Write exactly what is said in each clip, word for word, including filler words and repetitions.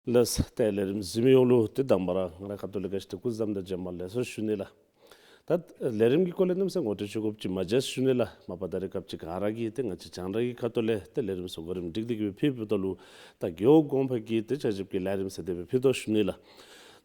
ལགས། ཏེ་ལས་རིམ་གཟིགས་མི་ཡོངས་ལུ་ཏེ་དང་པ་ར་ང་རའི་ཁ་ཐུག་ལས་ག་ཅི་ཏེ་སྐུ་གཟུགས་བཟང་དང་བྱོན་པ་ལེགས་སོ་ཞུ་ནི་ལགས། ད་ལས་རིམ་གྱི་སྐོར་ལས་གནམ་མེད་ས་མེད་ངོ་སྤྲོད་ཞུ་དགོཔ་ཅིག་མ་མཇལ་ཞུ་ནི་ལགས། མ་པ་ད་རེས་སྐབས་ཅིག་ག་ར་གིས་ཏེ་ང་བཅས་རྒྱང་བསྒྲགས་ཀྱི་ཁ་ཐུག་ལས་ཏེ་ལས་རིམ་ཚུ་གོ་རིམ་སྒྲིག་སྟེ་གི་སྦེ་ཕུལ་བའི་ཐོག་ལུ་ད་རྒེད་འོག་གོང་འཕེལ་གྱི་ཏེ་ཆ་ཞིབ་ཀྱི་ལས་རིམ་ཟེར་དེ་སྦེ་ཕུལ་དོ་ཞུ་ནི་ལགས།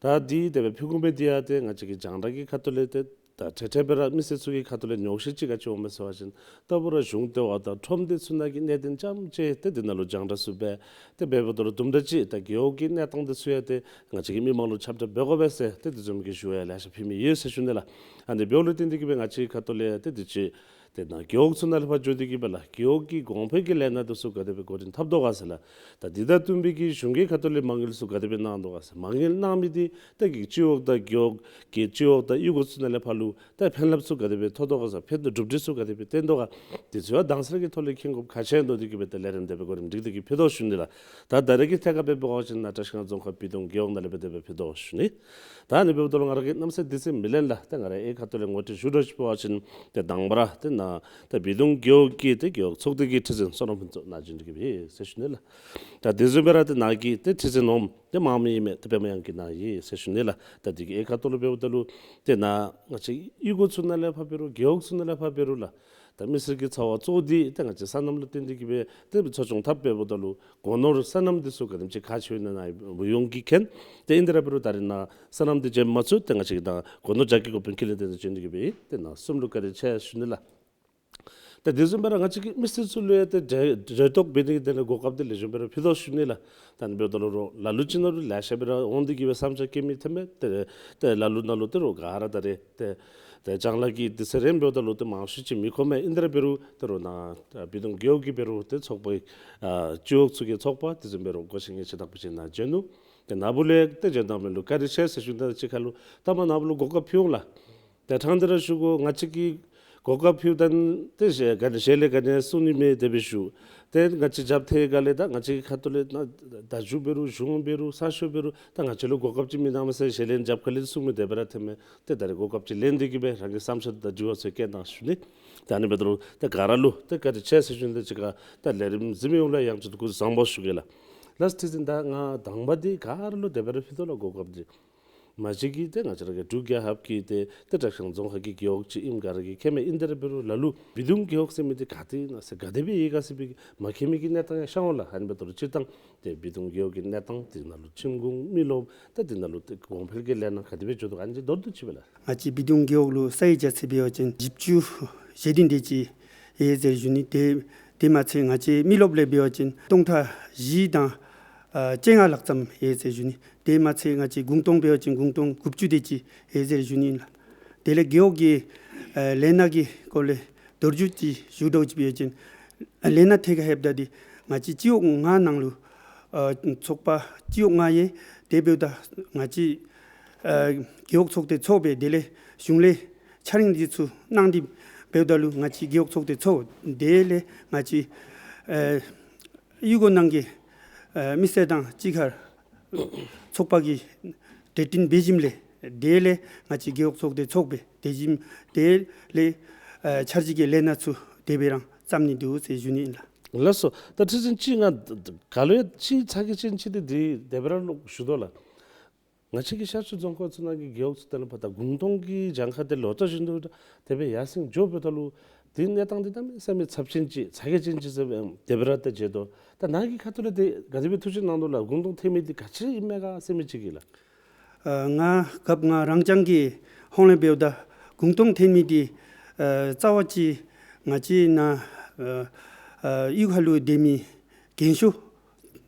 ད་འདི་དེ་སྦེ་ཕུལ་དགོ་མི་འདི་ཡང་ཏེ་ང་བཅས་ཀྱི་རྒྱང་བསྒྲགས་ཀྱི་ཁ་ཐུག་ལས་ཏེ་ད་འཕྲལ་འཕྲལ་སྦེ་ར་མི་སེར་ཚུ་གི་ཁ་ཐུག་ལས་ཉོགས་བཤད་ཅིག་ག་ཅི་འོང་མས་ཟེར་བ་ཅིན་ད་བུ་ར་གཞུང་ལྟེ་བ་དང་ཁྲོམ་སྡེ་ཚུ་ནང་གི་གནད་དོན་རྐྱངམ་ཅིག་ཏེ་འདི་ནང་ལུ་རྒྱང་བསྒྲགས་ཚུ་འབད་དེ་འབདཝ་ད་ལུ་དུམ་གྲ་ཅིག་ད་རྒེད་འོག་གི་གནས་སྟངས་འདི་ཚུ་ཡང་ཏེ་ང་བཅས་ཀྱི་མི་མང་ལུ་ཁྱབ་བསྒྲགས་འབད་དགོ་པས་ཟེར་ཏེ་དེ་བཟུམ་གྱི་ཞུ་ཡང་ལེ་ཤ་ཕུལ་མི་ཡོད་ཟེར་ཞུ་ནི་ལགས། ཨ་ནི་འབདཝ་ལས་བརྟེན་ཏེ་གི་སྦེ་ང་བཅས་ཀྱི་ཁ་ཐུག་ལས་ཏེ་འདི་ཅིག་ཏེ་ནཱ་རྒེད་འོག་ཚུ་ནང་ལས་ཕར་འགྱོ་སྟེ་གི་སྦེ་ལགས་རྒེད་འོག་གི་གོང་འཕེལ་གྱི་ལས་སྣ་འདི་ཚུ་ག་དེ་སྦེ་འགོ་འདྲེན་འཐབ་དོ་ག་ཟེར་ལགས། ད་འདི་དང་བསྟུན་པའི་གི་གཞུང་གི་ཁ་ཐུག་ལས་མ་དངུལ་ཚུ་ག་དེ་སྦེ་གནང་དོ་ག་ཟེར། མ་དངུལ་གནང་མི་འདི་ཏེ་གི་སྤྱི་འོག་དང་རྒེད་འོག་གི་སྤྱི་འོག་དང་གཡུས་སྒོ་ཚུ་ནང་ལས་ཕར་ལུ་ཏེ་ཕན་རླབས་ཚུ་ག་དེ་སྦེ་ཐོབ་དོ་ག་ཟེར། ཕན་ཐོགས་གྲུབ་འབྲས་ཚུ་ག་དེ་སྦེ་བཏོན་དོ་ག། འདི་ཚུ་ཡང་དྭངས་གསལ་གྱི་ཐོག་ལས་མཁྱེན་དགོཔ་ཁག་ཆེ་དོ། དེ་གིས་སྦེ་ཏེ་ལས་རིམ་དེ་སྦེ་གོ་རིམ་སྒྲིག་སྟེ་གི་ཕུལ་དོ་ཞུ་ནི་ལགས། ད་ད་རེས་ཀྱི་ཐད་ཁར་སྦེ་འབད་བ་ཅིན་ནཱ་བཀྲིས་སྒང་རྫོང་ཁག་སྦིས་སྡོང་རྒེད་འོག་ནང་ལས་སྦེ་དེ་སྦེ་ཕུལ་དོ་ཞུ་ནི། ད་ཨ་ནི་འབདཝ་ད་ལུ་ང་ར་གིས་གནམ་མེད་ས་མེད་དུས་ཚོད་མི་ལེན་ལགས། ད་ང་ར་ཨེ་ཁ་ཐུག་ལས་ངོ་སྤྲོད་ཞུ་དོ་ཅིག་འབད་བ་ཅིན་ཏེ་དང་པ་ར་ཏེ་ནཱ་ད་སྦིས་སྡོང་རྒེད་འོག་གི་ཏེ་རྒེད་འོག་ཚོགས་སྡེ་གི་ཁྲི་འཛིན་བསོད་ནམས་ཕུན་ཚོགས་ནཱ་བྱོན་ཏེ་གི་སྦེ་ཟེར་ཞུ་ནི་ལགས། ད་དེ་བཟུམ་སྦེ་ར་ཏེ་ནཱ་གི་ཏེ་ཁྲི་འཛིན་འོགམ་ཏེ་དམངས་མི་ཨིན་མས་ཏེ་པདྨ་དབྱངས་སྐྱིད་ནཱ་ཡོད་ཟེར་ཞུ་ནི་ལགས། ད་འདི་གི་ཨེ་ཁ་ཐུག་ལུ་འབདཝ་ད་ལུ་ཏེ་ནཱ་ང་བཅས་གཡུས་སྒོ་ཚུ་ནང་ལས་ཕར་འབད་རུང་རྒེད་འོག་ཚུ་ནང་ལས་ཕར་འབད་རུང་ལགས། ད་མི་སེར་གྱི་འཚོ་བ་གཙོ་བོ་འདི་ཏེ་ང་བཅས་སོ་ནམ་ལུ་བརྟེན་ཏེ་གི་སྦེ་ཏེ་འཚོ་སྐྱོང་འཐབ་འབདཝ་ད་ལུ་སྒོ་ནོར་སོ་ནམ་འདི་ཚུ་ག་དེམ་ཅིག་ཁག་ཆེཝ་ཨིན་ན་ནཱ་འབུ་ཡོང་གིས་མཁྱེན། ཏེ་ཨིན་དེ་ར་འབད་རུང་ད་རེས་ནཱ་སོ་ནམ་འདི་བྱིན་མ་ཚུགས་ཏེ་ང་བཅས་ཀྱིས་ད་སྒོ་ནོར་རྒྱ་སྐྱེད་འགོ་དཔོན་ཀུན་ལེགས་བསྟན་འཛིན་བྱོན་ཏེ་གི་སྦེ་ཏེ་ནཱ་གསུམ་ལུ་བཀའ་དྲིན་ཆེ་ཞུ་ནི་ལགས། ད་དེ་བཟུམ་སྦེ་ར་ང་བཅས་ཀྱི་མི་སེར་ཚུ་ལུ་ཡང་ཏེ་འབྲེལ་འབྲེལ་གཏོགས་འབད་ནི་གི་དོན་ལས་གོ་སྐབས་འདི་ལེགས་ཤོམ་སྦེ་ར་ཕུལ་དོ་ཞུ་ནི་ལགས། ད་ཨ་ནི་འབདཝ་ད་ལུ་རོགས་ལ་ལུ་ཅིག་ནང་ལུ་ལེ་ཤ་སྦེ་ར་འོང་སྟེ་གི་སྦེ་བསམ་འཆར་བཀོད་མི་ཐོན་མས། ཏེ་ཏེ་ལ་ལུ་ནང་ལུ་ཏེ་རོགས་ག་ར་ད་རེས་ཏེ་ཏེ་ལྕང་ལཱ་གི་དུས་ཚོད་རནམ་འབདཝ་ད་ལུ་ཏེ་མང་ཤོས་ཅིག་མི་ཁོམ་མས། ཨིན་དེ་ར་འབད་རུང་ཏེ་རོགས་ནཱ་སྦིས་སྡོང་རྒེད་འོག་གི་འབད་རུང་ཏེ་ཚོགས་པ་ཨ་སྤྱི་འོག་ཚུ་གི་ཚོགས་པ་དེ་བཟུམ་འབད་རུང་གོ་ཤེས་ཉན་ཤེས་དག་པ་ཅིག་ནཱ་བྱོན་ནུག། ཏེ་ནཱ་བུ་ལུ་ཡང་ཏེ་བྱོན་གནང་མི་ལུ་བཀའ་དྲིན་ཆེ་ཟེར་ཞུ་ནི་དང་གཅིག་ཁར་ལུ་ད་མ་ནཱ་བུ་ལུ་གོ་སྐབས་ཕུལ་འོང་ལགས། ཏེ་ཕྲང་སྟེ་ར་ཞུ་དགོ། ང་བཅས་ཀྱིས་གོ་སྐབས་ཕུལཝ་ད་ཏེ་གཞན་ག་ནི་གཞན་ལས་ག་ནི་གསུང་ནི་མེད་དེ་སྦེ་ཞུ། ཏེ་ང་བཅས་རྒྱབ་ཐེངས་ག་ལས་ད་ང་བཅས་ཀྱི་ཁ་ཐུག་ལས་ནཱ་བརྡ་བརྒྱུད་འབད་རུང་གཞུང་འབད་རུང་གསར་ཤོག་འབད་རུང་ད་ང་བཅས་ལུ་གོ་སྐབས་ཅིག་མི་གནང་མས་ཟེར་གཞན་ལས་རྒྱབ་ཁ་ལས་གསུང་མི་དེ་སྦེ་ར་ཐོན་མས། ཏེ་ད་རེས་གོ་སྐབས་ཅིག་ལེན་ཏེ་གི་སྦེ་རང་གི་བསམ་འཆར་དང་དྲི་བ་ཚུ་བཀོད་གནང་ཞུ་ནི། ད་ཨ་ནི་འབདཝ་ད་ལུ་ཏེ་ག་ར་ལུ་ཏེ་བཀའ་དྲིན་ཆེ་ཟེར་ཞུ་ནི་དང་གཅིག་ཁར་ད་ལས་རིམ་གཟིགས་མི་ཡོངས་ལུ་ཡང་ཅིག་སྐུ་གཟུགས་བཟང་པོ་ཞུ་གེ་ལགས། ལགས་ཁྲི་འཛིན། ད་ང་དང་པ་འདི་ག་ར་ལུ་དེ་སྦེ་ར་ཕུལ་དོ་ལགས་གོ་སྐབས་འདི། མ་གཞི་གིས་ཏེ་ང་བཅས་ར་གི་འབྲུག་རྒྱལ་ཁབ་ཀྱི་ཏེ་ཏེ་བཀྲིས་སྒང་རྫོང་ཁག་གི་རྒེད་འོག་ཅིག་ཨིནམ་ག་ར་གིས་མཁྱེན་མས། ཨིན་དེ་ར་འབད་རུང་ལ་ལུ་སྦིས་སྡོང་རྒེད་འོག་ཟེར་མི་འདི་ག་ཏེ་ཨིན་ན་ཟེར་ག་དེ་སྦེ་ཡོད་ག་ཟེར་བའི་མ་མཁྱེན་མི་གི་གནས་སྟངས་ཡང་ཤར་འོང་ལགས། ཨ་ནི་འབདཝ་ད་ལུ་སྤྱིར་བཏང་ཏེ་སྦིས་སྡོང་རྒེད་འོག་གི་གནས་སྟངས་དེ་ནང་ལུ་ཁྱིམ་གུང་མི་རློབས་ད་དེ་ནང་ལུ་ཏེ་གོང་འཕེལ་གྱི་ལས་སྣ་ག་དེ་སྦེ་འགྱོ་དོ་ག་ཨ་ནི་མདོར་བསྡུས་ཅིག་སྦེ་ལགས། ང་བཅས་སྦིས་སྡོང་རྒེད་འོག་ལུ་ས་ཡི་རྒྱ་ཚད་འབད་བ་ཅིན་བཞི་བཅུ་ཞེ་བདུན་དེ་ཅིག་ཡོད་ཟེར་ཞུ་ནི། དེ་དེ་མ་ཚད་ང་བཅས་མི་རློབས་ལས་འབད་བ་ཅིན་སྟོང་ཕྲག་བཞི་དང་ཨ་བཅོ་ལྔ་ལྷག་ཙམ་ཡོད་ཟེར་ཞུ་ནི། དེ་མ་ཚད་ང་བཅས་གུང་སྟོང་འབད་བ་ཅིན་གུང་སྟོང་དགུ་བཅུ་དེ་ཅིག་ཡོད་ཟེར་ཞུ་ནི་ཨིན་ལགས། དེ་ལས་རྒེད་འོག་གི་ཨ་ལས་སྣ་གི་སྐོར་ལས་མདོར་བསྡུས་ཅིག་ཞུ་དོ་ཅིག་འབད་བ་ཅིན་ཨ་ལས་སྣ་ཐད་ཁར་ལྷོདཔ་ད་འདི་ང་བཅས་སྤྱི་འོག་ལྔ་ནང་ལུ་ཨ་ཚོགས་པ་སྤྱི་འོག་ལྔ་ཡོད། དེ་འབདཝ་ད་ང་བཅས་ཨ་རྒེད་འོག་ཚོགས་སྡེ་ཚོགས་པས་དེ་ལས་གཞུང་ལས་འཆར་དབང་འདི་ཚུ་གནང་སྟེ་འབདཝ་ད་ལུ་ང་བཅས་རྒེད་འོག་ཚོགས་སྡེ་ཚོགས། དེ་ལས་ང་བཅས་ཨ་གཡུས་སྒོ་ནང་གི་ཨ་མི་སེར་དང་གཅིག་ཁར་ཚོགས་པ་གི་གྲོས་བསྟུན་འབད་ཞིནམ་ལས་དེ་ལས་ང་བཅས་རྒེད་འོག་ཚོགས་སྡེ་ཚོགས་པས་དེ་བཞིན་དེ་ལས་ཨ་འཆར་གཞི་གི་ལས་སྣ་ཚུ་དེ་སྦེ་རང་བརྩམ་ནི་འདུག་ཟེར་ཞུ་ནི་ཨིན་ལགས། ལགས་སོ། ད་ཁྲི་འཛིན་ཅིག་ང་ག་ལུ་ཡང་ཅིག་ཚ་གྱང་ཅན་ཅིག་འདི་འདི་དེ་སྦེ་ར་ལོག་ཞུ་དོ་ལགས། ང་བཅས་ཀྱི་ཤར་ཕྱོགས་རྫོང་ཁག་ཚུ་ནང་གི་རྒེད་འོག་ཚུ་དེ་ལས་ཕར་ད་གུང་སྟོང་གི་གྱངས་ཁ་དེ་ལོ་ལྟར་བཞིན་དུ་དེ་སྦེ་ཡར་སེང་འགྱོ་འབདཝ་ད་ལུ་དེ་གནས་སྟངས་འདི་གནམ་མེད་ས་མེད་ཚབས་ཆེན་ཅིག་ཚ་གྱང་ཅན་ཅིག་ཟེར་སྦེ་དེ་སྦེ་ར་ད་མཇལ་དོ། ད་ནཱ་གི་ཁ་ཐུག་ལས་དེ་ག་དེ་སྦེ་ཐུགས་དཔྱད་གནང་དོ་ལགས། གུང་སྟོང་ཐོན་མི་འདི་ག་ཅི་ཨིན་མས་ག་ཟེར་མི་ཅིག་གིས་ལགས། ཨ་ང་རྒཔོ་ང་རང་རྐྱང་གི་ཧོངས་ལས་འབདཝ་ད་གུང་སྟོང་ཐོན་མི་འདི་ཨ་རྩ་བ་ཅིག་ང་བཅས་ནཱ་ཨ་ཨ་གཡུས་ཁ་ལུ་སྡོད་མི་རྒན་ཤོས་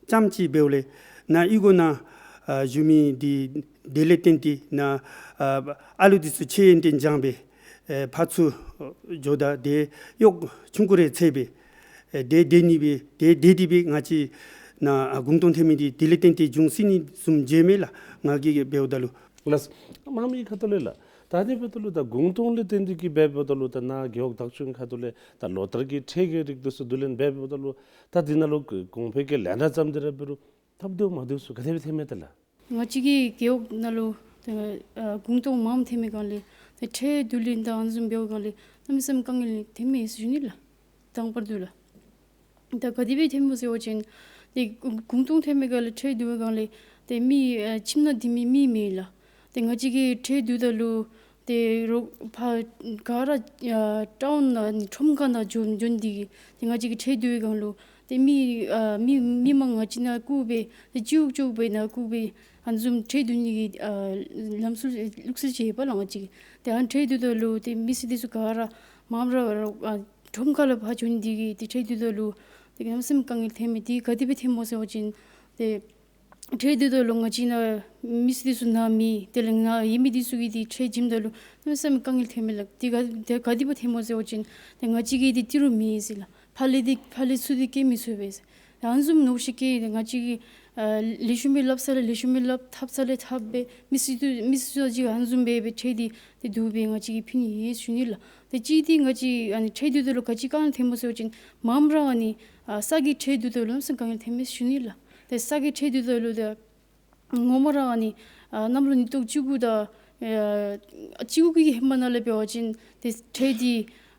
རྐྱངམ་ཅིག་འབདཝ་ལས་ནཱ་གཡུས་སྒོ་ནང་ཨ་བཞུགས་མི་འདི་དེ་ལས་བརྟེན་ཏེ་ནཱ་ཨ་ཨ་ལུ་འདི་ཚུ་ཆོས་ཡོན་ཏན་སྦྱངས་སྦེ་ཨེ་ཕར་ཚུར་འགྱོཝ་ད་དེ་གཡོག་ཆུང་ཀུ་རེ་འཚོལ་སྦེ་ཨེ་དེ་སྡོད་ནི་སྦེ་དེ་སྡོད་དེ་སྦེ་ང་བཅས་ནཱ་ཨ་གུང་སྟོང་ཐོན་མི་འདི་དེ་ལས་བརྟེན་ཏེ་བྱུང་ཟེར་ནི་བཟུམ་མཇལཝ་མས་ལགས། ང་གིས་འབདཝ་ད་ལུ། ལགས། དམངས་མི་ཁ་ཐུག་ལས་ལགས། ད་ཨ་ནི་འབདཝ་ད་ལུ་ད་གུང་སྟོང་ལས་བརྟེན་ཏེ་གི་འབདཝ་ད་ལུ་ད་ནཱ་རྒེད་འོག་བདག་སྐྱོང་ཁ་ཐུག་ལས་ད་ལོ་ལྟར་གྱི་ཁྲལ་གྱི་རིགས་འདི་ཚུ་བསྡུ་ལེན་འབདཝ་ད་ལུ་ད་འདི་ནང་ལུ་གོང་འཕེལ་གྱི་ལས་སྣ་བརྩམས་ཏེ་ར་འབད་རུང་སྟབས་བདེཝ་མ་བདེཝ་ཚུ་ག་དེ་སྦེ་ཐོན་མས་ཏེ་ལགས། ང་བཅས་ཀྱི་རྒེད་འོག་ནང་ལུ་ད་ཨ་གུང་སྟོང་མངམ་ཐོན་མི་སྒང་ལས་ད་ཁྲལ་བསྡུ་ལེན་དང་ཨ་ནི་བཟུམ་འབདཝ་སྒང་ལས་གནམ་མེད་ས་མེད་དཀའ་ངལ་ཐོན་མས་ཟེར་ཞུ་ནི་ལགས། དང་པར་དུ་ལགས། ད་ག་དེ་སྦེ་ཐོནམ་སྨོ་ཟེར་བ་ཅིན་ཏེ་གུང་སྟོང་ཐོན་མི་ག་ལས་ཁྲལ་བསྡུ་བའི་སྒང་ལས་ཏེ་མི་ཨ་ཁྱིམ་ནང་སྡོད་མི་མི་མེད་ལགས། ཏེ་ང་བཅས་ཀྱིས་ཁྲལ་བསྡུཝ་ད་ལུ་ཏེ་རོགས་ཕར་ག་ར་ཨ་ཊའུན་ནང་ཁྲོམ་ཁ་ནང་འགྱོ་འགྱོ་ནི་དེ་གིས་ཏེ་ང་བཅས་ཀྱིས་ཁྲལ་བསྡུ་བའི་སྒང་ལུ་ཏེ་མི་ཨ་མི་མི་མང་ང་བཅས་ནང་བཀུག་སྦེ་ཏེ་གཅིག་གཅིག་སྦེ་ནང་བཀུག་སྦེ་ཨ་ནི་བཟུམ་ཁྲལ་བསྡུ་ནི་གི་ཨ་ལམ་སྲོལ་ལུགས་སྲོལ་ཅིག་ཡོདཔ་ལགས་ང་བཅས་ཀྱི། ཏེ་ཨ་ནི་ཁྲལ་བསྡུཝ་ད་ལུ་ཏེ་མི་སེར་འདི་ཚུ་ག་ར་མངམ་ར་ཨ་ཁྲོམ་ཁ་ལས་ཕར་འགྱོ་ནི་དེ་གིས་ཏེ་ཁྲལ་བསྡུཝ་ད་ལུ་ཏེ་གནམ་མེད་ས་མེད་དཀའ་ངལ་ཐོན་མི་དེ་ག་དེ་སྦེ་ཐོནམ་སྨོ་ཟེར་བ་ཅིན་ཏེ་ཁྲལ་བསྡུཝ་ད་ལུ་ང་བཅས་ནང་མི་སེར་འདི་ཚུ་ནཱ་མེད། དེ་ལས་ནཱ་ཡོད་མི་འདི་ཚུ་གིས་ཏེ་ཁྲལ་འཇལཝ་ད་ལུ་གནམ་མེད་ས་མེད་དཀའ་ངལ་ཐོན་མས་ལགས། དེ་ག་དེ་ག་དེ་སྦེ་ཐོནམ་སྨོ་ཟེར་བ་ཅིན་ཏེ་ང་བཅས་ཀྱིས་ཏེ་ཏི་རུ་མེད་ཟེར་ལགས། ཕར་ལས་ཏེ་ཕར་ལས་ཚུར་ཏེ་བསྐྱལ་མི་ཚུགས་པས་ཟེར། ཨ་ནི་བཟུམ་མནོ་ཤེས་ཀྱིས་ང་བཅས་ཀྱིས་ཨ་ལེགས་ཤོམ་སྦེ་སླབ་ས་ལས་ལེགས་ཤོམ་སྦེ་སླབ། འཐབ་ས་ལས་འཐབ་སྦེ་མི་སེར་ཚུ་མི་སེར་ཚུ་ཅིག་ཨ་ནི་བཟུམ་སྦེ་སྦེ་ཁྲལ་འདི་ཏེ་བསྡུ་སྦེ་ང་བཅས་ཀྱིས་ཕུལ་ནི་ཡོད་ཟེར་ཞུ་ནི་ལགས། ཏེ་གཅིག་འདི་ང་བཅས་ཨ་ནི་ཁྲལ་བསྡུཝ་ད་ལུ་ག་ཅི་དཀའ་ངལ་ཐོནམ་སྨོ་ཟེར་བ་ཅིན་མངམ་ར་ཨ་ནི་ཨ་ས་གི་ཁྲལ་བསྡུཝ་ད་ལུ་གནམ་མེད་ས་མེད་དཀའ་ངལ་ཐོན་མས་ཟེར་ཞུ་ནི་ལགས། ཏེ་ས་གི་ཁྲལ་བསྡུཝ་ད་ལུ་ཏེ་ངོ་མ་ར་ཨ་ནི་ཨ་གནམ་ལོ་ཉིས་སྟོང་བཅུ་དགུ་དང་ཨ་བཅུ་དགུ་གི་ཧེ་མ་ནང་ལས་འབད་བ་ཅིན་ཏེ་ཁྲལ་འདི་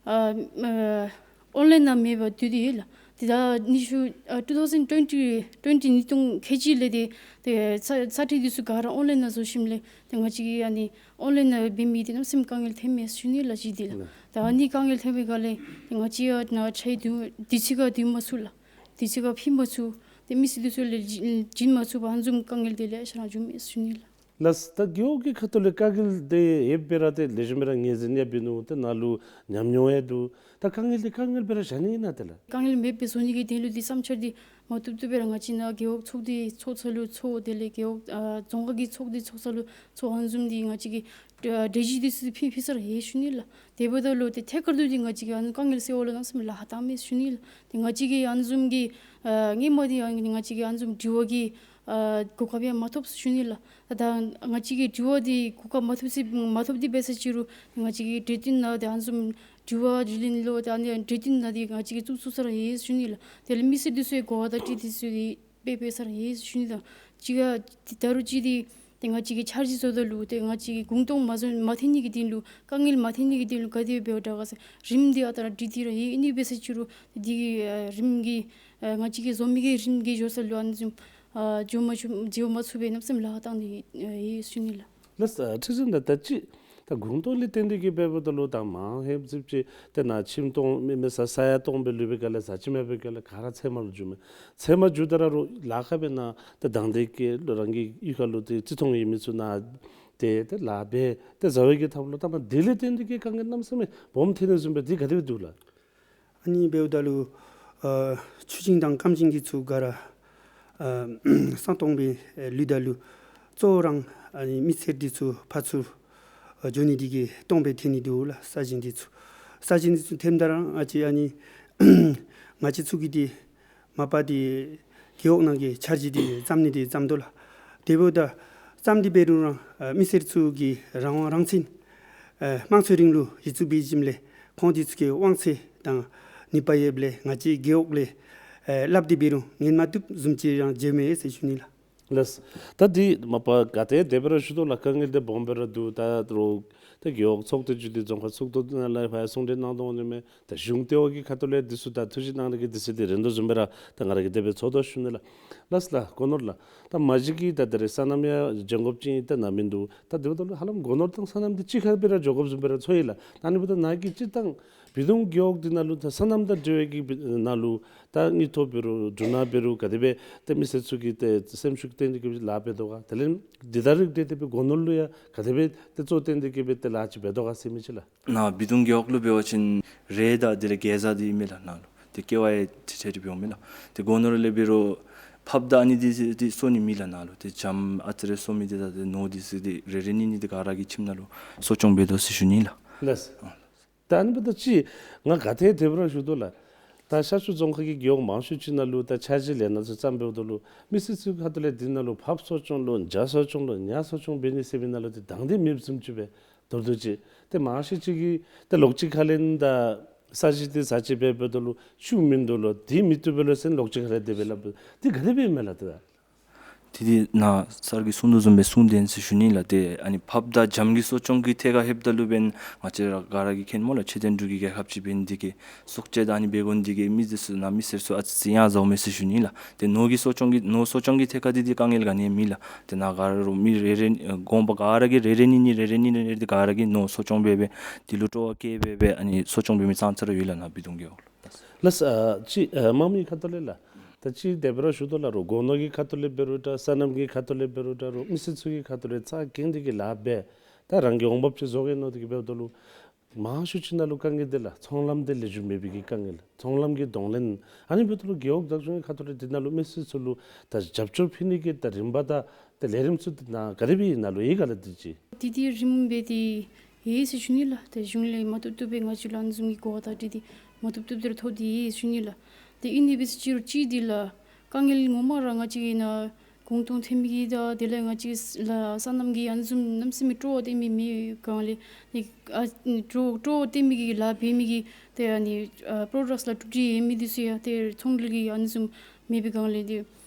ཨ་ཨ་ཨོན་ལའིན་ནང་མེད་པར་བསྡུ་སྟེ་ཡོད་ལགས། ཏེ་ད་ཉི་ཤུ་ཨ་ཊུ་ཐའུ་ཟེན་ཊུ་ཝེན་ཊི་ཊུ་ཝེན་ཊི་ཉིས་སྟོང་ཁལ་གཅིག་ལས་ཏེ་ཏེ་ས་ས་ཁྲལ་འདི་ཚུ་ག་ར་ཨོན་ལའིན་ནང་བཟོ་ཞིནམ་ལས་ཏེ་ང་བཅས་ཀྱིས་ཨ་ནི་ཨོན་ལའིན་ནང་འབད་མི་འདི་གནམ་མེད་ས་མེད་དཀའ་ངལ་ཐོན་མས་ཟེར་ཞུ་ནི་ལགས་གཅིག་འདི་ལགས། ད་ཨ་ནི་དཀའ་ངལ་ཐོན་པའི་སྒང་ལས་ཏེ་ང་བཅས་ཡང་ནཱ་ཁྲལ་བསྡུ་དུས་ཚོད་ཁར་བསྡུ་མ་ཚུགས་ལགས། དུས་ཚོད་ཁར་ཕུལ་མ་ཚུགས། ཏེ་མི་སེར་འདི་ཚུ་ལས་བྱིན་བྱིན་མ་ཚུགས་པར་ཨ་ནི་བཟུམ་དཀའ་ངལ་འདི་ལེ་ཤ་ར་བྱུང་མས་ཟེར་ཞུ་ནི་ལགས། ལགས། ད་རྒེད་འོག་གི་ཁ་ཐུག་ལས་དཀའ་ངལ་འདི་ཡོདཔ་སྦེ་ར་ཏེ་ལེགས་ཤོམ་སྦེ་ར་ངོས་འཛིན་ཡང་འབད་ནུག། ཏེ་ནཱ་ལུ་ཉམས་མྱོང་ཡང་འདུག། ད་དཀའ་ངལ་འདི་དཀའ་ངལ་སྦེ་ར་བཞག་ནི་ཨིན་ན་ཏེ་ལགས། དཀའ་ངལ་མེདཔ་སྦེ་བཟོ་ནི་གི་དོན་ལུ་ཏེ་བསམ་འཆར་འདི་མ་བཏུབ་བཏུབ་སྦེ་ར་ང་བཅས་ནཱ་རྒེད་འོག་ཚོགས་སྡེ་ཚོགས་ས་ལུ་ཚོགས། དེ་ལས་རྒེད་འོག་ཨ་རྫོང་ཁག་གི་ཚོགས་སྡེ་ཚོགས་ས་ལུ་ཚོགས། ཨ་ནི་བཟུམ་འདི་ང་བཅས་ཀྱིས་ཨ་གྲོས་གཞི་འདི་ཚུ་ཕུལ་ཕུལ་ས་ར་ཡོད་ཟེར་ཞུ་ནི་ལགས། དེ་འབདཝ་ད་ལུ་ཏེ་ཐད་ཀར་དུ་འདི་ང་བཅས་ཀྱིས་ཨ་ནི་དཀའ་ངལ་སེལ་བ་ལུ་གནམ་མེད་ས་མེད་ལཱ་ཁག་བཏངམ་མས་ཟེར་ཞུ་ནི་ལགས། ཏེ་ང་བཅས་ཀྱིས་ཨ་ནི་བཟུམ་གྱི་ཨ་སྔོན་མ་འདི་ཨ་ནི་ང་བཅས་ཀྱིས་ཨ་ནི་བཟུམ་དྲི་བ་གི་ཨ་གོ་སྐབས་ཡང་མ་ཐོབ་ཟེར་ཞུ་ནི་ལགས། ད་ང་བཅས་ཀྱིས་དྲི་བ་འདི་གོ་སྐབས་མ་ཐོབ་ཟེར་མ་ཐོབ་འདི་འབད་ས་ཅིག་རུང་ང་བཅས་ཀྱིས་གྲོས་བསྟུན་ནང་ཏེ་ཨ་ནི་བཟུམ་དྲི་བ་དྲིས་ལན་ལུ་ཏེ་ཨ་ནི་གྲོས་བསྟུན་ནང་འདི་ང་བཅས་ཀྱིས་བཙུགས་བཙུགས་ས་ར་ཡོད་ཟེར་ཞུ་ནི་ལགས། དེ་ལས་མི་སེར་འདི་ཚུ་གི་གོ་བ་དང་འཁྲིལ་ཏེ་ཚུ་འདི་འབད་འབད་ས་ར་ཡོད་ཟེར་ཞུ་ནི་ལགས། གཅིག་ཁར་ད་རུང་གཅིག་འདི་ཏེ་ང་བཅས་ཀྱིས་འཆར་གཞི་བཟོཝ་ད་ལུ་ཏེ་ང་བཅས་ཀྱིས་གུང་སྟོང་མ་བཟོ་མ་ཐོན་ནི་གི་དོན་ལུ་དཀའ་ངལ་མ་ཐོན་ནི་གི་དོན་ལུ་ག་དེ་འབདཝ་དྲག་ག་ཟེར་རིམ་འདི་ཨ་རྟག་ར་སྒྲིག་སྟེ་ར་ཡོད། ཨ་ནི་འབད་ས་ཅིག་རུང་འདི་གི་ཨ་རིམ་གྱི་ཨ་ང་བཅས་ཀྱིས་བཟོ་མི་གི་རིམ་གྱིས་འགྱོ་ས་ལུ་ཨ་ནི་བཟུམ་ཨ་འགྱོ་མ་ཚུགས་འགྱོ་མ་ཚུགས་པའི་གནམ་མེད་ས་མེད་ལཱ་ཁག་བཏང་སྟེ་ཨ་ཡོད་ཟེར་ཞུ་ནི་ལགས། ལགས། ཨ་ཁྲི་འཛིན་ལགས། ད་ཅི་ད་གུང་སྟོང་ལས་བརྟེན་ཏེ་གིས་འབདཝ་ད་ལུ་ད་མང་ཧེབ་ཟེར་ཅིག་ཏེ་ནཱ་ཁྱིམ་སྟོང་མི་མི་ས་ས་ཡ་སྟོང་སྦེ་ལུས་པའི་སྒང་ལས་ཟ་ཅིག་མེད་པའི་སྒང་ལས་ག་ར་ཚལ་མ་ལུ་འགྱོཝ་མས། ཚལ་མ་འགྱོཝ་ད་ར་རོགས་ལཱ་ཁག་སྦེ་ནཱ་ཏེ་དང་འདོད་ཀྱིས་ལོག་རང་གི་གཡུས་ཁ་ལུ་ཏེ་བརྩི་མཐོང་ཡོད་མི་ཚུ་ནཱ་ཏེ་ཏེ་ལཱ་འབད་དེ་ཟ་བའི་གི་ཐབས་ལུ་ད་མ་དེ་ལས་བརྟེན་ཏེ་གིས་དཀའ་ངལ་གནམ་མེད་ས་མེད་སྦོམ་ཐོན་ནི་བཟུམ་སྦེ་འདི་ག་དེ་སྦེ་འདུག་ལགས། ཨ་ནི་འབདཝ་ད་ལུ་ཨ་ཆུ་ཞིང་དང་སྐམ་ཞིང་འདི་ཚུ་ག་ར་ཨ་ས་སྟོང་སྦེ་ལུས་ད་ལུ་གཙོ་བོ་ར་ཨ་ནི་མི་སེར་འདི་ཚུ་ཕར་ཚུར་ཨ་འགྱོ་ནི་འདི་གིས་སྟོང་སྦེ་ཐོན་ནི་འདུག་ལགས། ས་ཞིང་འདི་ཚུ་ས་ཞིང་འདི་ཚུ་ཐོནམ་ད་ར་ཨ་ཙི་ཨ་ནི་ང་བཅས་ཚུ་གིས་འདི་མ་པ་འདི་རྒེད་འོག་ནང་གི་འཆར་གཞི་འདི་བརྩམ་ནི་འདི་བརྩམ་དོ་ལགས། དེ་འབདཝ་ད་བརྩམས་ཏེ་འབད་རུང་ར་ཨ་མི་སེར་ཚུ་གིས་རང་དབང་རང་བཙན་ཨ་དམངས་གཙོའི་རིང་ལུགས་གཞི་བཙུགས་འབད་ཞིནམ་ལས་ཁོང་འདི་ཚུ་གི་དབང་ཚད་དང་ནུས་པ་ཡོདཔ་ལས་ང་བཅས་རྒེད་འོག་ལས་ཨ་སླབ་སྟེ་འབད་རུང་ཉན་མ་བཏུབ་བཟུམ་ཅིག་ར་འགྱོཝ་མས་ཟེར་ཞུ་ནི་ལགས། ལགས། ད་འདི་མ་པ་ག་ཏེ་དེ་སྦེ་ར་ཞུ་དོ་ལགས། དཀའ་ངལ་འདི་སྦོམ་སྦེ་ར་འདུག། ད་རོགས་ད་རྒེད་འོག་ཚོགས་སྡེ་བརྒྱུད་དེ་རྫོང་ཁག་ཚོགས་འདུ་ནང་ལས་ཕར་ཡང་གསུང་གྲོས་གནང་དོ་འོང་ནི་མས། ད་གཞུང་ལྟེ་བ་གི་ཁ་ཐུག་ལས་འདི་ཚུ་ད་ཐུགས་བཞེད་གནང་ནི་གི་དུས་ཚོད་འདི་རན་དོ་བཟུམ་སྦེ་ར་ད་ང་ར་གིས་དེ་སྦེ་ཚོར་དོ་ཞུ་ནི་ལགས། ལགས་ལགས། སྒོ་ནོར་ལགས། ད་མ་གཞི་གི་ད་ད་རེས་སོ་ནམ་ཡང་འཇོན་དགོཔ་ཅིག་ད་ནཱ་མིན་འདུག། ད་དེ་འབདཝ་ད་ལུ་ཧ་ལམ་སྒོ་ནོར་དང་སོ་ནམ་འདི་གཅིག་ཁར་སྦེ་ར་འགྱོ་དགོཔ་བཟུམ་སྦེ་ར་ཚོར་ཡི་ལགས། ད་ཨ་ནི་འབདཝ་ད་ནཱ་གི་སྤྱིར་བཏང་བི་དུང་རྒེད་འོག་འདི་ནང་ལུ་ད་སོ་ནམ་དང་འབྲེལ་བའི་གི་ནང་ལུ་ད་དངུལ་ཐོག་འབད་རུང་འབྲུ་སྣ་འབད་རུང་ག་དེ་སྦེ་ཏེ་མི་སེར་ཚུ་གིས་ཏེ་སེམས་ཤུགས་བཏོན་ཏེ་གིས་ལཱ་འབད་དོ་ག། དེ་ལས་འདི་དང་རིགས་བསྒྲེས་ཏེ་སྦེ་སྒོ་ནོར་ལུ་ཡང་ག་དེ་སྦེ་ཏེ་གཙོ་བཏོན་ཏེ་གིས་སྦེ་ཏེ་ལཱ་ཅིག་འབད་དོ་ག་ཟེར་མི་ཅིག་ལགས། ནཱ་བི་དུང་རྒེད་འོག་ལུ་འབད་བ་ཅིན་རེད་ད་དེ་ལས་གེ་ཛ་འདི་ཨིན་མས་ལགས་ནཱ་ལུ། ཏེ་ཀེ་ཝའི་ཨེ་ཏེ་ཏེ་འབདཝ་མས་ལགས། ཏེ་སྒོ་ནོར་ལས་འབད་རུང་ཕགཔ་དང་ཨ་ནི་འདི་འདི་གསོ་ནི་མེད་ལགས་ནཱ་ལུ། ཏེ་བྱམོ་ཨ་ཙི་རེ་གསོ་མི་འདི་དང་ཏེ་ནོར་འདི་ཚུ་འདི་རེ་རེ་གཉིས་གཉིས་འདི་ག་ར་གིས་ཁྱིམ་ནང་ལུ་གསོ་སྐྱོང་འབད་དོ་ཟེར་ཞུ་ནི་ལགས། ལགས། ད་ཨ་ནི་འབདཝ་ད་ཅིག་ང་ག་ཏེ་དེ་སྦེ་ར་ཞུ་དོ་ལགས། ད་ཤར་ཕྱོགས་རྫོང་ཁག་གི་རྒེད་འོག་མང་ཤོས་ཅིག་ནང་ལུ་ད་འཆར་གཞི་ལས་སྣ་ཚོགས་བརྩམས་འབདཝ་ད་ལུ་མི་སེར་ཚུ་ཁ་ཐུག་ལས་འདི་ནང་ལུ་ཕགཔ་གསོ་སྐྱོང་ལོ་བྱ་གསོ་སྐྱོང་ལོ་ཉ་གསོ་སྐྱོང་འབད་ནི་ཟེར་བའི་ནང་ལུ་ཏེ་དང་འདོད་མེདཔ་བཟུམ་ཅིག་སྦེ་མདོར་བསྡུས་ཅིག། ཏེ་མང་ཤོས་ཅིག་གིས་ཏེ་ལོགས་ཅིག་ཁ་ལས་ད་ས་གཞི་འདི་ཟ་ཅིག་འབད་འབདཝ་ད་ལུ་ཆུ་མིན་འདུག་ལོ་འདི་མི་བཏུབ་པས་ལོ་ཟེར་ལོགས་ཅིག་ཁ་ལས་དེ་སྦེ་སླབ་འདུག། འདི་ག་དེ་སྦེ་ཨིན་མས་ལགས། ཏེ་ད་ དེ་འདི་ནཱ་སར་གྱིས་གསུང་དོ་བཟུམ་སྦེ་གསུང་དེ་ཨིན་ཟེར་ཞུ་ནི་ལགས། ཏེ་ཨ་ནི་ཕགཔ་དང་འཇམ་གྱི་གསོ་སྐྱོང་གི་ཐད་ཁར་ལྷོདཔ་ད་ལུ་འབདན་ང་བཅས་ར་ག་ར་གིས་མཁྱེན་སྨོ་ལགས། ཆོས་ལྡན་འབྲུག་གི་རྒྱལ་ཁབ་ཅིག་འབད་ནི་འདི་གིས་སྲོག་གཅོད་དང་ཨ་ནི་འབད་དགོ་ནི་འདི་གིས་མི་འདི་ཚུ་ནཱ་མི་སེར་ཚུ་ཨ་ཙི་ཙི་ཡང་ཟཝ་མས་ཟེར་ཞུ་ནི་ལགས། ཏེ་ནོར་གྱི་གསོ་སྐྱོང་གི་ནོར་གསོ་སྐྱོང་གི་ཐད་ཁར་འདི་འདི་དཀའ་ངལ་ག་ནི་ཡང་མེད་ལགས། ཏེ་ནཱ་ག་ར་རུང་མི་རེ་རེ་ཨ་གོང་པ་ག་ར་གིས་རེ་རེ་གཉིས་གཉིས་རེ་རེ་གཉིས་གཉིས་རེ་འདི་ག་ར་གིས་ནོར་གསོ་སྐྱོང་འབད་འབད་དེ་ལུ་སྤྲོ་བ་བསྐྱེད་འབད་འབད་ཨ་ནི་གསོ་སྐྱོང་འབད་མི་ཙང་ཙ་ར་ཡོད་ལགས། ནཱ་བི་དུང་རྒེད་འོག་ལུ། ལགས་སོ། ཨ་ཅིག་ཨ་དམངས་མི་ཁ་ཐུག་ལས་ལགས། ད་ཅི་དེ་སྦེ་ར་ཞུ་དོ་ལགས། རོགས་སྒོ་ནོར་གྱི་ཁ་ཐུག་ལས་འབད་རུང་འདྲ་སོ་ནམ་གྱི་ཁ་ཐུག་ལས་འབད་རུང་འདྲ་རོགས་མི་སེར་ཚུ་གི་ཁ་ཐུག་ལས་ཚ་གྱང་འདི་གིས་ལཱ་འབད་ད་རང་གི་འོང་འབབ་ཅིག་བཟོ་གེ་མནོ་སྟེ་གིས་འབདཝ་ད་ལུ་མང་ཤོས་ཅིག་ནང་ལུ་དཀའ་ངལ་འདི་ལགས་ཚོང་ལམ་འདི་ལེགས་ཤོམ་མེད་པའི་གི་དཀའ་ངལ་ཚོང་ལམ་གྱི་གདོང་ལེན་ཨ་ནི་འབདཝ་ད་ལུ་རྒེད་འོག་བདག་སྐྱོང་གི་ཁ་ཐུག་ལས་འདི་ནང་ལུ་མི་སེར་ཚུ་ལུ་ད་རྒྱབ་སྐྱོར་ཕུལ་ནི་གི་ད་རིམ་པ་དང་ད་ལས་རིམ་ཚུ་འདི་ནཱ་ག་དེ་སྦེ་ཨིན་ན་ལོ་ཡི་ག་ལགས་འདི་ཅིག། དེ་འདི་རིམ་འབད་དེ་ཡོད་ཟེར་ཞུ་ནི་ལགས། ཏེ་གཞུང་ལས་མ་བཏུབ་བཏུབ་སྦེ་ང་བཅས་ལུ་ཨ་ནི་བཟུམ་གྱི་གོ་བ་བརྡ་སྤྲོད་འདི་མ་བཏུབ་བཏུབ་སྦེ་ར་ཐོབ་སྟེ་ཡོད་ཟེར་ཞུ་ནི་ལགས། ཏེ་ཨིན་ནི་འབད་ཟེར་ཅི་རུང་ཅིག་འདི་ལགས་དཀའ་ངལ་ངོ་མ་ར་ང་བཅས་ཀྱི་ནཱ་གུང་སྟོང་ཐོན་མི་གི་དང་དེ་ལས་ང་བཅས་ལགས་སོ་ནམ་གྱི་ཨ་ནི་བཟུམ་གནམ་མེད་ས་མེད་སྤྲོ་བ་སྟོན་མི་མེད་སྒང་ལས་ཏེ་ཨ་སྤྲོ་སྤྲོ་བ་སྟོན་མི་གི་ལཱ་འབད་མི་གི་ཏེ་ཨ་ནི་ཨ་པྲོ་ཌཀཊསི་ལགས་གྲུབ་འབྲས་ཡོད་མི་འདི་ཚུ་ཡང་ཏེ་ཚོང་འབྲེལ་གྱི་ཨ་ནི་བཟུམ་མེད་པའི་སྒང་ལས་ཏེ་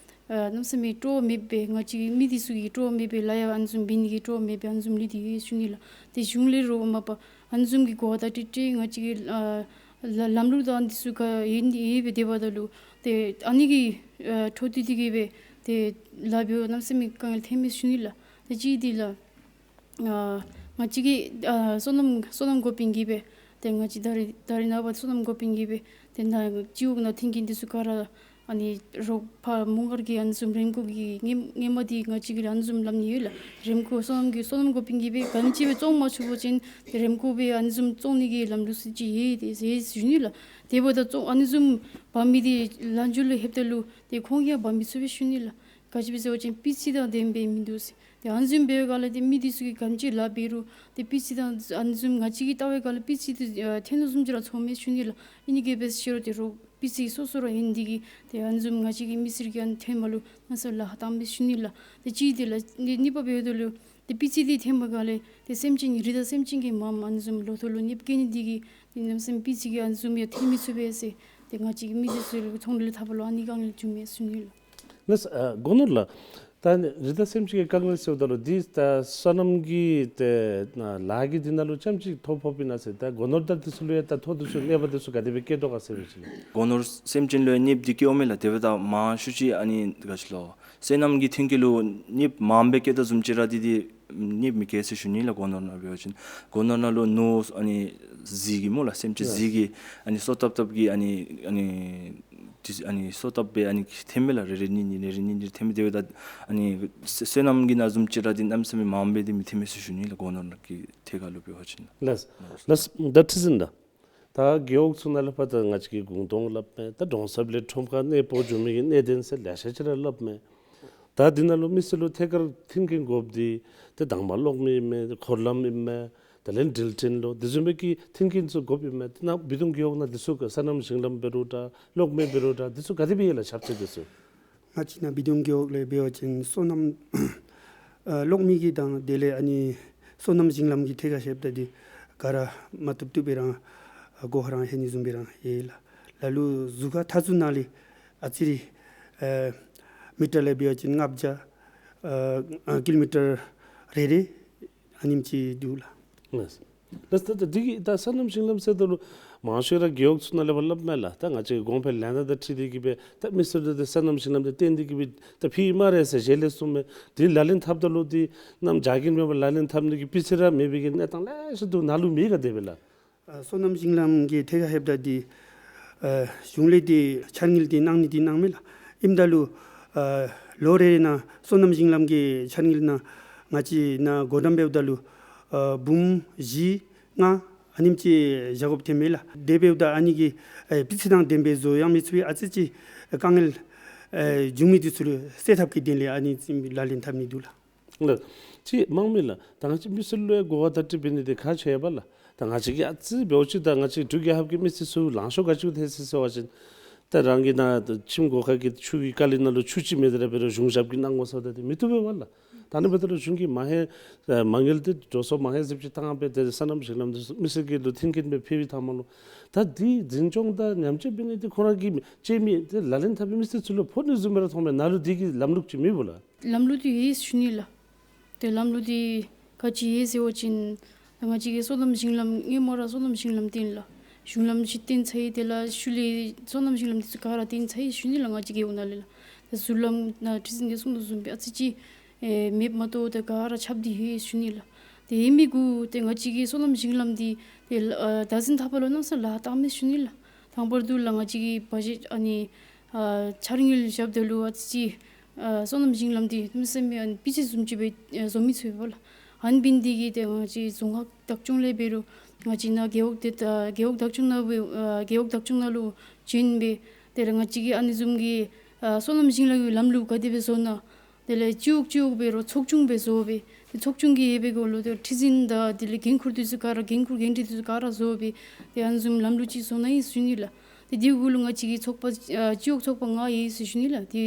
ཨ་གནམ་མེད་ས་མེད་སྤྲོ་བ་མེད་པའི་ང་བཅས་ཀྱི་མི་འདི་ཚུ་གིས་སྤྲོ་བ་མེད་པའི་ལཱ་ཡང་ཨ་ནི་བཟུམ་འབད་ནི་གི་སྤྲོ་བ་མེད་པའི་ཨ་ནི་བཟུམ་ལུས་ཏེ་ཡོད་ཟེར་ཞུ་ནི་ལགས། ཏེ་གཞུང་ལས་རོགས་མ་པ་ཨ་ནི་བཟུམ་གྱི་གོ་བ་བརྡ་སྤྲོད་སྤྲོད་ང་བཅས་ཀྱི་ཨ་ལ་ལམ་ལུགས་དང་འདི་ཚུ་ག་ཡོད་ཡོད་པའི་དེ་འབདཝ་ད་ལུ་ཏེ་ཨ་ནི་གི་ཨ་འཕྲོ་མཐུད་དེ་གིས་སྦེ་ཏེ་ལཱ་འབདཝ་གནམ་མེད་ས་མེད་དཀའ་ངལ་ཐོན་མས་ཟེར་ཞུ་ནི་ལགས། ཏེ་ཅིག་འདི་ལགས་ཨ་ང་བཅས་ཀྱི་ཨ་སོ་ནམ་སོ་ནམ་འགོ་དཔོན་གྱིས་སྦེ་ཏེ་ང་བཅས་ད་རེས་ད་རེས་ནངས་པ་སོ་ནམ་འགོ་དཔོན་གྱིས་སྦེ་ཏེ་ནཱ་སྤྱི་འོག་ནང་མཐུན་རྐྱེན་འདི་ཚུ་ག་ར་ཨ་ནི་རོགས་ཕར་མོང་སྒར་གྱི་ཨ་ནི་བཟུམ་རིམ་གོང་གི་སྔོན་སྔོན་མ་འདི་ང་བཅས་ཀྱིས་ཨ་ནི་བཟུམ་སླབ་ནི་ཡོད་ལགས། རིམ་གོང་སོ་ནམ་གྱི་སོ་ནམ་འགོ་དཔོན་གྱིས་སྦེ་ག་ཅི་སྦེ་བཙོང་མ་ཚུགས་པ་ཅིན་ཏེ་རིམ་གོང་སྦེ་ཨ་ནི་བཟུམ་བཙོང་ནི་གི་ལམ་ལུགས་ཅིག་ཡོད་དེ་ཟེར་ཞུ་ནི་ལགས། དེ་འབདཝ་ད་བཙོང་ཨ་ནི་བཟུམ་འབག་མི་འདི་ལམ་འགྱོ་ལུ་ལྷོདཔ་ད་ལུ་ཏེ་ཁོང་གིས་ཡང་འབག་མི་ཚུགས་པས་ཟེར་ཞུ་ནི་ལགས། ག་ཅི་སྦེ་ཟེར་བ་ཅིན་སྤུས་ཚད་དང་ལྡནམ་སྦེ་མིན་འདུག་ཟེར། ཏེ་ཨ་ནི་བཟུམ་འབད་བའི་སྒང་ལས་ཏེ་མི་འདི་ཚུ་གིས་ག་ཅི་ལཱ་འབད་རུང་ཏེ་སྤུས་ཚད་དང་ཨ་ནི་བཟུམ་ང་བཅས་ཀྱིས་བལྟ་བའི་སྒང་ལས་སྤུས་ཚད་འདི་ཨ་ཐོན་དོ་བཟུམ་ཅིག་ར་ཚོརཝ་མས་ཟེར་ཞུ་ནི་ལགས། ཨིན་ནི་གིས་འབད་ཟེར་རུང་ཏེ་རོགས་སྤུས་ཚད་སོ་སོ་ར་ཨིན་ནི་འདི་གིས་ཏེ་ཨ་ནི་བཟུམ་ང་བཅས་ཀྱི་མི་སེར་གྱིས་ཨ་ནི་ཐོནམ་ལུ་གནམ་མེད་ས་མེད་ལཱ་ཁག་བཏངམ་མས་ཟེར་ཞུ་ནི་ལགས། ཏེ་གཅིག་འདི་ལགས། གཉིས་པ་འབདཝ་ད་ལུ་ཏེ་སྤུས་ཚད་འདི་ཐོན་པའི་སྒང་ལས་ཏེ་སེམས་ཅན་རི་དྭགས་སེམས་ཅན་གྱི་མངམ་ཨ་ནི་བཟུམ་ལོ་ཐོག་ལུ་གནོདཔ་བཀལ་ནི་འདི་གིས་ཏེ་གནམ་མེད་ས་མེད་སྤུས་ཚད་ཀྱི་ཨ་ནི་བཟུམ་ཡང་ཐོན་མི་ཚུགས་པས་ཟེར། ཏེ་ང་བཅས་ཀྱི་མི་སེར་ཚུ་ལུ་ཚོང་འབྲེལ་འཐབ་པ་ལུ་ཨ་ནི་དཀའ་ངལ་བྱུངམ་མས་ཟེར་ཞུ་ནི་ལགས། ལགས་སོ། ཨ་སྒོ་ནོར་ལགས། ད་ཨ་ནི་རི་དྭགས་སེམས་ཅན་གྱི་དཀའ་ངལ་ཟེརཝ་ད་ལུ་འདི་ད་སོ་ནམ་གྱི་ཏེ་ནཱ་ལཱ་གི་འདི་ནང་ལུ་ཙམ་ཅིག་ཐོ་ཕོགཔ་ཨིན་ན་ཟེར། ད་སྒོ་ནོར་དང་འདི་ཚུ་ལུ་ཡང་ད་ཐོ་འདི་ཚུ་གནོད་པ་འདི་ཚུ་ག་དེ་སྦེ་བཀལ་དོ་ག་ཟེར་བ་ཅིན། སྒོ་ནོར་སེམས་ཅན་ལུ་ཡང་གནོདཔ་འདི་བཀལཝ་མས་ལགས། དེ་འབདཝ་ད་མང་ཤོས་ཅིག་ཨ་ནི་ག་ཅི་ལོ་སོ་ནམ་གྱི་ཐོན་སྐྱེད་ལུ་གནོདཔ་མངམ་སྦེ་བཀལ་དོ་བཟུམ་ཅིག་ར་འདི་འདི་གནོདཔ་མི་བཀལ་ཟེར་ཞུ་ནི་ལགས། སྒོ་ནོར་ནང་འབད་བ་ཅིན་སྒོ་ནོར་ནང་ལུ་ནོར་ཨ་ནི་གཟིག་གི་སྨོ་ལགས། སེམས་ཅན་གཟིག་གི་ཨ་ནི་སོ་བཏབ་བཏབ་ཀྱི་ཨ་ནི་ཨ་ནི་ཏེ་ཨ་ནི་སོ་བཏབ་སྦེ་ཨ་ནི་ཐོནམ་མས་ལགས། རེ་རེ་གཉིས་གཉིས་རེ་རེ་གཉིས་གཉིས་ཐོནམ་མས། དེ་འབདཝ་ད་ཨ་ནི་སོ་སོ་ནམ་གྱི་ནང་བཟུམ་ཅིག་ར་འདི་གནམ་མེད་ས་མེད་མངམ་སྦེ་འདི་མི་ཐོན་མས་ཟེར་ཞུ་ནི་ལགས། སྒོ་ནོར་ནང་གི་ཐད་ཁར་ལུ་འབད་བ་ཅིན། ལགས་ལགས། ད་ཁྲི་འཛིན་ད་ད་རྒེད་འོག་ཚུ་ནང་ལས་ཕར་ད་ང་བཅས་ཀྱིས་གུང་སྟོང་སླབ་མས། ད་གྲོང་གསེབ་ལས་ཁྲོམ་ཁར་གནས་སྤོ་འགྱོ་མི་གི་གནད་དོན་ཟེར་ལེ་ཤ་ཅིག་ར་སླབ་མས། ད་འདི་ནང་ལུ་མི་སེར་ལུ་ཐད་ཀར་མཐུན་རྐྱེན་དགོཔ་འདི་ཏེ་དང་པ་གློག་མེ་ཨིན་མས། འཁོར་ལམ་ཨིན་མས། དེ་ལས་འགྲུལ་འཕྲིན་ལུ་དེ་བཟུམ་སྦེ་གི་མཐུན་རྐྱེན་ཚུ་དགོཔ་ཨིན་མས། ཏེ་ནཱ་བི་དུང་རྒེད་འོག་ནང་འདི་ཚུ་ག་སོ་ནམ་ཞིང་ལམ་འབད་རུང་འདྲ་གློག་མེ་འབད་རུང་འདྲ་འདི་ཚུ་ག་དེ་སྦེ་ཡོད་ལགས་ཁྱབ་ཚད་འདི་ཚུ། ང་བཅས་ནཱ་བི་དུང་རྒེད་འོག་ལས་འབད་བ་ཅིན་སོ་ནམ་ཨ་གློག་མེ་གི་དང་དེ་ལས་ཨ་ནི་སོ་ནམ་ཞིང་ལམ་གྱི་ཐད་ཁར་ཞུཝ་ད་འདི་ག་ར་མ་བཏུབ་བཏུབ་སྦེ་ར་ཨ་སྒོ་ཁར་ར་ལྷོད་ནི་བཟུམ་སྦེ་ར་ཡོད་ལགས། ལ་ལུ་ཟུར་ཁ་མཐའ་ཟུར་ནང་ལས་ཨ་ཙི་རེ་ཨ་མི་ཊར་ལས་འབད་བ་ཅིན་ལྔ་བརྒྱ་ཨ་ཨ་ཀི་ལོ་མི་ཊར་རེ་རེ་ཨ་ནེམ་ཅིག་འདུག་ལགས། ལགས། ལགས། ད་ད་འདི་གི་ད་སོ་ནམ་ཞིང་ལམ་ཟེརཝ་ད་ལུ་མང་ཤོས་ར་རྒེད་འོག་ཚུ་ནང་ལས་ཕར་སླབ་མས་ལགས། ད་ང་བཅས་ཀྱི་གོང་འཕེལ་ལས་སྟངས་དང་འཁྲིལ་ཏེ་གིས་སྦེ་ད་མི་སེར་ཚུ་ད་སོ་ནམ་ཞིང་ལམ་འདི་བཏོན་ཏེ་གིས་སྦེ་ད་ཕུལཝ་སྨ་རེ་ཟེར་ཞལ་ལས་གསུངམ་མས། འདི་ལག་ལེན་འཐབ་ད་ལུ་འདི་གནམ་བྱཱར་རྐྱེན་མེད་པར་ལག་ལེན་འཐབ་ནི་གི་སྤུས་ཚད་ར་མེད་པའི་གི་གནས་སྟངས་ལེ་ཤ་འདུག། ནཱ་ལུ་མེད་ག་དེ་སྦེ་ལགས། ཨ་སོ་ནམ་ཞིང་ལམ་གྱི་ཐད་ཁར་ལྷོདཔ་ད་འདི་ཨ་གཞུང་ལས་འདི་འཆར་དངུལ་འདི་གནང་ནི་འདི་གནངམ་མས་ལགས། ཨིནམ་ད་ལུ་ཨ་ལོ་རེ་རེ་ནང་སོ་ནམ་ཞིང་ལམ་གྱི་འཆར་དངུལ་ནང་ང་བཅས་ནཱ་བགོ་བཀྲམ་འབདཝ་ད་ལུ་ཨ་འབུམ་བཞི་ལྔ་ཨ་ནེམ་ཅིག་བཞག་དགོཔ་ཐོནམ་མས་ལགས། དེ་འབདཝ་ད་ཨ་ནི་གི་ཨ་སྤུས་ཚད་དང་ལྡནམ་སྦེ་བཟོ་ཡང་མི་ཚུགས་པའི་ཨ་ཙི་ཅིག་དཀའ་ངལ་ཨ་བྱུང་མི་འདི་ཚུ་ལུ་སེལ་ཐབས་ཀྱི་དོན་ལས་ཨ་ནི་ལག་ལེན་འཐབ་ནི་འདུག་ལགས། ལགས། ཅིག་དམངས་མི་ལགས། ད་ང་བཅས་མི་སེར་ལུ་ཡང་གོ་བ་བརྡ་སྤྲོད་འབད་ནི་འདི་ཁག་ཆེ་བས་ལགས། ད་ང་བཅས་ཀྱིས་ཨ་ཙི་འབདཝ་ཅིག་ད་ང་བཅས་འབྲུག་རྒྱལ་ཁབ་ཀྱི་མི་སེར་ཚུ་ལང་ཤོར་ག་ཅི་ཐལ་སོ་ཟེར་བ་ཅིན་ད་རང་གི་ནཱ་ཁྱིམ་སྒོ་ཁ་གི་ཆུ་གི་ཀ་ལི་ནང་ལུ་ཆུ་ཅིག་མེད་དེ་ར་འབད་རུང་གཞུང་ཞབས་ཀྱིས་གནང་དགོ་ཟེརཝ་ད་འདི་མི་བཏུབ་པས་ལགས། ད་ནི་འབདཝ་ད་ལུ་གཞུང་གིས་མ་ཧེ་ཨ་མ་དངུལ་འདི་འགྲོ་སོང་མ་ཧེ་ཟེར་ཅིག་བཏང་སྦེ་ཏེ་སོ་ནམ་ཞིང་ལམ་འདི་མི་སེར་གྱི་ལུ་མཐུན་རྐྱེན་སྦེ་ཕུལ་བའི་མཐའ་མ་ལུ་ད་འདི་འཛིན་སྐྱོང་དང་ཉམས་བཅོས་འབད་ནི་འདི་ཁོང་ར་གིས་བཅོས་མི་ཏེ་ལག་ལེན་འཐབ་པའི་མི་སེར་ཚུ་ལུ་ཕོག་ནི་བཟུམ་སྦེ་ར་མཐོངམ་མས། ནཱ་ལུ་འདི་གི་ལམ་ལུགས་ཅིག་མེད་པས་ལགས། ལམ་ལུགས་འདི་ཡོད་ཟེར་ཞུ་ནི་ལགས། ཏེ་ལམ་ལུགས་འདི་ག་ཅི་ཡོད་ཟེར་བ་ཅིན་ང་བཅས་ཀྱི་སོ་ནམ་ཞིང་ལམ་སྔོན་མ་ར་སོ་ནམ་ཞིང་ལམ་བཏིང་ལགས། གཞུང་ལམ་ཅིག་བཏིང་ཚར་ཡི། དེ་ལས་ཤུལ་ལས་སོ་ནམ་ཞིང་ལམ་འདི་ཚུ་ག་ར་བཏིང་ཚར་ཡི་ཞུ་ནི་ལགས། ང་བཅས་རྒེད་འོག་ནང་ལས་ལགས། ཏེ་ཟུར་ལམ་ནཱ་ཁྲི་འཛིན་གྱིས་གསུངས་དོ་བཟུམ་སྦེ་ཨ་ཙི་ཅིག་ཨེ་མེདཔ་མ་གཏོགས་ཏེ་ག་ར་ཁྱབ་སྟེ་ཡོད་ཞུ་ནི་ལགས། ཏེ་ཨིན་མི་གུ་ཏེ་ང་བཅས་ཀྱི་སོ་ནམ་ཞིང་ལམ་འདི་ཏེ་ཨ་བདག་འཛིན་འཐབ་པ་ལུ་གནམ་ས་ལཱ་བཏང་མས་ཞུ་ནི་ལགས། དང་པར་དུ་ལགས་ང་བཅས་ཀྱི་བ་ཞིན་ཨ་ནི་ཨ་འཆར་དངུལ་བཞགཔ་ད་ལུ་ཨ་ཙི་ཅིག་ཨ་སོ་ནམ་ཞིང་ལམ་འདི་མི་སེར་མི་ཨ་ནི་པི་ཅི་བཟུམ་ཅིག་སྦེ་ཨེ་བཟོ་མི་ཚུགས་པས་ལགས། ཨ་ནི་འབད་ནི་འདི་གིས་ཏེ་ང་བཅས་རྫོང་ཁག་བདག་སྐྱོང་ལས་འབད་རུང་ང་བཅས་ནཱ་རྒེད་འོག་འདི་ད་རྒེད་འོག་བདག་སྐྱོང་ནང་སྦེ་ཨ་རྒེད་འོག་བདག་སྐྱོང་ནང་ལུ་བྱོན་སྦེ་དེ་ལས་ང་བཅས་ཀྱིས་ཨ་ནི་བཟུམ་གྱི་ཨ་སོ་ནམ་ཞིང་ལམ་གྱི་ལམ་ལུགས་ག་དེ་སྦེ་བཟོ་ན། དེ་ལས་སྤྱི་འོག་སྤྱི་འོག་འབད་རུང་ཚོགས་ཆུང་སྦེ་བཟོ་སྦེ་ཏེ་ཚོགས་ཆུང་གི་ཡོད་པའི་གུ་ལུ་ཏེ་ཁྲི་འཛིན་དང་དེ་ལས་འགན་ཁུར་འདི་ཚུ་ག་ར་འགན་ཁུར་འགན་འཁྲི་འདི་ཚུ་ག་ར་བཟོ་སྦེ་ཏེ་ཨ་ནི་བཟུམ་ལམ་ལུགས་ཅིག་བཟོ་ན་ཨིན་ཞུ་ནི་ལགས། ཏེ་དེའི་གུ་ལུ་ང་བཅས་ཀྱི་ཚོགས་པ་ཨ་སྤྱི་འོག་ཚོགས་པ་ལྔ་ཡོད་ཟེར་ཞུ་ནི་ལགས། ཏེ་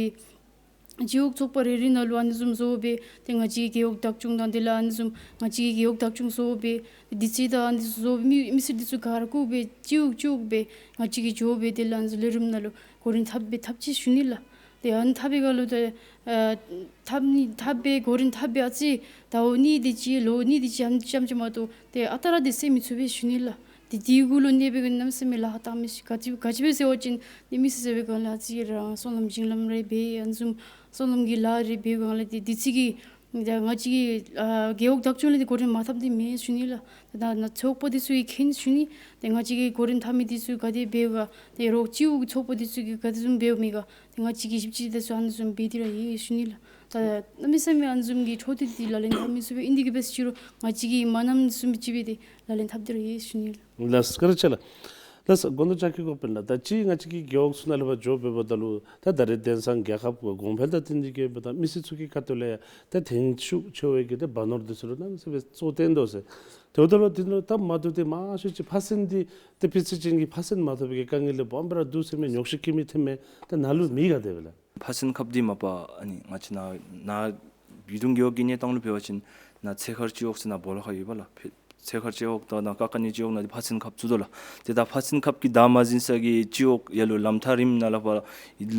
སྤྱི་འོག་ཚོགས་པ་རེ་རེ་ནང་ལུ་ཨ་ནི་བཟུམ་བཟོ་སྦེ་ཏེ་ང་བཅས་ཀྱི་རྒེད་འོག་བདག་སྐྱོང་དང་དེ་ལས་ཨ་ནི་བཟུམ་ང་བཅས་ཀྱི་རྒེད་འོག་བདག་སྐྱོང་བཟོ་སྦེ་ཏེ་དུས་ཚོད་དང་ཨ་ནི་བཟུམ་བཟོ་སྦེ་མི་མི་སེར་འདི་ཚུ་ག་ར་བཀུག་སྦེ་སྤྱི་འོག་སྤྱི་འོག་སྦེ་ང་བཅས་ཀྱིས་འགྱོ་སྦེ་དེ་ལས་ཨ་ནི་བཟུམ་ལས་རིམ་ནང་ལུ་གོ་རིམ་འཐབ་སྦེ་འཐབ་ཅི་ཞུ་ནི་ལགས། ཏེ་ཨ་ནི་འཐབ་པའི་སྒང་ལུ་ཏེ་ཨ་འཐབ་ནི་འཐབ་སྦེ་གོ་རིམ་འཐབ་སྦེ་ཨ་ཙི་ཟླཝ་གཉིས་དེ་ཅིག་ལོ་གཉིས་དེ་ཅིག་ཨ་ནི་ཙམ་ཅིག་མ་གཏོགས་ཏེ་ཨ་རྟག་ར་དེ་སེལ་མི་ཚུགས་པས་ཞུ་ནི་ལགས། ཏེ་དེའི་གུ་ལུ་གནོད་པའི་གནམ་མེད་ས་མེད་ལཱ་བཏང་མི་ཅིག་ག་ཅི་ག་ཅི་སྦེ་ཟེར་བ་ཅིན་ཏེ་མི་སེར་ཟེར་བའི་སྒང་ལས་ཨ་ཙི་ར་སོ་ནམ་ཞིང་ལམ་རེ་འབད་ཨ་ནི་བཟུམ་སོ་ནམ་གྱི་ལཱ་རེ་འབད་སྒང་ལས་ཏེ་དུས་ཚོད་ཀྱི་ད་ང་བཅས་ཀྱི་ཨ་རྒེད་འོག་བདག་སྐྱོང་ལས་ཏེ་གོ་རིམ་མ་འཐབ་འདི་མེད་ཞུ་ནི་ལགས། ད་ནཱ་ཚོགས་པ་འདི་ཚུ་གིས་མཁྱེན་ཞུ་ནི། ཏེ་ང་བཅས་ཀྱིས་གོ་རིམ་འཐབ་མི་འདི་ཚུ་ག་དེ་འབདཝ་ག་ཏེ་རོགས་སྤྱི་འོག་གི་ཚོགས་པ་འདི་ཚུ་གིས་ག་དེ་བཟུམ་འབདཝ་མེད་ག་ཏེ་ང་བཅས་ཀྱིས་ཞིབ་དཔྱད་འདི་ཚུ་ཨ་ནི་བཟུམ་འབད་དེ་ར་ཡོད་ཞུ་ནི་ལགས། ད་གནམ་མེད་ས་མེད་ཨ་ནི་བཟུམ་གྱི་འཕྲོ་མཐུད་དེ་ལག་ལེན་འཐབ་མི་ཚུགས་པས། ཨིན་དེ་གིས་འབད་ཟེར་རུང་ང་བཅས་ཀྱིས་མ་གནམ་བཟུམ་ཅིག་སྦེ་ཏེ་ལག་ལེན་འཐབ་དེ་ར་ཡོད་ཞུ་ནི་ལགས། ལགས་སོ་བཀའ་དྲིན་ཆེ་ལགས། ལགས་སོ་དགོངས་དོན་བཅའ་ཁྱབ་དགོ་པས་ལགས། ད་ཅི་ང་བཅས་ཀྱི་རྒེད་འོག་ཚུ་ནང་ལུ་ཕར་འགྱོ་འབདཝ་ད་ལུ་ད་ད་རེས་དེང་སང་རྒྱལ་ཁབ་གོང་འཕེལ་དང་བསྟུན་ཏེ་གི་འབདཝ་ད་མི་སེར་ཚུ་གི་ཁ་ཐུག་ལས་ཡང་ད་དེང་ཕྱུག་ཆེ་བའི་གི་ད་སྦ་ནོར་འདི་ཚུ་ལུ་གནམ་མེད་ས་མེད་གཙོ་བཏོན་དོ་ཟེར། དེ་འབདཝ་ད་ལུ་འདི་ནང་ད་མ་བཏུབ་སྟེ་མང་ཤོས་ཅིག་ཕ་སེན་དེ་ཏེ་སྤུས་ཚད་ཅན་གྱི་ཕ་སེན་མ་ཐོབ་པའི་གི་དཀའ་ངལ་ལས་སྦོམ་སྦེ་ར་འདུག་ཟེར་མི་ཉོགས་བཤད་བཀོད་མི་ཐོནམ་མས། ད་ནཱ་ལུ་མེད་ག་དེ་སྦེ་ལགས། ཕ་སེན་ཁབ་འདི་མ་པ་ཨ་ནི་ང་བཅས་ནཱ་ནཱ་བི་དུང་རྒེད་འོག་གི་གནས་སྟངས་ལུ་འབད་བ་ཅིན་ནཱ་ཚེ་མཁར་སྤྱི་འོག་ཟེར་ནཱ་སྦོ་ལོགས་ཁར་ཡོད་པ་ལགས། ཕེ་ཚེ་མཁར་སྤྱི་འོག་དང་ནཱ་ཀ་ཀ་ནི་སྤྱི་འོག་ནང་འདི་ཕ་སེན་ཁབ་བཙུགས་དོ་ལགས། ཏེ་ད་ཕ་སེན་ཁབ་ཀྱི་བདའ་མ་འཛིན་ས་གི་སྤྱི་འོག་ཡར་ལུ་ལམ་ཐག་རིངམ་ནང་ལུ་ཕར་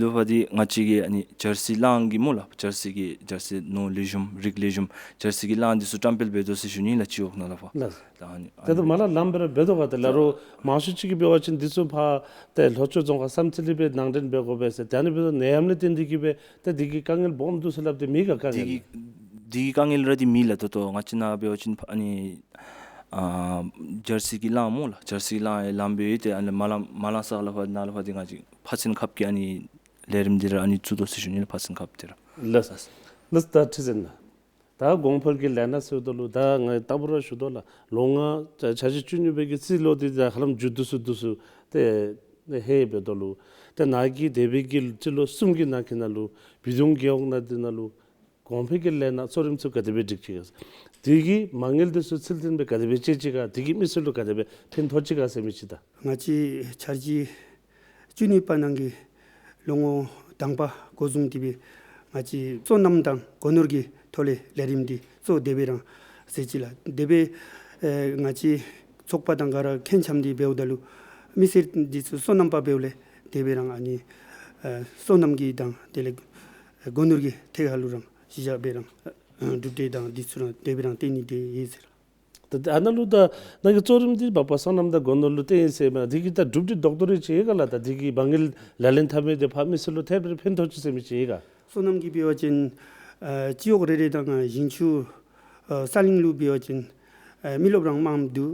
ལུ་ཕར་འདི་ང་བཅས་ཀྱི་ཨ་ནི་ཇར་སི་གླང་གི་སྨོ་ལགས། ཇར་སི་གི་ཇར་སི་ནོར་ལེགས་ཤོམ་རིགས་ལེགས་ཤོམ་ཇར་སི་གི་གླང་འདི་ཚུ་བཀྲམ་སྤེལ་འབད་དོ་ཟེར་ཞུ་ནི་ལགས་སྤྱི་འོག་ནང་ལུ་ཕར། ལགས། ད་ཨ་ནི་ད་ལྟོ་མ་ལ་ལམ་སྦེ་ར་འབད་དོ་ག་ཏེ་ལགས། རོགས་མང་ཤོས་ཅིག་གིས་འབད་བ་ཅིན་འདི་ཚུ་ཕར་ཏེ་ལྷོ་ཕྱོགས་རྫོང་ཁག་བསམ་རྩེ་ལས་སྦེ་ནང་འདྲེན་འབད་དགོ་པས་ཟེར། ད་ཨ་ནི་འབདཝ་ད་ནད་ཡམས་ལས་བརྟེན་ཏེ་གི་སྦེ་ཏེ་འདི་གི་དཀའ་ངལ་སྦོམ་འདུག་ཟེར་སླབ་སྟེ་མེད་ག་དཀའ་འདི་ངལ། གི་འདི་གི་དཀའ་ངལ་ར་འདི་མེད་ལགས། ད་ལྟོ་ང་བཅས་ནཱ་འབད་བ་ཅིན་ཨ་ནི་ཨ་ཇར་སི་གི་གླང་སྨོ་ལགས། ཇར་སི་གི་གླང་ཡང་ལངམ་སྦེ་ཏེ་ཨ་ནི་མ་ལངམ་མ་ལངམ་ས་ལུ་ཕར་ནཱ་ལུ་ཕར་འདི་ང་བཅས་ཕ་སེན་ཁབ་ཀྱི་ཨ་ནི་ལས་རིམ་འདི་ར་ཨ་ནི་བཙུགས་དོ་ཟེར་ཞུ་ནི་ལགས་ཕ་སེན་ཁབ་འདི་ར། ལགས། ལགས་ད་ཁྲི་འཛིན་ལགས། ད་གོང་འཕེལ་གྱི་ལས་སྣ་ཟེརཝ་ད་ལུ་ད་ང་ལྟ་བུ་ར་ཞུ་དོ་ལགས། ལོ་ལྔ་ཆ་འཇོག་བཅུ་གཉིས་པའི་གི་རྩིས་ལོ་འདི་ད་ཧ་ལམ་མཇུག་བསྡུ་སུ་བསྡུ་སུ་ཏེ་ཧེ་འབདཝ་ད་ལུ་ཏེ་ནཱ་གི་འདས་པའི་གི་རྩིས་ལོ་གསུམ་གྱི་ནང་གི་ནང་ལུ་བི་དུང་རྒེད་འོག་ནང་འདི་ནང་ལུ་གོང་འཕེལ་གྱི་ལས་སྣ་གཙོ་རིམ་ཚུ་ག་དེ་སྦེ་སྒྲིག་ཅི་ག། དེ་གི་མ་དངུལ་འདི་ཚུ་ཚུལ་མཐུན་སྦེ་ག་དེ་སྦེ་སྤྱོད་ཅི་ག། དེ་གིས་མི་སེར་ལུ་ག་དེ་སྦེ་ཕན་ཐོགས་ཅི་ག་ཟེར་མི་ཅིག་ད། ང་བཅས་འཆར་གཞི་བཅུ་གཉིས་པ་ནང་གི་ལོ་ངོ་དང་པ་འགོ་བཟུང་སྟེ་སྦེ་ང་བཅས་སོ་ནམ་དང་སྒོ་ནོར་གྱི་ཐོག་ལས་ལས་རིམ་འདི་གཙོ་དེ་སྦེ་རང་ཟེར་ཅི་ལགས། དེ་སྦེ་ཨེ་ང་བཅས་ཚོགས་པ་དང་ག་ར་མཁྱེན་ཙམ་འདི་འབདཝ་ད་ལུ་མི་སེར་འདི་ཚུ་སོ་ནམ་པ་འབདཝ་ལས་དེ་སྦེ་རང་ཨ་ནི་ཨེ་སོ་ནམ་གྱི་དང་དེ་ལས་སྒོ་ནོར་གྱི་ཐད་ཁར་ལུ་རང་གཞི་བཞག་སྦེ་རང་ཨེ་གྲུབ་འབྲས་དང་འདི་ཚུ་རང་དེ་སྦེ་རང་བཏོན་ནི་དེ་ཨིན་ཟེར། ད་ཨ་ནཱ་ལུ་ད་ནཱ་གི་གཙོ་རིམ་འདི་འབད་བ་སོ་ནམ་དང་སྒོ་ནོར་ལུ་བརྟེན་ཡི་ཟེར་མས། དེ་གི་ད་གྲུབ་འབྲས་རྡོག་རྡོག་རེ་ཅིག་ཡོད་ག་ལགས། ད་དེ་གི་མ་དངུལ་ལག་ལེན་འཐབ་མི་དེ་ཕར་མི་སེར་ལུ་ཐད་རི་ཕན་ཐོགས་ཅི་ཟེར་མི་ཅིག་ཡོད་ག། སོ་ནམ་གྱི་འབད་བ་ཅིན་ཨ་སྤྱི་འོག་རེ་རེ་དང་ཞིང་ཆུ་ཨ་ས་གླིང་ལུ་འབད་བ་ཅིན་ཨ་མི་རློབས་རང་མངམ་འདུག།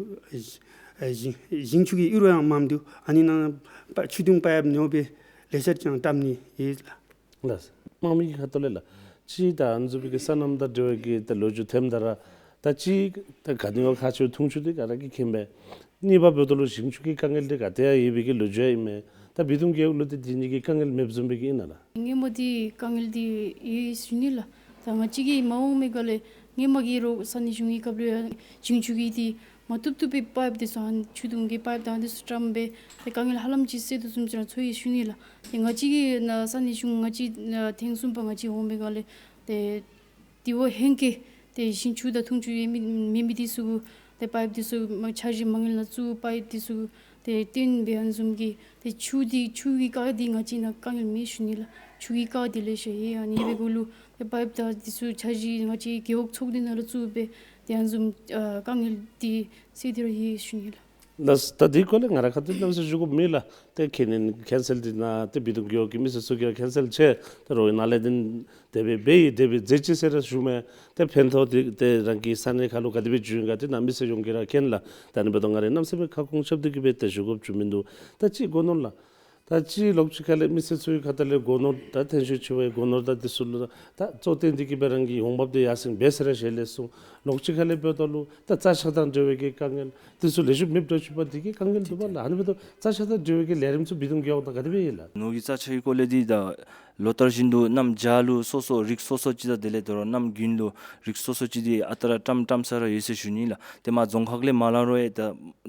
ཨ་ཞིང་ཞིང་ཆུ་གི་ཡུར་བ་ཡང་མངམ་འདུག། ཨ་ནི་ནང་ཕར་ཆུ་དུང་པ་ཡབ་ཉོ་སྦེ་ལེ་ཤ་ཅིག་ཡང་བཀྲམ་ནི་ཡོད་ལགས། ལགས། དམངས་མི་གི་ཁ་ཐུག་ལས་ལགས། ཅིག་ད་ཨ་ནི་བཟུམ་གྱི་སོ་ནམ་དང་འབྲེལ་བའི་གི་ད་ལོ་རྒྱུས་ཐོནམ་ད་ར་ད་ཅིག་ད་ག་ནི་བ་ཁ་ཆུ་འཐུང་ཆུ་འདི་ག་ར་གིས་མཁྱེན་པས། གཉིས་པ་འབདཝ་ད་ལུ་ཞིང་ཆུ་གི་དཀའ་ངལ་འདི་ག་དེ་ཡང་ཡོད་པའི་གི་ལོ་རྒྱུས་ཨིན་མས། ད་བི་དུང་རྒེད་འོག་ལུ་ཏེ་འདི་གཉིས་ཀྱི་དཀའ་ངལ་མེདཔ་བཟུམ་སྦེ་གི་ཨིན་ན་ལགས། སྔོན་མ་འདི་དཀའ་ངལ་འདི་ཡོད་ཞུ་ནི་ལགས། ད་ང་བཅས་ཀྱིས་མ་འོངས་པའི་སྒང་ལས་སྔོན་མ་གི་རོགས་ས་གནས་གཞུང་གི་སྐབས་ལུ་ཡང་ཞིང་ཆུ་གི་འདི་མ་བཏུབ་བཏུབ་པའི་པའིཔ་འདི་ཚུ་ཨ་ནི་ཆུ་དུང་གི་པའིཔ་དང་འདི་ཚུ་བཀྲམ་སྦེ་ཏེ་དཀའ་ངལ་ཧ་ལམ་ཅིག་སེལ་དོ་བཟུམ་ཅིག་ར་ཚོར་ཡི་ཞུ་ནི་ལགས། ཏེ་ང་བཅས་ཀྱི་ནཱ་ས་གནས་གཞུང་ང་བཅས་ནཱ་ཐེངས་གསུམ་པ་ང་བཅས་འོང་པའི་སྒང་ལས་ཏེ་ དེ་བ་ཧེང་སྐལ་ཏེ་ཞིང་ཆུ་དང་འཐུང་ཆུ་ཡོད་མི་མེད་མི་དེ་ཚུ་ཏེ་པའིཔ་དེ་ཚུ་མ་འཆར་གཞི་མ་དངུལ་ནང་བཙུགས། པའིཔ་དེ་ཚུ་ཏེ་བཏོན་སྦེ་ཨ་ནི་བཟུམ་གྱི་ཏེ་ཆུ་དེ་ཆུ་གི་རྐ་དེ་ང་བཅས་ནང་དཀའ་ངལ་མེད་ཞུ་ནི་ལགས། ཆུ་གི་རྐ་དེ་ལེ་ཤ་ཡོད། ཨ་ནི་ཡོད་པའི་གུ་ལུ་ཏེ་པའིཔ་དང་དེ་ཚུ་འཆར་གཞི་ང་བཅས་རྒེད་འོག་ཚོགས་སྡེ་ནང་ལུ་བཙུགས་སྦེ་ཏེ་ཨ་ནི་བཟུམ་ཨ་དཀའ་ངལ་དེ་སེལ་ཏེ་ར་ཡོད་ཞུ་ནི་ལགས། ལགས། ད་དེའི་སྐོར་ལས་ང་ར་ཁ་ཐུག་གནམ་མེད་ས་མེད་ཞུ་དགོཔ་མེད་ལགས། ཏེ་ཁེ་ཉེན་ཁེན་སེལ་འདི་ནང་ཏེ་བི་དུམ་རྒེད་འོག་གི་མི་སེར་ཚུ་གིས་ར་ཁེན་སེལ་ཅིག་ཏེ་རོགས་ནཱ་ལས་དེ་དེ་སྦེ་འབད་ཡི་དེ་སྦེ་མཛད་ཅི་ཟེར་ར་ཞུ་མས། ཏེ་ཕན་ཐོགས་འདི་ཏེ་རང་གི་ས་གནས་ཁ་ལུ་ག་དེ་སྦེ་འབྱུང་ཡི་ག་ཏེ་ནཱ་མི་སེར་ཡོངས་ཀྱིས་ར་མཁྱེན་ལགས། ད་ཨ་ནི་འབདཝ་ད་ང་ར་གནམ་མེད་ས་མེད་ཁ་སྐོང་རྐྱབ་སྟེ་གི་སྦེ་ཏེ་ཞུ་དགོཔ་ཅིག་མིན་འདུག། ད་ཅིག་སྒོ་ནོར་ལགས། ད་ཅིག་ལོགས་ཅིག་ཁ་ལས་མི་སེར་ཚུ་གི་ཁ་ཐུག་ལས་སྒོ་ནོར་ད་ཐོན་ཤུལ་ཅིག་སྦེ་སྒོ་ནོར་དང་དེ་ཚུ་ལུ་ད་གཙོ་བོ་བཏོན་ཏེ་གི་སྦེ་རང་གི་འོང་འབབ་དེ་ཡར་སེང་འབད་ཟེར་ར་ཞལ་ལས་གསུངས། ལོགས་ཅིག་ཁ་ལས་འབདཝ་ད་ལུ་ད་རྩྭ་ཆག་དང་འབྲེལ་བའི་གི་དཀའ་ངལ་དེ་ཚུ་ལེགས་ཤོམ་མེདཔ་འདྲཝ་ཅིག་འབད་དེ་གི་དཀའ་ངལ་འདུག་པ་ལགས། ཨ་ནི་འབདཝ་ད་རྩྭ་ཆག་དང་འབྲེལ་བའི་གི་ལས་རིམ་ཚུ་བི་དུམ་རྒེད་འོག་ནང་ག་དེ་སྦེ་ཡོད་ལགས། ནོར་གྱི་རྩྭ་ཆག་གི་སྐོར་ལས་འདི་ད་ལོ་ལྟར་བཞིན་དུ་གནམ་བྱཱར་ལུ་སོ་སོ་རིགས་སོ་སོ་ཅིག་དང་དེ་ལས་དོ་རུང་གནམ་དགུན་ལུ་རིགས་སོ་སོ་ཅིག་འདི་ཨ་རྟག་ར་བཀྲམ་བཀྲམ་ས་ར་ཡོད་ཟེར་ཞུ་ནི་ལགས། ཏེ་མ་རྫོང་ཁག་ལས་མ་ལང་རུང་ཡང་ད་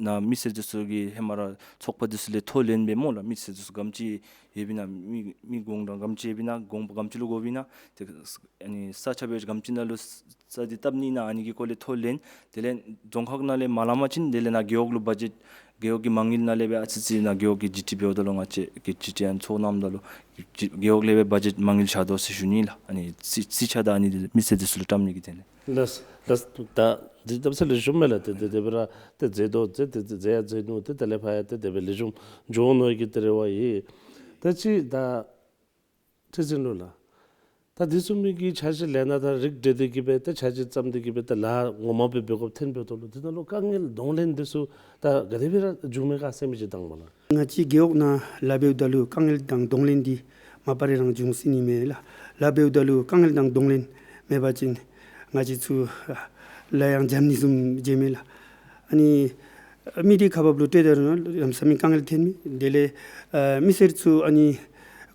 ནཱ་མི་སེར་དེ་ཚུ་གིས་ཧེ་མ་ར་ཚོགས་པ་དེ་ཚུ་ལས་ཐོ་ལེན་སྦེ་སྨོ་ལགས། མི་སེར་དེ་ཚུ་ག་དེམ་ཅིག་ཡོདཔ་ཨིན་ན་མི་མི་གུང་དང་ག་དེམ་ཅིག་ཡོདཔ་ཨིན་ན་གུང་པ་ག་དེམ་ཅིག་ལུ་དགོཔ་ཨིན་ན་ཏེ་ཨ་ནི་ས་ཆ་སྦེ་ག་དེམ་ཅིག་ནང་ལུ་ས་འདི་བཏབ་ནི་ཨིན་ན་ཨ་ནི་གི་སྐོར་ལས་ཐོ་ལེན། དེ་ལས་རྫོང་ཁག་ནང་ལས་མ་ལང་པ་ཅིན་དེ་ལས་ནཱ་རྒེད་འོག་ལུ་བ་ཇེཊ་རྒེད་འོག་གི་མ་དངུལ་ནང་ལས་སྦེ་ཨ་ཙི་ཙི་ནཱ་རྒེད་འོག་གི་ཇི་ཊི་འབདཝ་ད་ལུ་ང་བཅས་ཀྱི་ཇི་ཊི་ཨ་ནི་ཚོགས་གནངམ་ད་ལུ་རྒེད་འོག་ལས་སྦེ་བ་ཇེཊ་མ་དངུལ་བཞག་དོ་ཟེར་ཞུ་ནི་ལགས། ཨ་ནི་རྩིས་རྩིས་ཆ་དང་ཨ་ནི་འདི་མི་སེར་དེ་ཚུ་ལུ་བཀྲམ་ནི་གི་དོན་ལས། ལགས་ལགས། ད་འདི་གནམ་མེད་ས་མེད་ལེགས་ཤོམ་མས་ལགས། ཏེ་ཏེ་དེ་སྦེ་ར་ཏེ་མཛད་དོ་མཛད་ཏེ་ཏེ་མཛད་ཡང་མཛད་ནུག། ཏེ་དེ་ལས་ཕར་ཡང་ཏེ་དེ་སྦེ་ལེགས་ཤོམ་འགྱོ་འོང་མནོ་བའི་གི་ཏེ་རེ་བ་ཡོད། ད་ཅི་ད་ཁྲི་འཛིན་ལུ་ལགས། ད་དེ་ཚུ་མི་གི་འཆར་གཞི་ལས་སྣ་དང་རིགས་འགྲེ་སྟེ་གི་སྦེ་ད་འཆར་གཞི་བརྩམས་ཏེ་གི་སྦེ་ད་ལཱ་ངོ་མ་སྦེ་འབད་དགོཔ་ཐོན་འབདཝ་ད་ལུ་དེ་ནང་ལུ་དཀའ་ངལ་གདོང་ལེན་དེ་ཚུ་ད་ག་དེ་སྦེ་ར་འབྱུང་མས་ག་ཟེར་མི་ཅིག་དང་པ་ལགས། ང་བཅས་རྒེད་འོག་ནང་ལཱ་འབདཝ་ད་ལུ་དཀའ་ངལ་དང་གདོང་ལེན་འདི་མ་པ་ར་རང་འབྱུང་སྲིད་ནི་མས་ལགས། ལཱ་འབདཝ་ད་ལུ་དཀའ་ངལ་དང་གདོང་ལེན་མེད་པ་ཅིན་ང་བཅས་ཚུ་ལཱ་ཡང་འཇམ་ནི་བཟུམ་མཇལ་མས་ལགས། ཨ་ནི་མི་སྡེ་ཁག་འབགཔ་ལུ་སྤྲོད་ད་རུང་གནམ་མེད་ས་མེད་དཀའ་ངལ་ཐོན་མས། དེ་ལས་ཨ་མི་སེར་ཚུ་ཨ་ནི་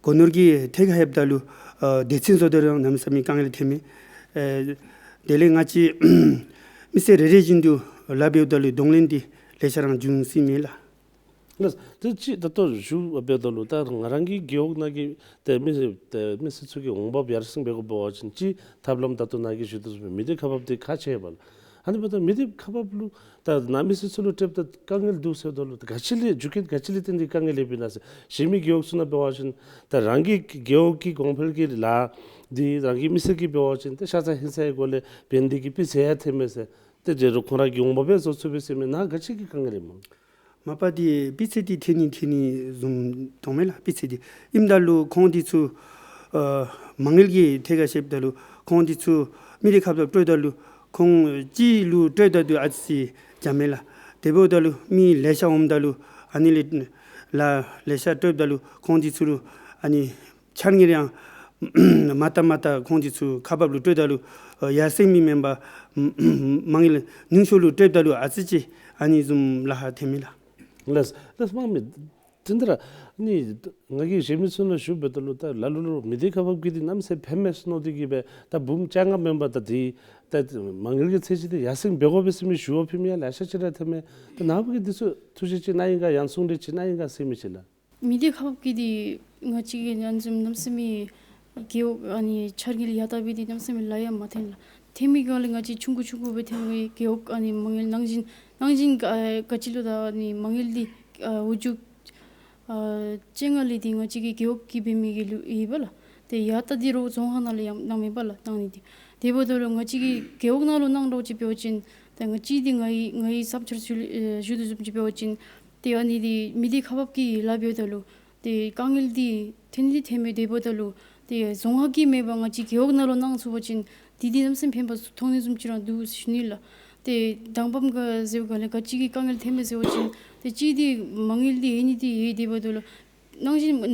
སྒོ་ནོར་གྱི་ཐད་ཁར་ལྷོདཔ་ད་ལུ་ཨ་སྡེ་ཚན་བཟོ་ད་རུང་གནམ་མེད་ས་མེད་དཀའ་ངལ་ཐོན་མས། ཨེ་དེ་ལས་ང་བཅས་མི་སེར་རེ་རེ་བཞིན་དུ་ལཱ་འབདཝ་ད་ལུ་གདོང་ལེན་འདི་ལེ་ཤ་རང་འབྱུང་སྲིད་མས་ལགས། ལགས། ཏེ་ཅིག་ད་ལྟོ་ཞུ་འབདཝ་ད་ལུ་ད་ང་རང་གི་རྒེད་འོག་ནང་གི་ཏེ་མི་ཏེ་མི་སེར་ཚུ་གི་འོང་འབབ་ཡར་སེང་འབད་དགོ་པ་ཅིན་ཅིག་ཐབས་ལམ་ད་ལྟོ་ནཱ་གིས་ཞུ་དོ་བཟུམ་སྦེ་མི་སྡེ་ཁག་འབགཔ་འདི་ཁག་ཆེ་བས་ལགས། ཨ་ནི་འབདཝ་ད་མི་སྡེ་ཁག་འབགཔ་ལུ་ད་ནཱ་མི་སེར་ཚུ་ལུ་སྤྲོདཔ་ད་དཀའ་ངལ་འདུག་ཟེརཝ་ད་ལུ་ད་ག་ཅི་ལས་རྒྱུ་རྐྱེན་ག་ཅི་ལས་བརྟེན་ཏེ་དཀའ་ངལ་ཡོདཔ་ཨིན་ན་ཟེར། གཞན་མི་རྒེད་འོག་ཚུ་ནང་འབད་བ་ཅིན་ད་རང་གི་རྒེད་འོག་གི་གོང་འཕེལ་གྱི་ལཱ་འདི་རང་གི་མི་སེར་གྱིས་འབད་བ་ཅིན་ཏེ་ཤ་ཚ་ཧིང་ཚ་གི་སྒོ་ལས་འབད་ནི་དེ་གིས་སྤུས་ཚད་ཡང་ཐོན་མས་ཟེར། ཏེ་དེ་རུང་ཁོང་ར་གི་འོང་འབབ་ཡང་བཟོ་ཚུགས་པས་ཟེར་མི་ནང་ག་ཅི་གི་དཀའ་ངལ་ཨིན་མས། མ་པ་འདི་སྤུས་ཚད་འདི་ཐོན་ནི་ཐོན་ནི་བཟུམ་མཐོང་མས་ལགས། སྤུས་ཚད་འདི་ཨིནམ་ད་ལུ་ཁོང་འདི་ཚུ་ཨ་མ་དངུལ་གྱི་ཐད་ཁར་ཞུཝ་ད་ལུ་ཁོང་འདི་ཚུ་མི་སྡེ་ཁག་འབགཔ་སྤྲོད་ད་ལུ་ཁོང་གཅིག་ལུ་སྤྲོད་ད་དུ་ཨ་ཙི་ཙི་འཇམ་མས་ལགས། དེ་འབདཝ་ད་ལུ་མི་ལེ་ཤ་འོངམ་ད་ལུ་ཨ་ནི་ལས་ལཱ་ལེ་ཤ་སྤྲོདཔ་ད་ལུ་ཁོང་འདི་ཚུ་ལུ་ཨ་ནི་འཆར་དངུལ་ཡང་མ་བཏབ་མ་བཏབ་ཁོང་འདི་ཚུ་ཁག་འབགཔ་ལུ་སྤྲོད་ད་ལུ་ཨ་ཡར་སེང་མི་མེན་པར་མ་དངུལ་ཉུང་ཤོས་ལུ་སྤྲོདཔ་ད་ལུ་ཨ་ཙི་ཙི་ཨ་ནི་བཟུམ་ལཱ་ཁག་ཐོན་མས་ལགས། ལགས་ལགས། མང་མི་དེ་འདི་ར་ནི་ང་གིས་གཞན་མི་ཚུ་ལུ་ཞུ་འབདཝ་ད་ལུ་ད་ལ་ལུ་ལུ་མི་སྡེ་ཁག་འབགཔ་གིས་འདི་གནམ་མེད་ས་མེད་ཕནམ་མས་མནོ་སྟེ་གི་སྦེ་ད་འབུམ་བཅོ་ལྔ་མེན་པར་ད་འདི་ད་མ་དངུལ་གྱི་ཚད་གཞི་འདི་ཡར་སེང་འབད་དགོ་པས་ཟེར་མི་ཞུ་བ་ཕུལ་མི་ཡང་ལེ་ཤ་ཅིག་ར་ཐོན་མས། ད་ནཱ་བུ་གིས་འདི་ཚུ་ཐུགས་བཞེད་ཅིག་གནང་ཡི་ག་ཡང་གསུང་གྲོས་ཅིག་གནང་ཡི་ག་ཟེར་མི་ཅིག་ལགས། མི་སྡེ་ཁག་འབགཔ་གིས་འདི་ང་བཅས་ཀྱི་ཨ་ནི་བཟུམ་གནམ་མེད་ས་མེད་རྒེད་འོག་ཨ་ནི་འཆར་དངུལ་ཡར་བཏབ་སྦེ་འདི་གནམ་མེད་ས་མེད་ལཱ་ཡང་མ་ཐོན་ལགས། ཐོན་མི་གི་ལཱ་ང་བཅས་ཆུང་ཀུ་ཆུང་ཀུ་སྦེ་ཐོན་མི་རྒེད་འོག་ཨ་ནི་མ་དངུལ་ནང་བཞིན་ནང་བཞིན་ག་ག་ཅི་ལོ་ད་ཨ་ནི་མ་དངུལ་འདི་ཨ་འོག་འཇུག་ཨ་བཅོ་ལྔ་ལས་འདི་ང་བཅས་ཀྱི་རྒེད་འོག་གིས་འབད་མི་གི་ལུ་ཡོད་པ་ལགས། ཏེ་ཡར་ད་འདི་རོགས་རྫོང་ཁག་ནང་ལས་ཡང་གནང་མེད་པ་ལགས་གནང་ནི་འདི། དེ་འབདཝ་ད་ལུ་ང་བཅས་ཀྱི་རྒེད་འོག་ནང་ལུ་གནང་རོགས་ཅིག་འབད་བ་ཅིན་ད་ང་བཅས་འདི་ང་གི་ང་གི་བསམ་འཆར་ཚུ་ཨེ་ཞུ་དོ་བཟུམ་ཅིག་འབད་བ་ཅིན་ཏེ་ཨ་ནི་འདི་མི་སྡེ་ཁག་འབགཔ་གིས་ལཱ་འབདཝ་ད་ལུ་ཏེ་དཀའ་ངལ་འདི་ཐོན་འདི་ཐོན་མས། དེ་འབདཝ་ད་ལུ་ཏེ་རྫོང་ཁག་གིས་མེན་པར་ང་བཅས་རྒེད་འོག་ནང་ལུ་གནང་ཚུགས་པ་ཅིན་འདི་འདི་གནམ་མེད་ས་མེད་ཕན་པ་ཚུ་མཐོང་ནི་བཟུམ་ཅིག་ར་འདུག་ཟེར་ཞུ་ནི་ལགས། ཏེ་དང་པམ་ག་ཟེརཝ་ག་ལས་ག་ཅི་གི་དཀའ་ངལ་ཐོན་མས་ཟེར་བ་ཅིན་ཏེ་གཅིག་འདི་མ་དངུལ་འདི་ཡོད་ནི་འདི་ཡོད། དེ་འབདཝ་ད་ལུ་ནང་བཞིན་མ་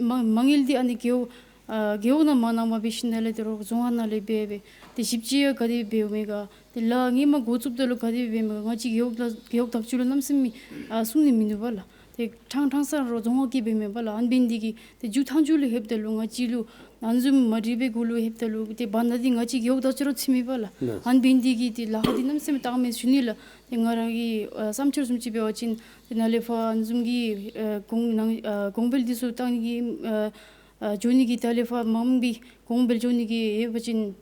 མ་མ་དངུལ་འདི་ཨ་ནི་རྒེད་འོག་ཨ་རྒེད་འོག་ནང་མ་གནང་པར་འབད་ཞིནམ་ལས་ཏེ་རོགས་རྫོང་ཁག་ནང་ལས་འབད་འབད་ཏེ་ཞིབ་དཔྱད་ག་དེ་འབདཝ་མས་ག། ཏེ་ལཱ་སྔོན་མ་འགོ་བཙུགསཔ་ད་ལུ་ག་དེ་འབདཝ་མས་ག། ང་བཅས་རྒེད་འོག་ལ་རྒེད་འོག་བདག་སྐྱོང་ལུ་གནམ་མེད་ས་མེད་ཨ་གསུང་ནི་མིན་འདུག་པ་ལགས། ཏེ་ཕྲང་ཕྲང་ས་རོགས་རྫོང་ཁག་གིས་འབདཝ་མས་པ་ལགས། ཨ་ནི་འབད་ནི་དེ་གིས་ཏེ་མཇུག་མཐའ་མཇུག་ལུ་ལྷོདཔ་ད་ལུ་ང་བཅས་ལུ་ཨ་ནི་བཟུམ་མ་འགྲིག་པའི་གུ་ལུ་ལྷོདཔ་ད་ལུ་ཏེ་བར་ན་འདི་ང་བཅས་རྒེད་འོག་བདག་སྐྱོང་ར་ཚུད་མས་པ་ལགས། ཨ་ནི་འབད་ནི་དེ་གིས་ཏེ་ལཱ་ཁག་འདི་གནམ་མེད་ས་མེད་དཀའ་མས་ཞུ་ནི་ལགས། ཏེ་ང་རང་གི་ཨ་བསམ་འཆར་བཟུམ་ཅིག་འབད་བ་ཅིན་ཏེ་ནཱ་ལས་ཕར་ཨ་ནི་བཟུམ་གྱི་ཨ་གོང་ནང་ཨ་གོང་འཕེལ་འདི་ཚུ་བཏང་ནི་གི་ཨ་ཨ་འགྱོ་ནི་གི་ད་ལས་ཕར་མངམ་སྦེ་གོང་འཕེལ་འགྱོ་ནི་གི་ཡོད་པ་ཅིན་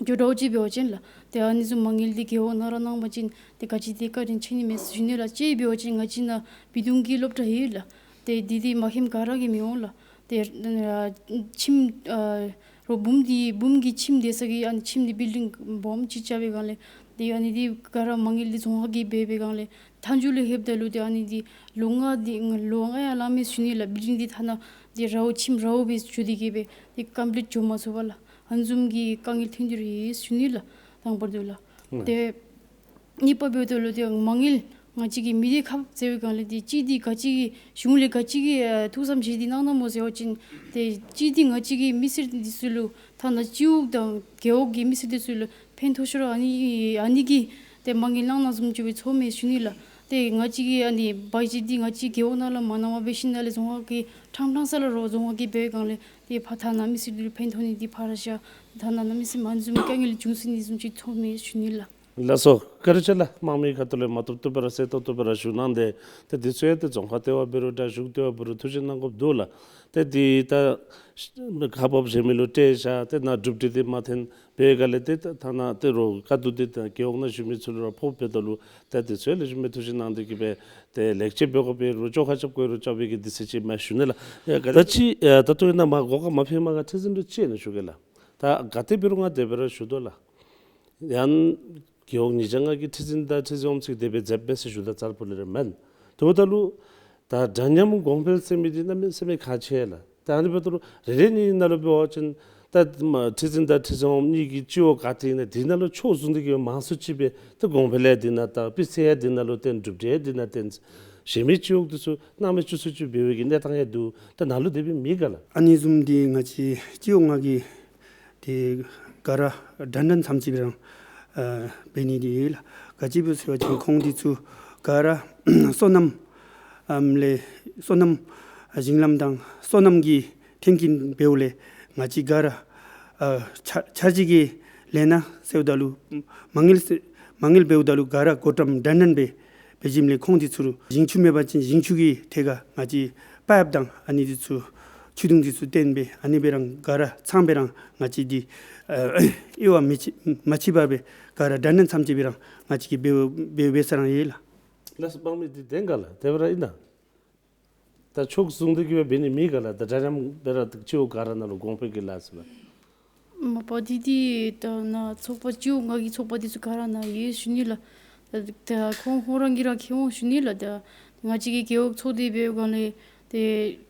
འགྱོ་འདྲཝ་ཅིག་འབད་བ་ཅིན་ལགས། ཏེ་ཨ་ནི་བཟུམ་མ་དངུལ་འདི་རྒེད་འོག་ནང་ར་གནང་པ་ཅིན་ཏེ་ག་ཅི་དེ་བཀའ་དྲིན་ཆེ་ནི་མས་ཟེར་ཞུ་ནི་ལགས། གཅིག་འབད་བ་ཅིན་ང་བཅས་ནཱ་བི་དུང་གི་སློབ་གྲྭ་ཡོད་ལགས། ཏེ་འདི་འདི་མ་ཧེམ་ག་ར་གིས་མི་འོང་ལགས། ཏེ་ཨ་ཁྱིམ་ཨ་རོགས་བུམོ་འདི་བུམོ་གི་ཁྱིམ་སྡོད་ས་གི་ཨ་ནི་ཁྱིམ་འདི་བིལ་ཌིང་སྦོམ་ཅིག་རྐྱབ་པའི་སྒང་ལས་ཏེ་ཨ་ནི་འདི་ག་ར་མ་དངུལ་འདི་རྫོང་ཁག་གིས་འབད་བའི་སྒང་ལས་མཐའ་མཇུག་ལུ་ལྷོདཔ་ད་ལུ་ཏེ་ཨ་ནི་འདི་ལོ་ལྔ་འདི་ལོ་ལྔ་ཡང་ལང་མས་ཟེར་ཞུ་ནི་ལགས། བིལ་ཌིང་འདི་ཐ་ན་འདི་རཝ་ཁྱིམ་རཝ་སྦེ་འགྱོ་སྟེ་གི་སྦེ་ཏེ་ཀམ་པི་ལིཊ་འགྱོ་མ་ཚུགས་པས་ལགས། ཨ་ནི་བཟུམ་གྱི་དཀའ་ངལ་ཐོན་ཏེ་ར་ཡོད་ཟེར་ཞུ་ནི་ལགས། དང་པར་དུ་ལགས། ཨང་། ཏེ་གཉིས་པ་འབདཝ་ད་ལུ་ཏེ་མ་དངུལ་ང་བཅས་ཀྱིས་མི་སྡེ་ཁག་བརྩི་བའི་སྒང་ལས་ཏེ་གཅིག་འདི་ག་ཅི་གི་གཞུང་ལས་ག་ཅི་གི་ཨ་ཐུགས་བསམ་བཞེས་ཏེ་གནང་གནངམ་སྨོ་ཟེར་བ་ཅིན་ཏེ་གཅིག་འདི་ང་བཅས་ཀྱི་མི་སེར་འདི་ཚུ་ལུ་ཐ་ན་སྤྱི་འོག་དང་རྒེད་འོག་གི་མི་སེར་འདི་ཚུ་ལུ་ཕན་ཐོགས་ཤོར་ཨ་ནི་ཨ་ནི་གི་ཏེ་མ་དངུལ་གནང་གནངམ་བཟུམ་ཅིག་སྦེ་ཚོརཝ་མས་ཟེར་ཞུ་ནི་ལགས། ཏེ་ང་བཅས་ཀྱི་ཨ་ནི་བ་ཇེཊ་འདི་ང་བཅས་རྒེད་འོག་ནང་ལུ་མ་གནང་བར་འབད་ཞིནམ་ལས་རྫོང་ཁག་གི་ཕྲང་ཕྲང་ས་ལས་རོགས་རྫོང་ཁག་གིས་འབད་བའི་སྒང་ལས་ཏེ་ཕར་ཐ་ན་མི་སེར་འདི་ལུ་ཕན་ཐོགས་ནི་འདི་ཕར་བཞག། ཐ་ན་གནམ་མེད་ས་མེད་ཨ་ནི་བཟུམ་དཀའ་ངལ་འབྱུང་སྲིད་ནི་བཟུམ་ཅིག་ཚོརཝ་མས་ཟེར་ཞུ་ནི་ལགས། ལགས་སོ། བཀའ་དྲིན་ཆེ་ལགས། དམངས་མི་ཁ་ཐུག་ལས་མ་བཏུབ་བཏུབ་སྦེ་ར་གསལ་ཏོག་ཏོ་སྦེ་ར་ཞུ་གནང་སྟེ། ཏེ་འདི་ཚུ་ཡང་ཏེ་རྫོང་ཁག་ལྟེ་བ་འབད་རུང་འདྲ་གཞུང་ལྟེ་བ་འབད་རུང་ཐུགས་བཞེད་གནང་དགོཔ་འདུག་ལགས། ཏེ་འདི་ད་ཁག་འབགཔ་གཞན་མི་ལུ་སྤྲོད་བཞག། ཏེ་ནཱ་གྲུབ་འབྲས་འདི་མ་ཐོན་པའི་སྒང་ལས་ཏེ་ཐ་ན་ཏེ་རོགས་དཀའ་སྡུག་འདི་ད་རྒེད་འོག་ནང་བཞུགས་མི་ཚུ་ལུ་ར་ཕོགཔ་འབདཝ་ད་ལུ་ད་འདི་ཚུ་ཡང་ལེགས་ཤོམ་སྦེ་ཐུགས་བཞེད་གནང་སྟེ་གི་སྦེ་ཏེ་ལེགས་བཅོས་འབད་དགོཔ་འབད་རུང་བཅོ་ཁ་རྐྱབ་དགོ་རུང་རྐྱབ་པའི་གི་དུས་ཚོད་ཅིག་མས་ཟེར་ཞུ་ནི་ལགས། ཡ་ག་ད་ཅི་ཡ་ད་ལྟོ་ཨིན་ན་མ་གོ་སྐབས་མ་ཕོད་པའི་སྒང་ཁྲི་འཛིན་ལུ་ཅིག་ཨ་ནི་ཞུ་གེ་ལགས། ད་ག་ཏེ་འབད་རུང་ང་དེ་སྦེ་ར་ཞུ་དོ་ལགས། ཡང་རྒེད་འོག་ཉིས་བརྒྱ་ལྔ་གི་ཁྲི་འཛིན་དང་ཁྲི་འཛིན་འོགམ་ཚུ་གིས་དེ་སྦེ་མཛདཔ་མས་ཟེར་ཞུ་ད་ཚར་པོ་ལས་ར་མེན། དེ་འབདཝ་ད་ལུ་ད་འདྲ་མཉམ་གོང་འཕེལ་ཟེར་མི་འདི་གནམ་མེད་ས་མེད་ཁག་ཆེ་ལགས། ད་ཨ་ནི་འབདཝ་ད་ལུ་རེ་རེ་གཉིས་གཉིས་ནང་ལུ་འབད་བ་ཅིན་ད་མ་ཁྲི་འཛིན་དང་ཁྲི་འཛིན་འོགམ་གཉིས་ཀྱི་སྤྱི་འོག་ག་ཏེ་ཨིན་ན་དེ་ནང་ལུ་ཕྱོགས་བཟུང་སྟེ་གི་མང་སུ་ཅིག་སྦེ་ད་གོང་འཕེལ་ཡང་དེ་ནང་ད་སྤུས་ཚད་ཡང་དེ་ནང་ལུ་བརྟེན། གྲུབ་འབྲས་ཡང་དེ་ནང་བརྟེན། གཞན་མི་སྤྱི་འོག་འདི་ཚུ་གནམ་མེད་ས་མེད་ཅིག་འབད་བའི་གི་གནས་སྟངས་ཡང་འདུག། ད་ནཱ་ལུ་དེ་སྦེ་མེད་ག་ལགས། ཨ་ནི་བཟུམ་འདི་ང་བཅས་སྤྱི་འོག་ལྔ་གི་ཏེ་ག་ར་འདྲན་འདྲ་ཙམ་ཅིག་སྦེ་ར་ཨ་འབད་ནི་འདི་ལགས། ག་ཅི་འབད་ཟེར་བ་ཅིན་ཁོང་འདི་ཚུ་ག་ར་སོ་ནམ་ཨམ་ལས་སོ་ནམ་ཞིང་ལམ་དང་སོ་ནམ་གྱི་ཐོན་སྐྱེད་འབདཝ་ལས་ང་བཅས་ག་ར་ཨ་ཆ་ཆ་གཅིག་གི་ལས་ནང་ཟེརཝ་ད་ལུ་མ་དངུལ་ཟེར་མ་དངུལ་འབདཝ་ད་ལུ་ག་ར་གོ་ཏམ་འདྲན་འདྲ་སྦེ་འབད་ཞིནམ་ལས་ཁོང་འདི་ཚུ་ལུ་ཞིང་ཆུ་མེད་པ་ཅིན་ཞིང་ཆུ་གི་ཐད་ཁར་ང་བཅས་པའིཔ་དང་ཨ་ནི་འདི་ཚུ་ཆུ་དུང་འདི་ཚུ་བཏོན་སྦེ་ཨ་ནི་སྦེ་ར་ག་ར་ཚང་སྦེ་ར་ང་བཅས་འདི་ཨ་དབྱེ་བ་མི་ཕྱེ་མ་ཕྱེ་བར་སྦེ་ག་ར་འདྲན་འདྲ་ཙམ་ཅིག་སྦེ་ར་ང་བཅས་ཀྱིས་འབད་འབད་འབད་ས་ར་ཡོད་ལགས། ལགས་སོ། དམངས་མི་འདི་བདེན་ག་ལགས། དེ་སྦེ་ར་ཨིན་ན། ད་ཕྱོགས་བཟུང་སྟེ་གི་སྦེ་འབད་ནི་མེད་ག་ལགས། ད་འདྲ་མཉམ་སྦེ་ར་སྤྱི་འོག་ག་ར་ནང་ལུ་གོང་འཕེལ་གྱི་ལཱ་ཟེར་བ། མ་པ་འདི་འདི་ད་ནཱ་ཚོགས་པ་སྤྱི་འོག་ལྔ་གི་ཚོགས་པ་འདི་ཚུ་ག་ར་ནཱ་ཡོད་ཟེར་ཞུ་ནི་ལགས། ད་ད་ཁོང་ཁོང་རང་གིས་ར་མཁྱེན་འོང་ཟེར་ཞུ་ནི་ལགས། ད་ང་བཅས་ཀྱི་རྒེད་འོག་ཚོགས་སྡེ་འབད་བའི་སྒང་ལས་ཏེ་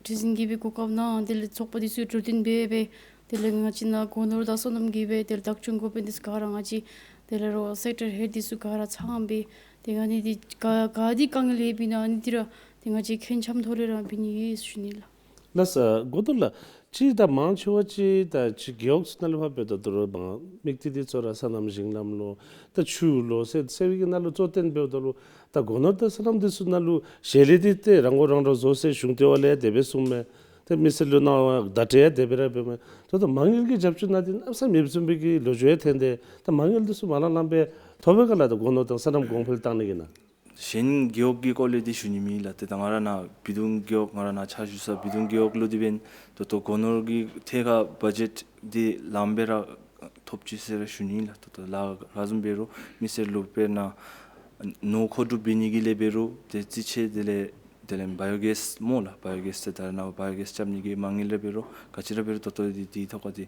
ཁྲི་འཛིན་གྱིས་སྦེ་གོ་སྐབས་གནང་། དེ་ལས་ཚོགས་པ་འདི་ཚུ་གྲོས་བསྟུན་འབད་སྦེ་དེ་ལས་ང་བཅས་ནཱ་སྒོ་ནོར་དང་སོ་ནམ་གྱི་སྦེ་དེ་ལས་བདག་སྐྱོང་འགོ་དཔོན་འདི་ཚུ་ག་ར་ང་བཅས་དེ་ལས་རོགས་སེག་ཊར་ཧེཌ་འདི་ཚུ་ག་ར་ཚང་སྦེ་ཏེ་ཨ་ནི་འདི་ག་ག་འདི་དཀའ་ངལ་ཡོདཔ་ཨིན་ན་ཨ་ནི་འདི་ར་ཏེ་ང་བཅས་ཁེ་འཆམ་ཐོག་ལས་ར་འབད་ནི་ཡོད་ཟེར་ཞུ་ནི་ལགས། ལགས་སོ། གོ་དོ་ལགས། ཅིག་ད་མང་ཆེ་བ་ཅིག་ད་ཅིག་རྒེད་འོག་ཚུ་ནང་ལུ་ཕར་འབདཝ་ད་ད་རུང་མང་དམིགས་གཏད་འདི་ཚུ་ར་སོ་ནམ་ཞིང་ལམ་ལུ་ད་ཆུ་ལུ་ཟེར་ཟེར་བའི་གི་ནང་ལུ་གཙོ་བཏོན་འབདཝ་ད་ལུ་ད་སྒོ་ནོར་དང་སོ་ནམ་འདི་ཚུ་ནང་ལུ་ཞལ་ལས་འདི་ཏེ་རང་མགོ་རང་འདྲོངས་བཟོ་ཟེར་གཞུང་ལྟེ་བ་ལས་དེ་སྦེ་གསུངམ་མས། ཏེ་མི་སེར་ལུ་གནང་བ་བརྡ་སྤྲོད་ཡང་དེ་སྦེ་ར་འབདཝ་མས། ད་ལྟོ་མ་དངུལ་གྱི་རྒྱབ་སྐྱོར་གནང་སྟེ་གནམ་མེད་ས་མེད་ཨིནམ་སྦེ་གི་ལོ་རྒྱུས་ཡང་ཐོན་ཏེ་ད་མ་དངུལ་འདི་ཚུ་མ་ལང་ལངམ་སྦེ་ཐོབ་པས་ག་ལགས། ད་སྒོ་ནོར་དང་སོ་ནམ་གོང་འཕེལ་བཏང་ནི་གི་ནང་། གཞན་རྒེད་འོག་གི་སྐོར་ལས་འདི་ཞུ་ནི་མེད་ལགས། ཏེ་ད་ང་ར་ནཱ་བི་དུང་རྒེད་འོག་ང་ར་ནཱ་ཕྱག་ཞུ་ས་བི་དུང་རྒེད་འོག་ལུ་འདི་འབདན་ད་ལྟོ་སྒོ་ནོར་གྱི་ཐད་ཁར་བ་ཇེཊ་འདི་ལངམ་སྦེ་ར་ཐོབ་ཅི་ཟེར་ར་ཞུ་ནི་ལགས། ད་ལྟོ་ལཱ་ག་བཟུམ་འབད་རུང་མི་སེར་ལུ་དཔེར་ན་ནོར་མཁོ་སྒྲུབ་འབད་ནི་གི་ལས་འབད་རུང་ཏེ་རྩི་ཆས་དེ་ལས་དེ་ལས་བའི་ཨོ་གེསི་སྨོ་ལགས། བའི་ཨོ་གེསི་ཏེ་ད་རེས་ནངས་པ་བའི་ཨོ་གེསི་རྐྱབ་ནི་གི་མ་དངུལ་རེ་འབད་རུང་ག་ཅི་ར་འབད་རུང་ད་ལྟོ་འདི་འདི་ཐོག་ཁར་འདི་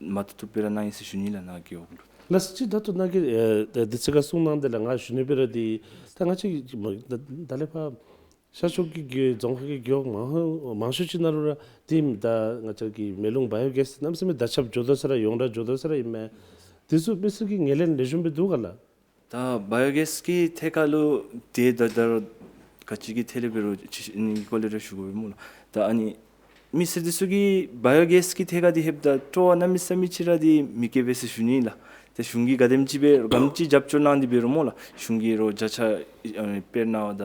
མ་བཏུབ་བཏུབ་སྦེ་ར་གནང་ཡི་ཟེར་ཞུ་ནི་ལགས། ནཱ་རྒེད་འོག་ལུ། ལགས་སོ། ཅིག་ད་ལྟོ་ནཱ་གི་ཨེ་ད་འདི་ཚེ་ཁར་གསུངས་གནང་དེ་ལས་ང་ཞུ་ནི་འབད་རུང་འདི་ད་ང་བཅས་ཀྱི་ད་ད་ལས་ཕར་ཤར་ཕྱོགས་ཀྱི་རྒེད་རྫོང་ཁག་གི་རྒེད་འོག་མང་མང་ཤོས་ཅིག་ནང་ལུ་ར་འདི་ད་ང་བཅས་ཀྱི་མེ་རླུང་བའི་ཨོ་གེསི་གནམ་མེད་ས་མེད་དར་ཁྱབ་འགྱོ་དོ་ས་ར་ཡོངས་གྲགས་འགྱོ་དོ་ས་ར་ཨིན་མས། འདི་ཚུ་མི་སེར་གྱིས་ངོས་ལེན་ལེགས་ཤོམ་སྦེ་འདུག་ག་ལགས། ད་བའི་ཨོ་གེསི་གི་ཐད་ཁར་ལུ་ཏེ་ད་ད་རུང་ག་ཅི་གི་ཐད་ལས་འབད་རུང་ཅིག་ཨ་ནི་སྐོར་ལས་ར་ཞུ་དགོ་པས་སྨོ་ལགས། ད་ཨ་ནི་མི་སེར་འདི་ཚུ་གིས་བའི་ཨོ་གེསི་གི་ཐད་ཁར་འདི་ལྷོདཔ་ད་སྤྲོ་བ་གནམ་མེད་ས་མེད་ཅིག་ར་འདི་མི་བསྐྱེད་པས་ཟེར་ཞུ་ནི་ལགས། ཏེ་གཞུང་གིས་ག་དེམ་ཅིག་སྦེ་ག་དེམ་ཅིག་རྒྱབ་སྐྱོར་གནང་སྟེ་འབད་རུང་སྨོ་ལགས། གཞུང་གིས་རོགས་བརྒྱ་ཆ་ཨ་ནི་དཔེར་ན་ད་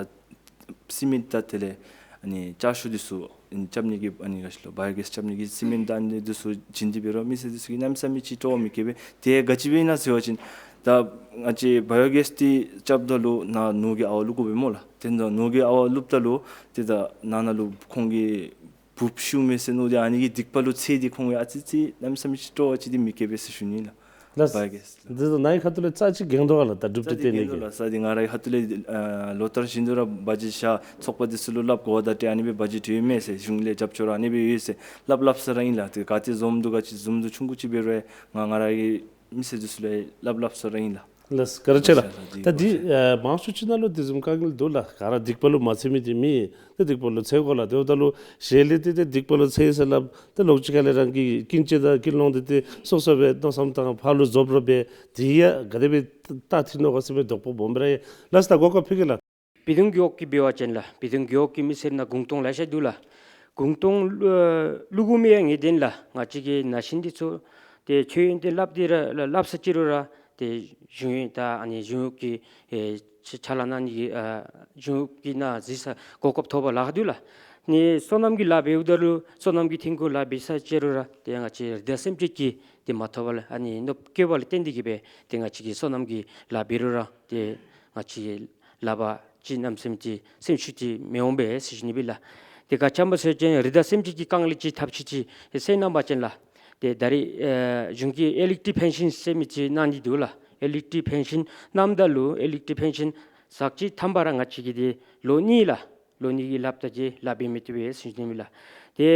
སི་མེནཊ་དང་དེ་ལས་ཨ་ནི་ལྕགས་ཤོག་འདི་ཚུ་ཨ་ནི་རྐྱབ་ནི་གི་ཨ་ནི་ག་ཅི་ལོ་བའི་ཨོ་གེསི་རྐྱབ་ནི་གི་སི་མེནཊ་དང་ཨ་ནི་འདི་ཚུ་བྱིན་ཏེ་འབད་རུང་མི་སེར་འདི་ཚུ་གིས་གནམ་མེད་ས་མེད་ཅིག་སྤྲོ་བ་མི་བསྐྱེད་པས། དེ་ག་ཅི་སྦེ་ཨིན་ན་ཟེར་བ་ཅིན་ད་ང་བཅས་བའི་ཨོ་གེསི་འདི་རྐྱབ་ད་ལུ་ནཱ་ནོར་གྱི་ཨ་ཝ་བླུག་དགོ་པས་སྨོ་ལགས། དེ་ནང་ནོར་གྱི་ཨ་ཝ་བླུགཔ་ད་ལུ་ཏེ་ད་ནང་ན་ལུ་ཁོང་གི་འབུཔ་ཤིཝ་མས་ཟེར་མནོ་སྟེ་ཨ་ནི་གི་སྡིག་པ་ལུ་འཚེར་ཏེ་ཁོང་གིས་ཨ་ཙི་ཙི་གནམ་མེད་ས་མེད་ཅིག་སྤྲོ་བ་ཅིག་འདི་མི་བསྐྱེད་པས་ཟེར་ཞུ་ནི་ལགས། ལགས། འབད་གེ། འདི་ཚུ་ནཱ་གི་ཁ་ཐུག་ལས་རྩ་ཅིག་འགེངས་དོ་ག་ལགས། ད་གྲུབ་འབྲས་རྩ་ཅིག་བཏོན་ནི་འགེངས་དོ་གི་ལགས། རྩ་འདི་ང་རའི་ཁ་ཐུག་ལས་ཨ་ལོ་ལྟར་བཞིན་དུ་ར་བ་ཇེཊ་ཤར་ཚོགས་པ་འདི་ཚུ་ལུ་སླབ་གོ་བ་ད་ཏེ་ཨ་ནི་སྦེ་བ་ཇེཊ་ཡོད་མས་ཟེར་གཞུང་ལས་རྒྱབ་སྐྱོར་ཨ་ནི་སྦེ་ཡོད་ཟེར་སླབ་སླབ་ས་ར་ཨིན་ལགས། ཏེ་ག་ཏེ་འཛོམས་འདུ་ག་ཅི་འཛོམས་འདུ་ཆུང་ཀུ་ཅིག་འབད་རུང་ང་ང་ར་གི་མི་སེར་འདི་ཚུ་ལུ་སླབ་སླབ་ས་ར་ཨིན་ལགས། ལགས། བཀའ་དྲིན་ཆེ་ལགས། ད་འདི་ཨ་མང་ཤོས་ཅིག་ནང་ལུ་དེ་བཟུམ་དཀའ་ངལ་འདུག་ལགས། ག་ར་སྡིག་པ་ལུ་མ་འཚེམ་མི་འདི་མེད། ཏེ་སྡིག་པ་ལུ་འཚེ་དགོ་ལགས། དེ་འབདཝ་ད་ལུ་གཞན་ལས་ཏེ་ཏེ་སྡིག་པ་ལུ་འཚེ་ཟེར་སླབ། ཏེ་ལོགས་ཅིག་ཁ་ལས་རང་གི་ཀུན་སྤྱོད་དང་ཀུན་སློང་འདི་ཏེ་སོ་སོ་སྦེ་མནོ་བསམ་བཏང་ཕར་ལུ་རྫོབ་རོབ་སྦེ་དེ་ཡང་ག་དེ་སྦེ་ལྟ་ཐིག་ནོ་ག་ཟེར་སྦེ་དོགས་པ་སྦོམ་སྦེ་ར་ཡོད། ལགས་སོ། ད་གོ་སྐབས་ཕུལ་གེ་ལགས། བེ་ཏུང་རྒེད་འོག་གི་འབད་བ་ཅིན་ལགས། བེ་ཏུང་རྒེད་འོག་གི་མི་སེར་ནང་གུང་སྟོང་ལེ་ཤ་འདུག་ལགས། གུང་སྟོང་ཨ་བླུག་དགོ་མི་ཡང་ངེས་བདེན་ལགས། ང་བཅས་ཀྱི་ན་གཞོན་འདི་ཚུ་ཏེ་མཆོད་ཡོན་འདི་སླབ་སྟེ་ར་སླབ་ས་ཅིག་རུང་ར་ཏེ་གཞུང་ཡོན་ད་ཨ་ནི་གཞུང་གི་ཨེ་ཕྱག་ཕྱག་ལཱ་གནང་ནི་གི་ཨ་གཞུང་གི་ནང་གཟིགས་ས་གོ་སྐབས་ཐོབ་པ་ལཱ་ཁག་འདུག་ལགས། ཨ་ནི་སོ་ནམ་གྱི་ལཱ་འབདཝ་ད་ལུ་སོ་ནམ་གྱི་ཐོན་ཁུངས་ལཱ་འབད་ས་ཅིག་རུང་ར་ཏེ་ང་བཅས་རི་དྭགས་སེམས་ཅན་གྱི་ཏེ་མ་ཐོབ་པར་ཨ་ནི་གནོདཔ་བཀལ་བ་ལས་བརྟེན་ཏེ་གིས་སྦེ་ཏེ་ང་བཅས་ཀྱིས་སོ་ནམ་གྱི་ལཱ་འབད་རུང་ར་ཏེ་ང་བཅས་ལཱ་པ་ཅིག་གནམ་མེད་ས་མེད་ཅིག་སེམས་ཤུགས་ཅིག་མི་འོང་པས་ཟེར་ཞུ་ནི་སྦེ་ལགས། ཏེ་ག་ཅི་སྨོ་ཟེར་བ་ཅིན་རི་དྭགས་སེམས་ཅན་གྱི་དཀའ་ངལ་ཅིག་ཐབས་ཤེས་ཅིག་གསན་གནང་བ་ཅིན་ལགས། ཏེ་ད་རེས་ཨེ་གཞུང་གིས་ཨི་ལེག་ཊི་ཕེན་ཤིན་ཟེར་མི་ཅིག་གནང་ནི་འདུག་ལགས། ཨི་ལེག་ཊི་ཕེན་ཤིན་གནངམ་ད་ལུ་ཨི་ལེག་ཊི་ཕེན་ཤིན་ཟག་ཅིག་ཐམ་པ་ར་ང་བཅས་ཀྱིས་ཏེ་ལོ་གཉིས་ལགས། ལོ་གཉིས་ཀྱི་ལཱ་བཏབ་སྟེ་ལཱ་འབད་མི་བཏུབ་པས་ཟེར་ཞུ་ནི་ལགས། ཏེ་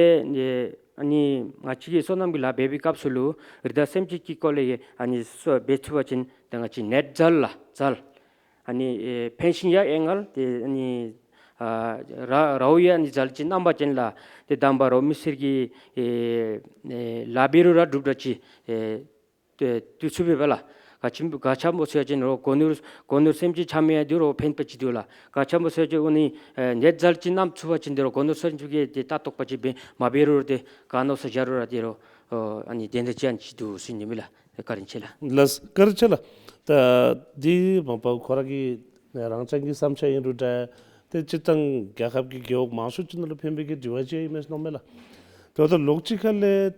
ཨ་ནི་ང་བཅས་ཀྱིས་སོ་ནམ་གྱི་ལཱ་འབད་བའི་སྐབས་སུ་ལུ་རི་དྭགས་སེམས་ཅན་གྱི་སྐོར་ལས་ཨ་ནི་སོ་འབད་ཚུགས་པ་ཅིན་ཏེ་ང་བཅས་ནེཊ་ཛཱལ་ལགས་ཛཱལ་ཨ་ནི་ཨེ་ཕེན་ཤིན་ཡང་ཨེ་ནཱ་ཏེ་ཨ་ནི་ཨ་ར་རཝ་ཡང་ཨ་ནི་ཛཱལ་ཅིག་གནང་བ་ཅིན་ལགས། ཏེ་དང་པ་རོགས་མི་སེར་གྱི་ཨེ་ཨེ་ལཱ་འབད་རུང་ར་འགྲུབ་དྲགས་ཅིག་ཨེ་ཏེ་བཏུབ་ཚུགས་པས་ལགས། ག་ཅི་ག་ཅི་སྨོ་ཟེར་བ་ཅིན་རོགས་སྒོ་ནོར་སྒོ་ནོར་སེམས་ཅན་ཆ་མེད་ཡང་འདི་རོགས་ཕན་པ་ཅིག་འདུག་ལགས། ག་ཅི་སྨོ་ཟེར་བ་ཅིན་ཨ་ནི་ཨེ་ནེཊ་ཛཱལ་ཅིག་གནང་ཚུགས་པ་ཅིན་འདི་རོགས་སྒོ་ནོར་སེམས་ཅན་གྱིས་ཏེ་ལྟ་རྟོག་པ་ཅིག་འབད་མ་འབད་རུང་ཏེ་ག་མནོ་བསམ་བཞག་རུང་ར་འདི་རོགས་ཨ་ནི་དོན་དག་ཅིག་ཨ་ནི་ཅིག་འདུག་ཟེར་ཞུ་ནི་ལགས། བཀའ་དྲིན་ཆེ་ལགས། ལགས་བཀའ་དྲིན་ཆེ་ལགས། ད་འདི་མ་པ་ཁོ་ར་གི་རང་རྐྱང་གི་བསམ་འཆར་ཨིན་རུང་འདྲ། ཏེ་སྤྱིར་བཏང་རྒྱལ་ཁབ་ཀྱི་རྒེད་འོག་མང་ཤོས་ཅིག་ནང་ལུ་ཕན་པའི་གི་དྲི་བ་ཅིག་ཨིན་མས་མནོཝ་མས་ལགས། དེ་འབདཝ་ད་ལོགས་ཅིག་ཁ་ལས་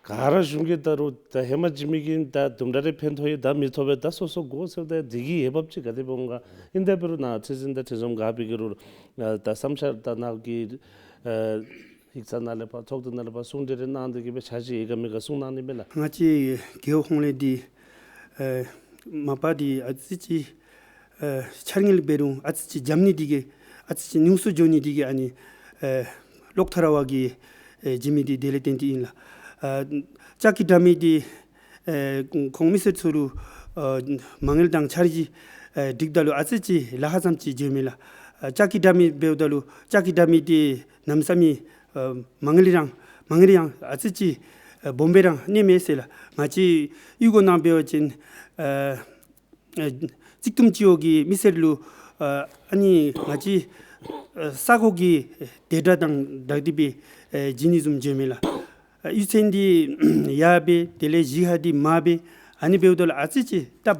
ག་ར་གཞུང་གིས་ད་རུང་ད་ཧེ་མ་བྱིན་མི་གིས་ད་དུམ་གྲ་རེ་ཕན་ཐོགས་ཡི། ད་མི་ཐོབ་པས། ད་སོ་སོ་དགོ་ཟེརཝ་ད་འདི་གི་འོས་འབབ་ཅིག་ག་དེ་སྦེ་འོང་ག། ཨིན་ད་འབད་རུང་ནཱ་ཁྲི་འཛིན་དང་ཁྲི་འཛོམས་ག་འབད་གི་རུང་ད་བསམ་འཆར་ད་ནཱ་གི་ཨེ་ཡིག་ཚང་ནང་ལས་ཕར་ཚོགས་སྡེ་ནང་ལས་ཕར་གསུང་གྲོས་རེ་གནང་སྟེ་གིས་སྦེ་འཆར་གཞི་ཡོད་ག་མེད་ག་གསུང་གནང་ནི་མས་ལགས། ང་བཅས་རྒེད་འོག་ཧོང་ལས་འདི་ཨེ་མ་པ་འདི་ཨ་ཙི་ཅིག་ཨེ་འཆར་དངུལ་འབད་རུང་ཨ་ཙི་ཅིག་འཇམ་ནི་འདི་གིས་ཨ་ཙི་ཅིག་ཉུང་སུ་འགྱོ་ནི་འདི་གིས་ཨ་ནི་ཨེ་གློག་ཐར་པ་གིས་ཨེ་བྱིན་མི་འདི་དེ་ལས་བརྟེན་ཏེ་ཨིན་ལགས། ཨེ་ལྕགས་ཀྱི་དྲ་མིག་འདི་ཨེ་ཁོང་མི་སེར་ཚུ་ལུ་ཨེ་མ་དངུལ་དང་འཆར་གཞི་ཨེ་སྒྲིགཔ་ད་ལུ་ཨ་ཙི་ཅིག་ལཱ་ཁག་ཙམ་ཅིག་འགྱོཝ་མས་ལགས། ཨེ་ལྕགས་ཀྱི་དྲ་མིག་འབདཝ་ད་ལུ་ལྕགས་ཀྱི་དྲ་མིག་འདི་གནམ་མེད་ས་མེད་ཨེ་མ་དངུལ་རང་མ་དངུལ་ཡང་ཨ་ཙི་ཅིག་ཨེ་སྦོམ་སྦེ་རང་གནས་མས་ཟེར་ལགས། ང་བཅས་གཡུས་སྒོ་ནང་འབད་བ་ཅིན་ཨེ་ཨེ་གཙིགས་བསྡོམས་སྤྱི་འོག་གི་མི་སེར་ལུ་ཨེ་ཨ་ནི་ང་བཅས་ཨེ་ས་གོ་གི་ཨེ་དེ་དྲ་དང་སྦྲགས་ཏེ་སྦེ་ཨེ་བྱིན་ནི་བཟུམ་འགྱོཝ་མས་ལགས། ཨེ་གཡུས་ཚན་འདི་ཡར་སྦེ་དེ་ལས་གཞི་ཁར་འདི་མར་སྦེ་ཨ་ནི་འབདཝ་ད་ལུ་ཨ་ཙི་ཅིག་སྟབས་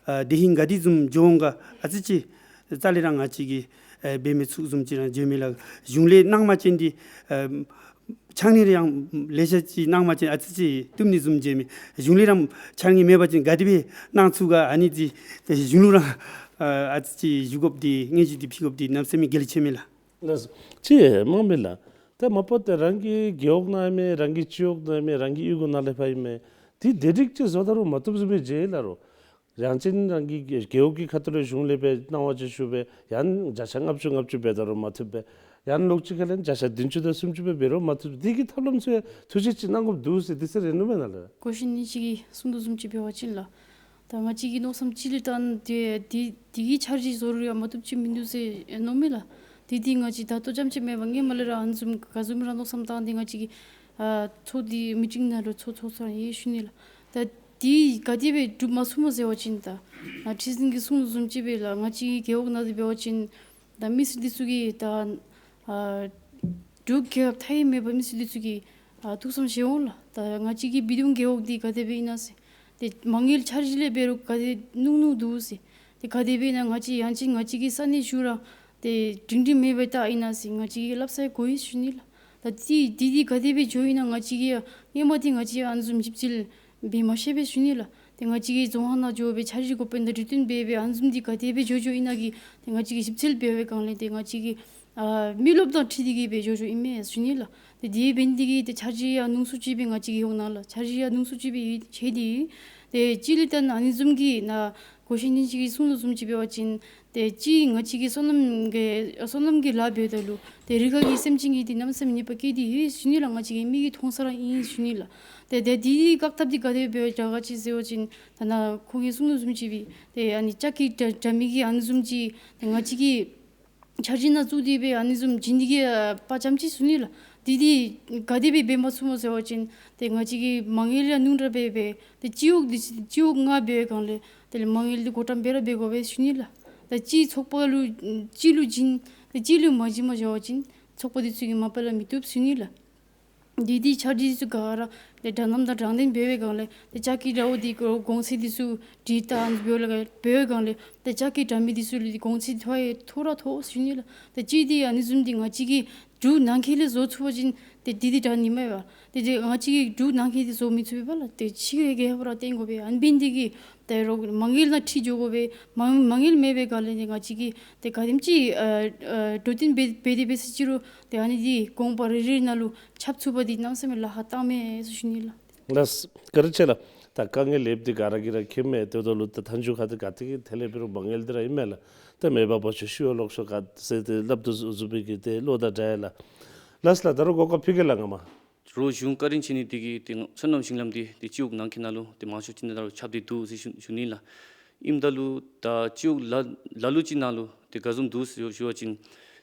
ཨེ་དེ་ཧིང་ག་དེ་བཟུམ་འགྱོ་འོང་ག་ཨ་ཙི་ཅིག་རྩ་ལས་རང་ང་བཅས་ཀྱིས་ཨེ་འབད་མི་ཚུགས་བཟུམ་ཅིག་རང་འགྱོཝ་མས་ལགས། གཞུང་ལས་གནང་མ་ཅིན་འདི་ཨེ་འཆར་དངུལ་རང་ལེ་ཤ་ཅིག་གནང་མ་ཅིན་ཨ་ཙི་ཅིག་བཏུབ་ནི་བཟུམ་འགྱོཝ་མས། གཞུང་ལས་རང་འཆར་དངུལ་མེད་པ་ཅིན་ག་དེ་སྦེ་གནང་ཚུགས་ག། ཨ་ནི་འདི་གཞུང་ལུ་རང་ཨ་ཨ་ཙི་ཅིག་ཞུ་དགོཔ་འདི་སྙན་ཞུ་འདི་ཕུལ་དགོཔ་འདི་གནམ་མེད་ས་མེད་གལ་ཆེ་མས་ལགས། ལགས་སོ། ཅིག་མང་མས་ལགས། ད་མ་པ་ཏེ་རང་གི་རྒེད་འོག་ནང་ཨིན་མས། རང་གི་སྤྱི་འོག་ནང་ཨིན་མས། རང་གི་གཡུས་སྒོ་ནང་ལས་ཕར་ཨིན་མས། འདི་དེ་སྒྲིག་ཅིག་བཟོ་ད་རུང་མ་བཏུབ་བཟུམ་སྦེ་མཇལ་ལགས་རོགས། ཡང་ཅིན་རང་གི་རྒེད་འོག་གི་ཁ་ཐུག་ལས་གཞུང་ལས་སྦེ་གནང་བ་ཅིག་ཞུ་སྦེ་ཡང་བརྒྱ་ཆ་ལྔ་བཅུ་ལྔ་བཅུ་འབད་ད་རུང་མ་བཏུབ་པས། ཡང་ལོགས་ཅིག་ཁ་ལས་བརྒྱ་ཆ་བདུན་ཅུ་དང་སུམ་ཅུ་སྦེ་འབད་རུང་མ་བཏུབ། འདི་གི་ཐབས་ལམ་ཚུ་ཡང་ཐུགས་བཞེད་ཅིག་གནང་དགོཔ་འདུག་ཟེར་འདི་ཚུ་རེ་ནུ་མས་ན་ལགས། གོ་ཤེས་ནི་ཅིག་གིས་གསུང་དོ་བཟུམ་ཅིག་འབད་བ་ཅིན་ལགས། ད་ང་བཅས་ཀྱིས་མནོ་བསམ་ཅིག་ལས་བཏང་སྟེ་འདི་འདི་གི་འཆར་གཞི་བཟོ་རུང་ཡང་མ་བཏུབ་ཅིག་མིན་འདུག་ཟེར་མནོཝ་མས་ལགས། འདི་འདི་ང་བཅས་ད་ལྟོ་རྐྱངམ་ཅིག་མེན་པར་སྔོན་མ་ལས་ར་ཨ་ནི་བཟུམ་ག་བཟུམ་ར་མནོ་བསམ་བཏང་སྟེ་ང་བཅས་ཀྱིས་ཨ་ཚོགས་འདུ་མི་ཊིང་ནང་ལུ་ཚོགས་ཚོགས་ཚར་ཡི་ཞུ་ནི་ལགས། ད་འདི་ག་དེ་སྦེ་འགྲུབ་མ་ཚུགས་སྨོ་ཟེར་བ་ཅིན་ད་ཨ་ཁྲི་འཛིན་གྱིས་གསུངས་བཟུམ་ཅིག་སྦེ་ལགས། ང་བཅས་ཀྱི་རྒེད་འོག་ནང་འདི་འབད་བ་ཅིན་ད་མི་སེར་འདི་ཚུ་གིས་ད་ཨ་འབྲུག་རྒྱལ་ཁབ་མཐའ་ཡས་མེད་པར་མི་སེར་འདི་ཚུ་གིས་ཨ་ཐུགས་བསམ་བཞེས་འོང་ལགས། ད་ང་བཅས་ཀྱི་བེ་ཏུང་རྒེད་འོག་འདི་ག་དེ་སྦེ་ཨིན་ན་ཟེར། ཏེ་མ་དངུལ་འཆར་གཞི་ལས་འབད་རུང་ག་དེ་ནུང་ནུང་འདུག་ཟེར། ཏེ་ག་དེ་སྦེ་ཨིན་ན་ང་བཅས་ཡང་ཅིན་ང་བཅས་ཀྱི་ས་གནས་ཞུ་ར་ཏེ་སྒྲིང་སྒྲིང་མེད་པར་ད་ཨིན་ན་ཟེར་ང་བཅས་ཀྱིས་སླབ་ས་ཡང་གོ་ཡི་ཞུ་ནི་ལགས། ད་འདི་འདི་འདི་ག་དེ་སྦེ་འགྱོཝ་ཨིན་ན་ང་བཅས་ཀྱིས་སྔོན་མ་འདི་ང་བཅས་ཨ་ནི་བཟུམ་ཞིབ་འཚོལ་འབད་མ་ཤེས་པས་ཞུ་ནི་ལགས། ཏེ་ང་བཅས་ཀྱིས་རྫོང་ཁག་ནང་འགྱོ་སྦེ་འཆར་གཞི་འགོ་དཔོན་དང་གྲོས་བསྟུན་འབད་སྦེ་ཨ་ནི་བཟུམ་འདི་ག་དེ་སྦེ་འགྱོ་འགྱོཝ་ཨིན་ན་གི་ཏེ་ང་བཅས་ཀྱིས་ཞིབ་འཚོལ་འབད་བའི་སྒང་ལས་ཏེ་ང་བཅས་ཀྱིས་ཨ་མི་རློབས་དང་འཁྲིལ་ཏེ་གིས་སྦེ་འགྱོ་འགྱོཝ་ཨིན་མས་ཞུ་ནི་ལགས། ཏེ་དེ་འབད་ནི་དེ་གིས་ཏེ་འཆར་གཞི་ཡང་ནུང་སུ་ཅིག་སྦེ་ང་བཅས་ཀྱི་འོག་ནང་ལགས་འཆར་གཞི་ཡང་ནུང་སུ་ཅིག་སྦེ་ཡོད་ཟེར་ཏེ་ ཏེ་གཅིག་ལས་ད་ཨ་ནི་བཟུམ་གྱི་ནཱ་གོ་ཤེས་སྙིང་རྗེ་གིས་གསུང་ལུགས་བཟུམ་ཅིག་འབད་བ་ཅིན་ཏེ་གཅིག་ང་བཅས་ཀྱིས་སོ་ནམ་གྱི་སོ་ནམ་གྱི་ལཱ་འབདཝ་ད་ལུ་ཏེ་རི་ཁ་གི་སེམས་ཅན་གྱིས་འདི་གནམ་མེད་ས་མེད་ཉེས་པ་བཀལ་ཏེ་ཡོད་ཟེར་ཞུ་ནི་ལགས། ང་བཅས་ཀྱི་མིག་གིས་མཐོང་ས་ར་ཨིན་ཟེར་ཞུ་ནི་ལགས། ཏེ་ཏེ་འདི་བཀག་ཐབས་འདི་ག་དེ་འབད་དྲག་ག་ཅི་ཟེར་བ་ཅིན་ད་ནཱ་ཁོང་གིས་གསུང་ལུགས་བཟུམ་ཅིག་སྦེ་ཏེ་ཨ་ནི་ལྕགས་ཀྱི་དྲ་དྲ་མིག་གི་ཨ་ནི་བཟུམ་ཅིག་ཏེ་ང་བཅས་ཀྱི་འཆར་གཞི་ནང་བཙུགས་ཏེ་སྦེ་ཨ་ནི་བཟུམ་བྱིན་ནི་གི་ཨ་དཔའ་བཅམ་ཅི་ཟེར་ཞུ་ནི་ལགས། འདི་འདི་ག་དེ་སྦེ་འབད་མ་ཚུགས་སྨོ་ཟེར་བ་ཅིན་ཏེ་ང་བཅས་ཀྱི་མ་དངུལ་ཡང་རྣུ་འདྲ་སྦེ་སྦེ་ཏེ་སྤྱི་འོག་འདི་སྤྱི་འོག་ལྔ་འབད་བའི་སྒང་ལས་དེ་ལས་མ་དངུལ་འདི་བགོ་བཀྲམ་སྦེ་ར་འབད་དགོ་པས་ཟེར་ཞུ་ནི་ལགས། ད་གཅིག་ཚོགས་པ་ལུ་གཅིག་ལུ་བྱིན་ཏེ་གཅིག་ལུ་མ་བྱིན་སྨོ་ཟེར་བ་ཅིན་ཚོགས་པ་འདི་ཚུ་གིས་མ་པ་ལས་མི་བཏུབ་ཟེར་ཞུ་ནི་ལགས། འདི་འདི་འཆར་གཞི་འདི་ཚུ་ག་ར་ཏེ་དྲ་ལམ་དང་དྲང་བདེན་འབད་བའི་སྒང་ལས་ཏེ་ལྕགས་ཀྱི་དྲ་བ་འདི་གོང་ཚད་འདི་ཚུ་འདི་ལྟ་ཨ་ནི་འབདཝ་ལས་འབད་བའི་སྒང་ལས་ཏེ་ལྕགས་ཀྱི་དྲ་མིག་འདི་ཚུ་ལུ་གོང་ཚད་མཐོ་ཡང་མཐོ་ར་མཐོ་ཟེར་ཞུ་ནི་ལགས། ཏེ་གཅིག་འདི་ཨ་ནི་བཟུམ་འདི་ང་བཅས་ཀྱིས་འབྲུག་ནང་འཁོད་ལས་བཟོ་ཚུགས་པ་ཅིན་ཏེ་འདི་འདི་དྲག་ནི་མས་པ། ཏེ་ཏེ་ང་བཅས་ཀྱིས་འབྲུག་ནང་འཁོད་འདི་བཟོ་མི་ཚུགས་པས་པ་ལགས། ཏེ་ཕྱི་རྒྱལ་ཁབ་ར་བརྟེན་དགོ་པས། ཨ་ནི་འབད་ནི་འདི་གིས་ཏེ་རོགས་མ་དངུལ་ནང་འཁྲིལ་འགྱོ་དགོ་པས། མ་མ་དངུལ་མེད་པའི་སྒང་ལས་ནི་ང་བཅས་ཀྱིས་ཏེ་ག་དེམ་ཅིག་ཨ་ཨ་འགྲོ་དོན་འབད་འབད་དེ་འབད་ཟེར་ཅི་རུང་ཏེ་ཨ་ནི་འདི་དགོངས་པ་རེ་རེ་ནང་ལུ་ཁྱབ་ཚུགས་པ་འདི་གནམ་མེད་ས་མེད་ལཱ་ཁག་བཏང་མས་ཟེར་ཞུ་ནི་ལགས། ལགས་སོ། བཀའ་དྲིན་ཆེ་ལགས། ད་དཀའ་ངལ་ཡོདཔ་འདི་ག་ར་གིས་ར་མཁྱེནམ་མས། དེ་འབདཝ་ད་ལུ་ད་མཐའ་མཇུག་ཁ་ཐུག་ག་ཏེ་གི་ཐད་ལས་འབད་རུང་མ་དངུལ་འདི་ར་ཨིན་མས་ལགས། ད་མེད་པ་འབད་ཞིནམ་ཤུལ་ལོག་ཤོག་ག་ཟེར་ཏེ་སླབ་དོ་བཟུམ་སྦེ་གི་ཏེ་བློ་དང་འདྲ་ཡི་ལགས། ལགས་སོ་ལགས། ད་རུང་གོ་སྐབས་ཕུལ་གེ་ལགས་ང་མ། རོགས་གཞུང་བཀའ་དྲིན་ཆེ་ནི་འདི་གིས་ཏེ་སོ་ནམ་ཞིང་ལམ་འདི་ཏེ་སྤྱི་འོག་ནང་འཁོད་ནང་ལུ་ཏེ་མང་ཤོས་ཅིག་ནང་ལུ་ཁྱབ་སྟེ་འདུག་ཟེར་ཞུ་ཞུ་ནི་ལགས། ཨིནམ་ད་ལུ་ད་སྤྱི་འོག་ལ་ལ་ལུ་ཅིག་ནང་ལུ་ཏེ་ག་བཟུམ་འདུག་ཟེར་ཞུ་བ་ཅིན་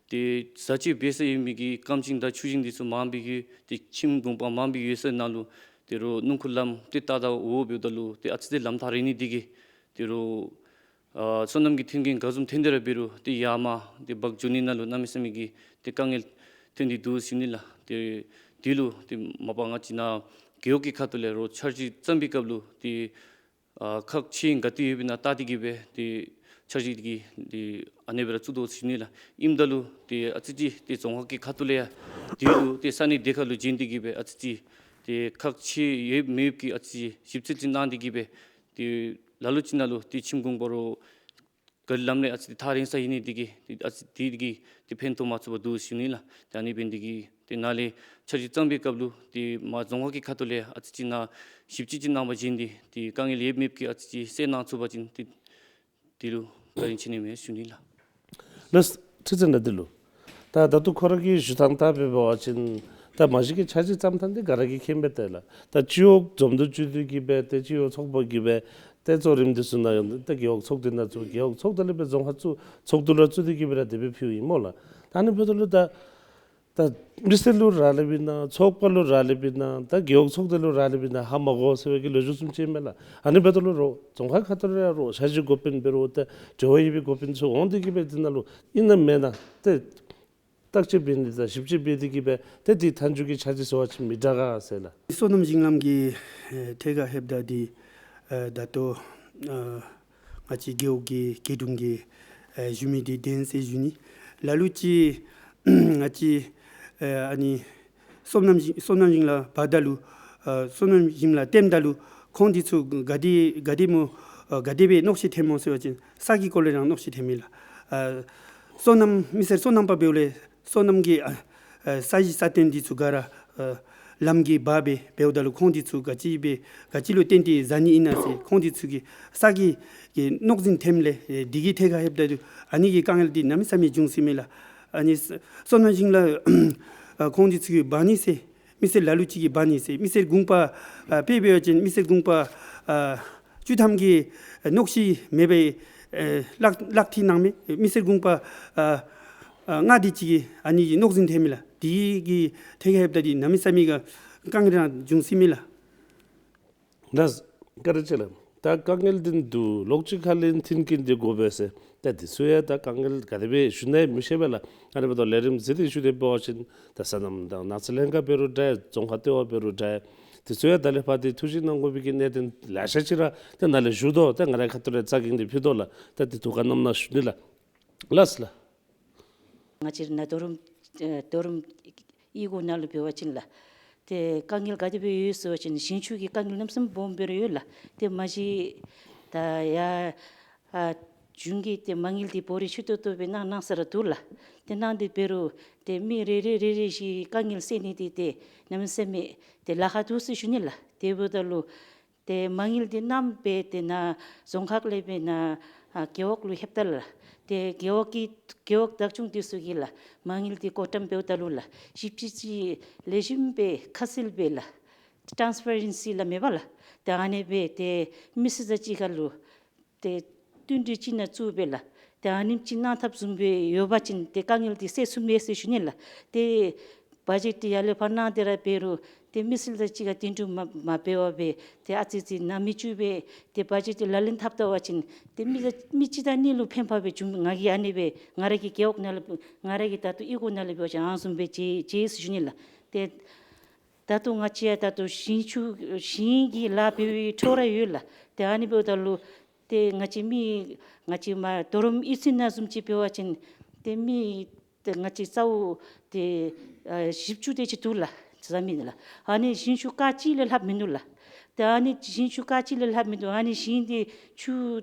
ཏེ་བཟའ་ཆས་འབད་ས་ཡོད་མི་གི་སྐམ་ཞིང་དང་ཆུ་ཞིང་འདི་ཚུ་མངམ་སྦེ་གི་ཏེ་ཁྱིམ་གུང་པ་མངམ་སྦེ་ཡོད་ས་ནང་ལུ་ཏེ་རོགས་སྣུམ་འཁོར་ལམ་ཏེ་ཏག་ཏག་འོང་འབདཝ་ད་ལུ་ཏེ་ཨ་ཙི་ཅིག་ལམ་ཐག་རིང་ནི་འདི་གིས་ཏེ་རོགས་ཨ་སོ་ནམ་གྱི་མཐུན་རྐྱེན་ག་བཟུམ་ཐོན་ཏེ་ར་འབད་རུང་ཏེ་ཡར་མར་ཏེ་འབག་འགྱོ་ནི་ནང་ལུ་གནམ་མེད་ས་མེད་ཀྱི་ཏེ་དཀའ་ངལ་ཐོན་ཏེ་འདུག་ཟེར་ཞུ་ནི་ལགས། ཏེ་འདི་ལུ་ཏེ་མ་པ་ང་བཅས་ནཱ་རྒེད་འོག་གི་ཁ་ཐུག་ལས་རོགས་འཆར་གཞི་བརྩམ་པའི་སྐབས་ལུ་ཏེ་ཨ་ཁག་ཆེ་ག་ཏེ་ཡོདཔ་ཨིན་ན་བལྟ་སྟེ་གི་སྦེ་ཏེ་འཆར་གཞི་འདི་གི་ཏེ་ཨ་ནེ་སྦེ་ར་བཙུགས་དོ་ཟེར་ཞུ་ནི་ལགས། ཨིནམ་ད་ལུ་ཏེ་ཨ་ཙི་ཅིག་ཏེ་རྫོང་ཁག་གི་ཁ་ཐུག་ལས་ཡང་འདི་ལུ་ཏེ་ས་གནས་སྡེ་ཁག་ལུ་བྱོན་ཏེ་གི་སྦེ་ཨ་ཙི་ཅིག་ཏེ་ཁག་ཆེ་ཡོད་མེད་ཀྱི་ཨ་ཙི་ཞིབ་འཚོལ་ཅིག་གནང་སྟེ་གི་སྦེ་ཏེ་ལ་ལུ་ཅིག་ནང་ལུ་ཏེ་ཁྱིམ་གུང་པ་རོགས་ག་ལམ་ལས་ཨ་ཙི་ཐག་རིང་ས་ཨིན་ནི་འདི་གིས་ཏེ་ཨ་ཙི་འདི་གིས་ཏེ་ཕན་ཐོགས་མ་ཚུགས་པར་འདུག་ཟེར་ཞུ་ནི་ལགས། ཏེ་ཨ་ནི་འབད་ནི་འདི་གིས་ཏེ་ནཱ་ལས་འཆར་གཞི་བརྩམ་པའི་སྐབས་ལུ་ཏེ་མར་རྫོང་ཁག་གི་ཁ་ཐུག་ལས་ཨ་ཙི་ཅིག་ནཱ་ཞིབ་དཔྱད་ཅིག་གནང་བར་བྱོན་ཏེ་ཏེ་དཀའ་ངལ་ཡོད་མེད་ཀྱི་ཨ་ཙི་ཅིག་སེལ་གནང་ཚུགས་པ་ཅིན་ཏེ་འདི་ལུ་བཀའ་དྲིན་ཆེ་ནི་མས་ཞུ་ནི་ལགས། ལགས་སོ། ཁྲི་འཛིན་ལགས། འདི་ལུ་ད་ད་ལྟོ་ཁོ་ར་གི་ཞུ་ཐངས་ལྟར་སྦེ་འབད་བ་ཅིན་ད་མ་གཞི་གི་འཆར་གཞི་བརྩམ་ཐངས་འདི་ག་ར་གིས་མཁྱེན་པས་ཏེ་ལགས། ད་སྤྱི་འོག་འཛོམས་འདུ་བཅུག་སྟེ་གི་སྦེ་ཏེ་སྤྱི་འོག་ཚོགས་པ་གིས་སྦེ་ཏེ་གཙོ་རིམ་འདི་ཚུ་ནང་ཡང་ཏེ་རྒེད་འོག་ཚོགས་སྡེ་ནང་བཙུགས། རྒེད་འོག་ཚོགས་སྡེ་ལས་སྦེ་རྫོང་ཁག་བཙུགས། ཚོགས་འདུ་ར་བཙུགས་ཏེ་གི་སྦེ་ར་དེ་སྦེ་ཕུལཝ་ཨིན་སྨོ་ལགས། ད་ཨ་ནི་འབདཝ་ད་ལུ་ད་ད་མི་སེར་ལུ་རག་ལསཔ་ཨིན་ན་ཚོགས་པ་ལུ་རག་ལསཔ་ཨིན་ན་ད་རྒེད་འོག་ཚོགས་སྡེ་ལུ་རག་ལསཔ་ཨིན་ན་ཧ་མ་གོ་ཟེར་བའི་གི་ལོ་རྒྱུས་བཟུམ་ཅིག་མས་ལགས། ཨ་ནི་འབདཝ་ད་ལུ་རོགས་རྫོང་ཁག་ཁ་ཐུག་ལས་རོགས་འཆར་གཞི་འགོ་དཔོན་འབད་རུང་ཏེ་འབྲེལ་བ་ཡོད་པའི་འགོ་དཔོན་ཚུ་འོང་སྟེ་གི་སྦེ་འདི་ནང་ལུ་ཨིན་ན་མེན་ན་ཏེ་བརྟག་དཔྱད་འབད་ནི་དང་ཞིབ་དཔྱད་འབད་དེ་གི་སྦེ་ཏེ་འདི་མཐའ་མཇུག་གི་འཆར་གཞི་བཟོ་བ་ཅིན་མི་དྲག་ག་ཟེར་ལགས། སོ་ནམ་ཞིང་ལམ་གྱི་ཨེ་ཐད་ཁར་ལྷོདཔ་ད་འདི་ཨེ་ད་ལྟོ་ཨ་ང་བཅས་རྒེད་འོག་གི་རྒེད་དྲུང་གིས་ཨེ་ཞུ་མི་འདི་བདེན་ཟེར་ཞུ་ནི། ལ་ལུ་ཅིག་ང་བཅས་ཨེ་ཨ་ནི་སོ་ནམ་ཞིང་སོ་ནམ་ཞིང་ལམ་འབག་ད་ལུ་ཨ་སོ་ནམ་ཞིང་ལམ་བཏོནམ་ད་ལུ་ཁོང་འདི་ཚུ་ག་དེ་ག་དེ་སྨོ་ཨ་ག་དེ་སྦེ་གནོད་འཚེ་ཐོནམ་སྨོ་ཟེར་བ་ཅིན་ས་གི་སྐོར་ལས་ར་གནོད་འཚེ་ཐོནམ་ཨིན་ལགས། ཨ་སོ་ནམ་མི་སེར་སོ་ནམ་པ་འབདཝ་ལས་སོ་ནམ་གྱི་ཨ་ཨ་ས་གཞི་ས་སྟེང་འདི་ཚུ་ག་ར་ཨ་ལམ་གྱི་བར་སྦེ་འབདཝ་ད་ལུ་ཁོང་འདི་ཚུ་ག་ཅི་སྦེ་ག་ཅི་ལུ་བརྟེན་ཏེ་བཟའ་ནི་ཨིན་ན་ཟེར་ཁོང་འདི་ཚུ་གི་ས་གི་གི་གནོད་འཛིང་ཐོནམ་ལས་ཨེ་འདི་གི་ཐད་ཁར་ལྷོདཔ་ད་ཨ་ནི་གི་དཀའ་ངལ་འདི་གནམ་མེད་ས་མེད་བྱུང་སྟེ་ཨིན་མས་ལགས། ཨ་ནི་སོ་ནམ་ཞིང་ལམ་ཨ་ཁོང་འདི་ཚུ་གིས་འབག་ནི་ཟེར་མི་སེར་ལ་ལུ་ཅིག་གིས་འབག་ནི་ཟེར་མི་སེར་གུང་པ་ཨ་དཔེ་འབད་བ་ཅིན་མི་སེར་གུང་པ་ཨ་བཅུ་ཐམ་གྱིས་གནོད་འཚེ་མེད་པའི་ཨེ་ལག་ལག་མཐིལ་ནང་མས། མི་སེར་གུང་པ་ཨ་ཨ་ལྔ་དེ་ཅིག་གིས་ཨ་ནི་གནོད་འཛིང་ཐོནམ་ཨིན་ལགས། འདི་གི་ཐད་ཁར་ལྷོདཔ་ད་འདི་གནམ་མེད་ས་མེད་ཀྱི་དཀའ་ངལ་ར་བྱུང་སྟེ་ཨིན་མས་ལགས། ལགས་སོ། བཀའ་དྲིན་ཆེ་ལགས། ད་དཀའ་ངལ་འདི་འདུག། ལོགས་ཅིག་ཁ་ལས་མཐུན་རྐྱེན་འདི་དགོ་པས་ཟེར། ད་འདི་ཚུ་ཡང་ད་དཀའ་ངལ་ག་དེ་སྦེ་ཞུ་ན་ཡང་མི་ཤེས་པས་ལགས། ཨ་ནི་འབདཝ་ད་ལས་རིམ་གཟིགས་ཏེ་ཞུ་སྟེ་འབད་བ་ཅིན་ད་སོ་ནམ་དང་ནགས་ཚལ་ལྷན་ཁག་འབད་རུང་འདྲ་ཡི། རྫོང་ཁག་ལྟེ་བ་འབད་རུང་འདྲ་ཡི། འདི་ཚུ་ཡང་ད་ལས་ཕར་ཏེ་ཐུགས་ཞིབ་གནང་དགོ་པའི་གི་གནད་དོན་ལེ་ཤ་ཅིག་ར་ད་ནཱ་ལས་ཞུ་དོ། ད་ང་རའི་ཁ་ཐུག་ལས་རྩ་འགེངས་ཏེ་ཕུལ་དོ་ལགས། ད་འདི་ཐུགས་ཁར་བསྣམས་གནང་ཞུ་ནི་ལགས། ལགས་སོ་ལགས། ང་བཅས་ར་ནཱ་རྡོ་རུམ་ཨེ་རྡོ་རུམ་གཡུས་སྒོ་ནང་ལུ་འབད་བ་ཅིན་ལགས། ཏེ་དཀའ་ངལ་ག་དེ་སྦེ་ཡོད་ཟེར་བ་ཅིན་ཞིང་ཆུ་གི་དཀའ་ངལ་གནམ་མེད་ས་མེད་སྦོམ་སྦེ་ར་ཡོད་ལགས། ཏེ་མ་གཞི་ད་ཡར་ཨ་གཞུང་གིས་ཏེ་མ་དངུལ་འདི་བོ་རི་ཆུ་ཏོག་ཏོ་སྦེ་གནང་གནང་ས་ར་འདུག་ལགས། ཏེ་གནང་སྟེ་འབད་རུང་ཏེ་མི་རེ་རེ་རེ་རེ་བཞིན་དཀའ་ངལ་སེལ་ནི་འདི་ཏེ་གནམ་མེད་ས་མེད་ཏེ་ལཱ་ཁག་འདུག་ཟེར་ཞུ་ནི་ལགས། དེ་འབདཝ་ད་ལུ་ ཏེ་མ་དངུལ་འདི་བསྣམས་སྦེ་ཏེ་ནཱ་རྫོང་ཁག་ལས་སྦེ་ནཱ་ཨ་རྒེད་འོག་ལུ་ལྷོདཔ་ད་ལགས། ཏེ་རྒེད་འོག་གི་རྒེད་འོག་བདག་སྐྱོང་འདི་ཚུ་གིས་ལགས་མ་དངུལ་འདི་བགོ་བཀྲམ་འབདཝ་ད་ལུ་ལགས་ཞིབ་དཔྱད་ཅིག་ལེགས་ཤོམ་སྦེ་ཁ་གསལ་སྦེ་ལགས་ཊཱནསི་པེ་རེནསི་ལགས་མེན་པ་ལགས། ཏེ་ཨ་ནི་སྦེ་ཏེ་མི་སེར་དང་གཅིག་ཁར་ལུ་ཏེ་བསྟུན་གྲོས་ཅིག་ནཱ་བཙུགས་སྦེ་ལགས། ཏེ་ཨ་ནེམ་ཅིག་གནང་ཐབས་བཟུམ་སྦེ་ཡོད་པ་ཅིན་ཏེ་དཀའ་ངལ་འདི་སེལ་ཚུགས་མས་ཟེར་ཞུ་ནི་ལགས། ཏེ་བ་ཇེཊ་འདི་ཡར་ལས་ཕར་གནང་སྟེ་ར་འབད་རུང་ཏེ་མི་སེར་དང་གཅིག་ཁར་བསྟུན་གྲོས་མ་མ་འབད་བར་སྦེ་ཏེ་ཨ་ཙི་ཙི་ནང་མི་བཅུག་སྦེ་ཏེ་བ་ཇེཊ་འདི་ལག་ལེན་འཐབ་ད་པ་ཅིན་ཏེ་མི་མི་གཅིག་དང་གཉིས་ལུ་ཕན་པ་སྦེ་བྱུང་། ང་གིས་ཨ་ནི་སྦེ་ང་ར་གི་རྒེད་འོག་ནང་ལུ་ང་ར་གི་ད་ལྟོ་གཡུས་སྒོ་ནང་ལུ་འབད་བ་ཅིན་ཨ་ནི་བཟུམ་སྦེ་མཇལ་མཇལ་ཟེར་ཞུ་ནི་ལགས། ཏེ་ད་ལྟོ་ང་བཅས་ཡང་ད་ལྟོ་ཞིང་ཆུ་ཞིང་གི་ལཱ་འབད་བའི་འཕྲོ་ར་ཡོད་ལགས། ཏེ་ཨ་ནི་འབདཝ་ད་ལུ་ཏེ་ང་བཅས་མི་ང་བཅས་མར་རྡོ་རམ་གཡུས་ཚན་ནང་བཟུམ་ཅིག་འབད་བ་ཅིན་ཏེ་མི་ཏེ་ང་བཅས་རྩ་བོ་ཏེ་ཨ་བཞི་བཅུ་དེ་ཅིག་འདུག་ལགས་བཟའ་མི་ལགས། ཨ་ནི་ཞིང་ཆུ་ཀ་གཅིག་ལས་ལྷག་མིན་འདུག་ལགས། ཏེ་ཨ་ནི་ཞིང་ཆུ་ཀ་གཅིག་ལས་ལྷག་མིན་འདུག། ཨ་ནི་ཞིང་འདི་ཆུ་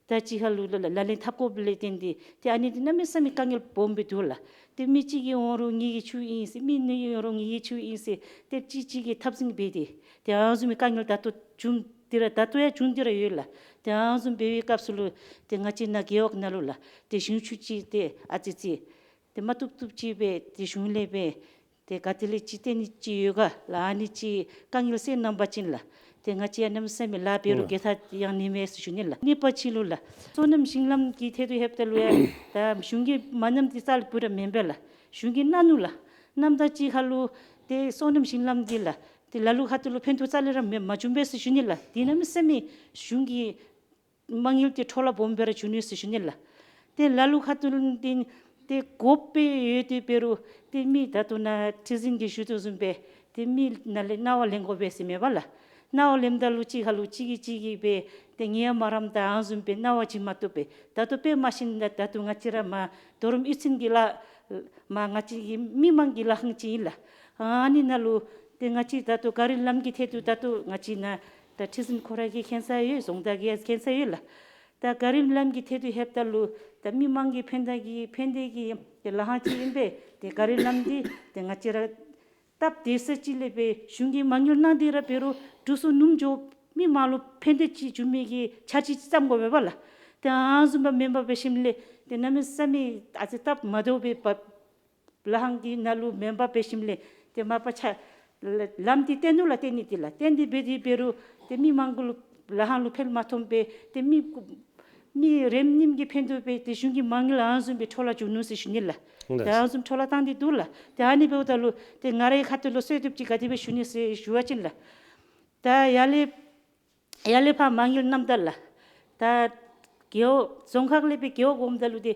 དང་གཅིག་ཁར་ལུ་ལ་ལ་ལག་ལེན་འཐབ་དགོཔ་ལས་བརྟེན་ཏེ་ཏེ་ཨ་ནི་འདི་གནམ་མེད་ས་མེད་དཀའ་ངལ་སྦོམ་སྦེ་འདུག་ལགས། ཏེ་མི་གཅིག་གིས་འོང་རུང་ངེ་གི་ཆུ་ཨིན་ཟེར་མི་གཉིས་ཀྱིས་འོང་རུང་ངེ་གི་ཆུ་ཨིན་ཟེར་ཏེ་གཅིག་གཅིག་གིས་འཐབ་འཛིང་འབད་དེ་ཏེ་ཨ་ནི་བཟུམ་མའི་དཀའ་ངལ་ད་ལྟོ་བྱུང་སྟེ་ར་ད་ལྟོ་ཡང་བྱུང་སྟེ་ར་ཡོད་ལགས། ཏེ་ཨ་ནི་བཟུམ་འབད་བའི་སྐབས་སུ་ལུ་ཏེ་ང་བཅས་ནཱ་རྒེད་འོག་ནང་ལུ་ལགས་ཏེ་ཞིང་ཆུ་ཅིག་ཏེ་ཨ་ཙི་ཙི་ཏེ་མ་བཏུབ་བཏུབ་ཅིག་སྦེ་ཏེ་གཞུང་ལས་སྦེ་ཏེ་ག་ཏེ་ལས་ཅིག་སྟོན་ནི་ཅིག་ཡོད་ག་ལགས། ཨ་ནི་ཅིག་དཀའ་ངལ་སེལ་གནང་པ་ཅིན་ལགས་ཏེ་ང་བཅས་ཡང་གནམ་མེད་ས་མེད་ལཱ་འབད་རུང་ཨ་རྒྱལ་ཐང་ཡང་ནི་མས་ཟེར་ཞུ་ནི་ལགས། གཉིས་པ་ཅིག་ལུ་ལགས་སོ་ནམ་ཞིང་ལམ་གྱི་ཐད་དུ་ལྷོདཔ་ད་ལུ་ཡང་ད་གཞུང་གིས་མ་གནངམ་འདི་རྩ་ལས་བུ་ར་མེན་པས་ལགས། གཞུང་གིས་གནང་ནུག་ལགས། གནངམ་ད་ཅིག་ཁར་ལུ་ཏེ་སོ་ནམ་ཞིང་ལམ་འདི་ལགས་ཏེ་ལ་ལུ་ཁ་ཐུག་ལུ་ཕན་ཐོགས་རྩ་ལས་ར་མེད་མ་བྱུང་པས་ཟེར་ཞུ་ནི་ལགས། འདི་གནམ་མེད་ས་མེད་གཞུང་གི་མ་དངུལ་འདི་འཕྲོ་བརླག་སྦོམ་སྦེ་ར་བྱུང་ནུག་ཟེར་ཞུ་ནི་ལགས། ཏེ་ལ་ལུ་ཁ་ཐུག་ལུ་འདི་ཏེ་དགོཔ་སྦེ་ཡོད་དེ་འབད་རུང་ཏེ་མི་ད་ལྟོ་ནཱ་ཁྲི་འཛིན་གྱིས་ཞུ་དོ་བཟུམ་སྦེ་ཏེ་མི་ནཱ་ལས་གནང་བ་ལེན་དགོ་པས་ཟེར་མེན་པ་ལགས། གནང་བ་ལེནམ་ད་ལུ་གཅིག་ཁར་ལུ་གཅིག་གིས་གཅིག་གིས་སྦེ་ཏེ་ངལ་མ་རངསམ་དང་ཨ་ནི་བཟུམ་སྦེ་གནང་བ་ཅིག་མ་གཏོགས་སྦེ་ད་ལྟོ་དཔེ་མ་ཤེས་ན་ད་ལྟོ་ང་བཅས་ར་མར་རྡོ་རམ་གཡུས་ཚན་གྱི་ལཱ་མར་ང་བཅས་ཀྱི་མི་མང་གི་ལཱ་ཁང་ཅིག་ཨིན་ལགས། ཨ་ནི་ནང་ལུ་ཏེ་ང་བཅས་ད་ལྟོ་ག་རི་ལམ་གྱི་ཐད་དུ་ད་ལྟོ་ང་བཅས་ནཱ་ད་ཁྲི་འཛིན་ཁོ་ར་གིས་མཁྱེན་ས་ཡོད། རྫོང་བདག་གིས་མཁྱེན་ས་ཡོད་ལགས། ད་ག་རི་ལམ་གྱི་ཐད་དུ་ལྷོདཔ་ད་ལུ་ད་མི་མང་གི་ཕན་བདེ་གི་ཕན་བདེ་གི་ཏེ་ལཱ་ཁང་ཅིག་ཨིན་པས། ཏེ་ག་རི་ལམ་འདི་ཏེ་ང་བཅས་ར་སྟབས་བདེ་ས་ཅིག་ལས་སྦེ་གཞུང་གིས་མ་དངུལ་གནང་སྟེ་ར་འབད་རུང་འགྲོ་སོང་ཉུང་འགྱོ་མི་མང་ལུ་ཕན་བདེ་ཅིག་འབྱུང་མི་གི་འཆར་གཞི་ཅིག་བརྩམ་དགོ་པས་པ་ལགས། ཏེ་ཨ་ནི་བཟུམ་སྦེ་མེན་པར་འབད་ཞིནམ་ལས་ཏེ་གནམ་མེད་ས་མེད་ཨ་ཙི་སྟབས་མ་བདེཝ་སྦེ་ལཱ་ཁང་གི་ནང་ལུ་མེན་པར་འབད་ཞིནམ་ལས་ཏེ་མ་པ་ཆ་ལམ་འདི་བཏོན་ནུག་ལགས། བཏོན་ནི་འདི་ལགས་བཏོན་ཏེ་འབད་དེ་འབད་རུང་ཏེ་མི་མང་གུ་ལུ་ལཱ་ཁང་ལུ་ཕན་མ་ཐོགསཔ་སྦེ་ཏེ་མི་མི་རེམ་ནེམ་གྱིས་ཕན་ཐོགས་སྦེ་ཏེ་གཞུང་གི་མ་དངུལ་ཨ་ནི་བཟུམ་སྦེ་འཕྲོ་བརླག་བྱུང་ནུག་ཟེར་ཞུ་ནི་ལགས། ལགས། ཏེ་ཨ་ནི་བཟུམ་འཕྲོ་བརླག་བཏང་སྟེ་འདུག་ལགས། ཏེ་ཨ་ནི་འབདཝ་ད་ལུ་ཏེ་ང་རའི་ཁ་ཐུག་ལུ་གསོལ་འདེབས་ཅིག་ག་དེ་སྦེ་ཞུ་ནི་ཟེར་ཞུ་བ་ཅིན་ལགས། ད་ཡར་ལས་ཡར་ལས་ཕར་མ་དངུལ་གནངམ་ད་ལགས། ད་རྒེད་འོག་རྫོང་ཁག་ལས་སྦེ་རྒེད་འོག་འོངམ་ད་ལུ་ཏེ་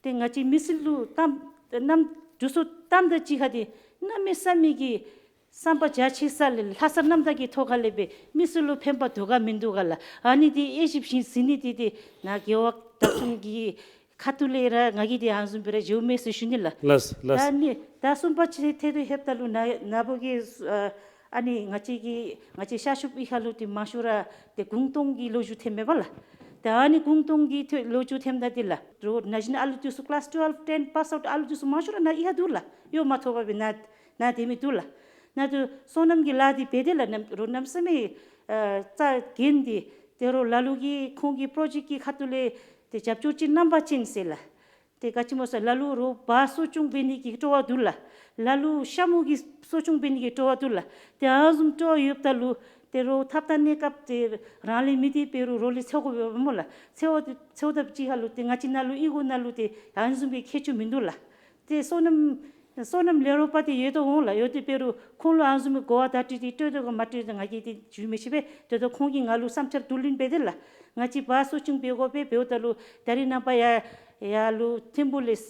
ཏེ་ང་བཅས་མི་སེར་ལུ་གཏམ་གནམ་འགྲོ་སོང་གཏངམ་དང་གཅིག་ཁར་ཏེ་གནམ་མེད་ས་མེད་ཀྱི་བསམ་པ་རྒྱ་ཆེ་ས་ལས་ལྷག་བསམ་རྣམ་དག་གི་ཐོག་ཁ་ལས་སྦེ་མི་སེར་ལུ་ཕན་པ་འདུག་ག་མིན་འདུག་ག་ལགས། ཨ་ནི་འདི་དབྱེ་ཞིབ་ཞིབ་ཟིན་ནི་འདི་ཏེ་ནཱ་རྒེད་འོག་བདག་སྐྱོང་གི་ཁ་ཐུག་ལས་ར་ང་གིས་ཏེ་ཨ་ནི་བཟུམ་སྦེ་ར་ཞུཝ་མས་ཟེར་ཞུ་ནི་ལགས། ལགས་ལགས། ད་ནི་ད་གསུམ་པ་ཅིག་ཐད་དུ་ལྷོདཔ་ད་ལུ་ནཱ་ནཱ་བུ་གི་ཨ་ཨ་ནི་ང་བཅས་ཀྱི་ང་བཅས་ཤར་ཕྱོགས་ཨི་ཁ་ལུ་ཏེ་མང་ཤོས་ར་ཏེ་གུང་སྟོང་གི་ལོ་རྒྱུས་ཐོནམ་མས་པ་ལགས། ཏེ་ཨ་ནི་གུང་སྟོང་གི་ཐོ་ལོ་རྒྱུས་ཐོནམ་ད་འདི་ལགས། རོགས་ན་གཞོན་ཨ་ལུ་འདི་ཚུ་ཀི་ལཱསི་ཊུ་ཝེལ་ཊེན་པཱསི་ཨའུཊ་ཨ་ལུ་འདི་ཚུ་མང་ཤོས་ར་ནཱ་ཨི་ཁ་འདུག་ལགས། གཡོག་མ་ཐོབ་པར་སྦེ་ནཱ་ནཱ་སྡོད་མི་འདུག་ལགས། ནཱ་ཏེ་སོ་ནམ་གྱི་ལཱ་འདི་འབད་དེ་ལགས་ནམ་རོགས་གནམ་མེད་ས་མེད་ཨ་རྩ་འགེངས་ཏེ་ཏེ་རོགས་ལ་ལུ་གིས་ཁོང་གི་པྲོ་ཇེཀཊ་ཀྱི་ཁ་ཐུག་ལས་ཏེ་རྒྱབ་སྐྱོར་ཅིག་གནང་པ་ཅིན་ཟེར་ལགས། ཏེ་ག་ཅི་སྨོ་ཟེར་ལ་ལུ་རོགས་བ་གསོ་སྐྱོང་འབད་ནི་གི་སྤྲོ་བ་འདུག་ལགས། ལ་ལུ་ཤ་མུ་གི་གསོ་སྐྱོང་འབད་ནི་གི་སྤྲོ་བ་འདུག་ལགས། ཏེ་ཨ་ནི་བཟུམ་སྤྲོ་བ་ཡོདཔ་ད་ལུ་ཏེ་རོགས་ཐབས་དང་གནས་སྐབས་ཏེ་རང་ལས་མི་འདི་འབད་རུང་རོགས་ལས་འཚོལ་དགོ་པས་སྨོ་ལགས། འཚོལ་བ་འཚོལཝ་ད་ཅིག་ཁ་ལུ་ཏེ་ང་བཅས་ནཱ་ལུ་ཨི་གུ་ནང་ལུ་ཏེ་ཨ་ནི་བཟུམ་གྱི་ཁྱད་ཆོས་མིན་འདུག་ལགས། ཏེ་སོ་ནམ་སོ་ནམ་ལས་རོགས་པ་ཏེ་ཡོད་དོ་འོང་ལགས། ཡོད་དེ་འབད་རུང་ཁོང་ལུ་ཨ་ནི་བཟུམ་གྱི་གོ་བ་བརྡ་སྤྲོད་འདི་སྤྲོད་དོ་ག་མ་སྤྲོད་དོ་ང་གིས་ཏེ་ཞུ་མི་ཤེས་པས། དེ་ལྟར་ཁོང་གིས་ང་ལུ་བསམ་འཆར་བསྡུ་ལེན་འབད་དེ་ལགས། ང་བཅས་བ་གསོ་སྐྱོང་འབད་དགོ་པས། འབདཝ་ད་ལུ་ད་རིས་ནངས་པ་ཡར་ཡར་ལུ་ཐིམ་ཕུག་ལས་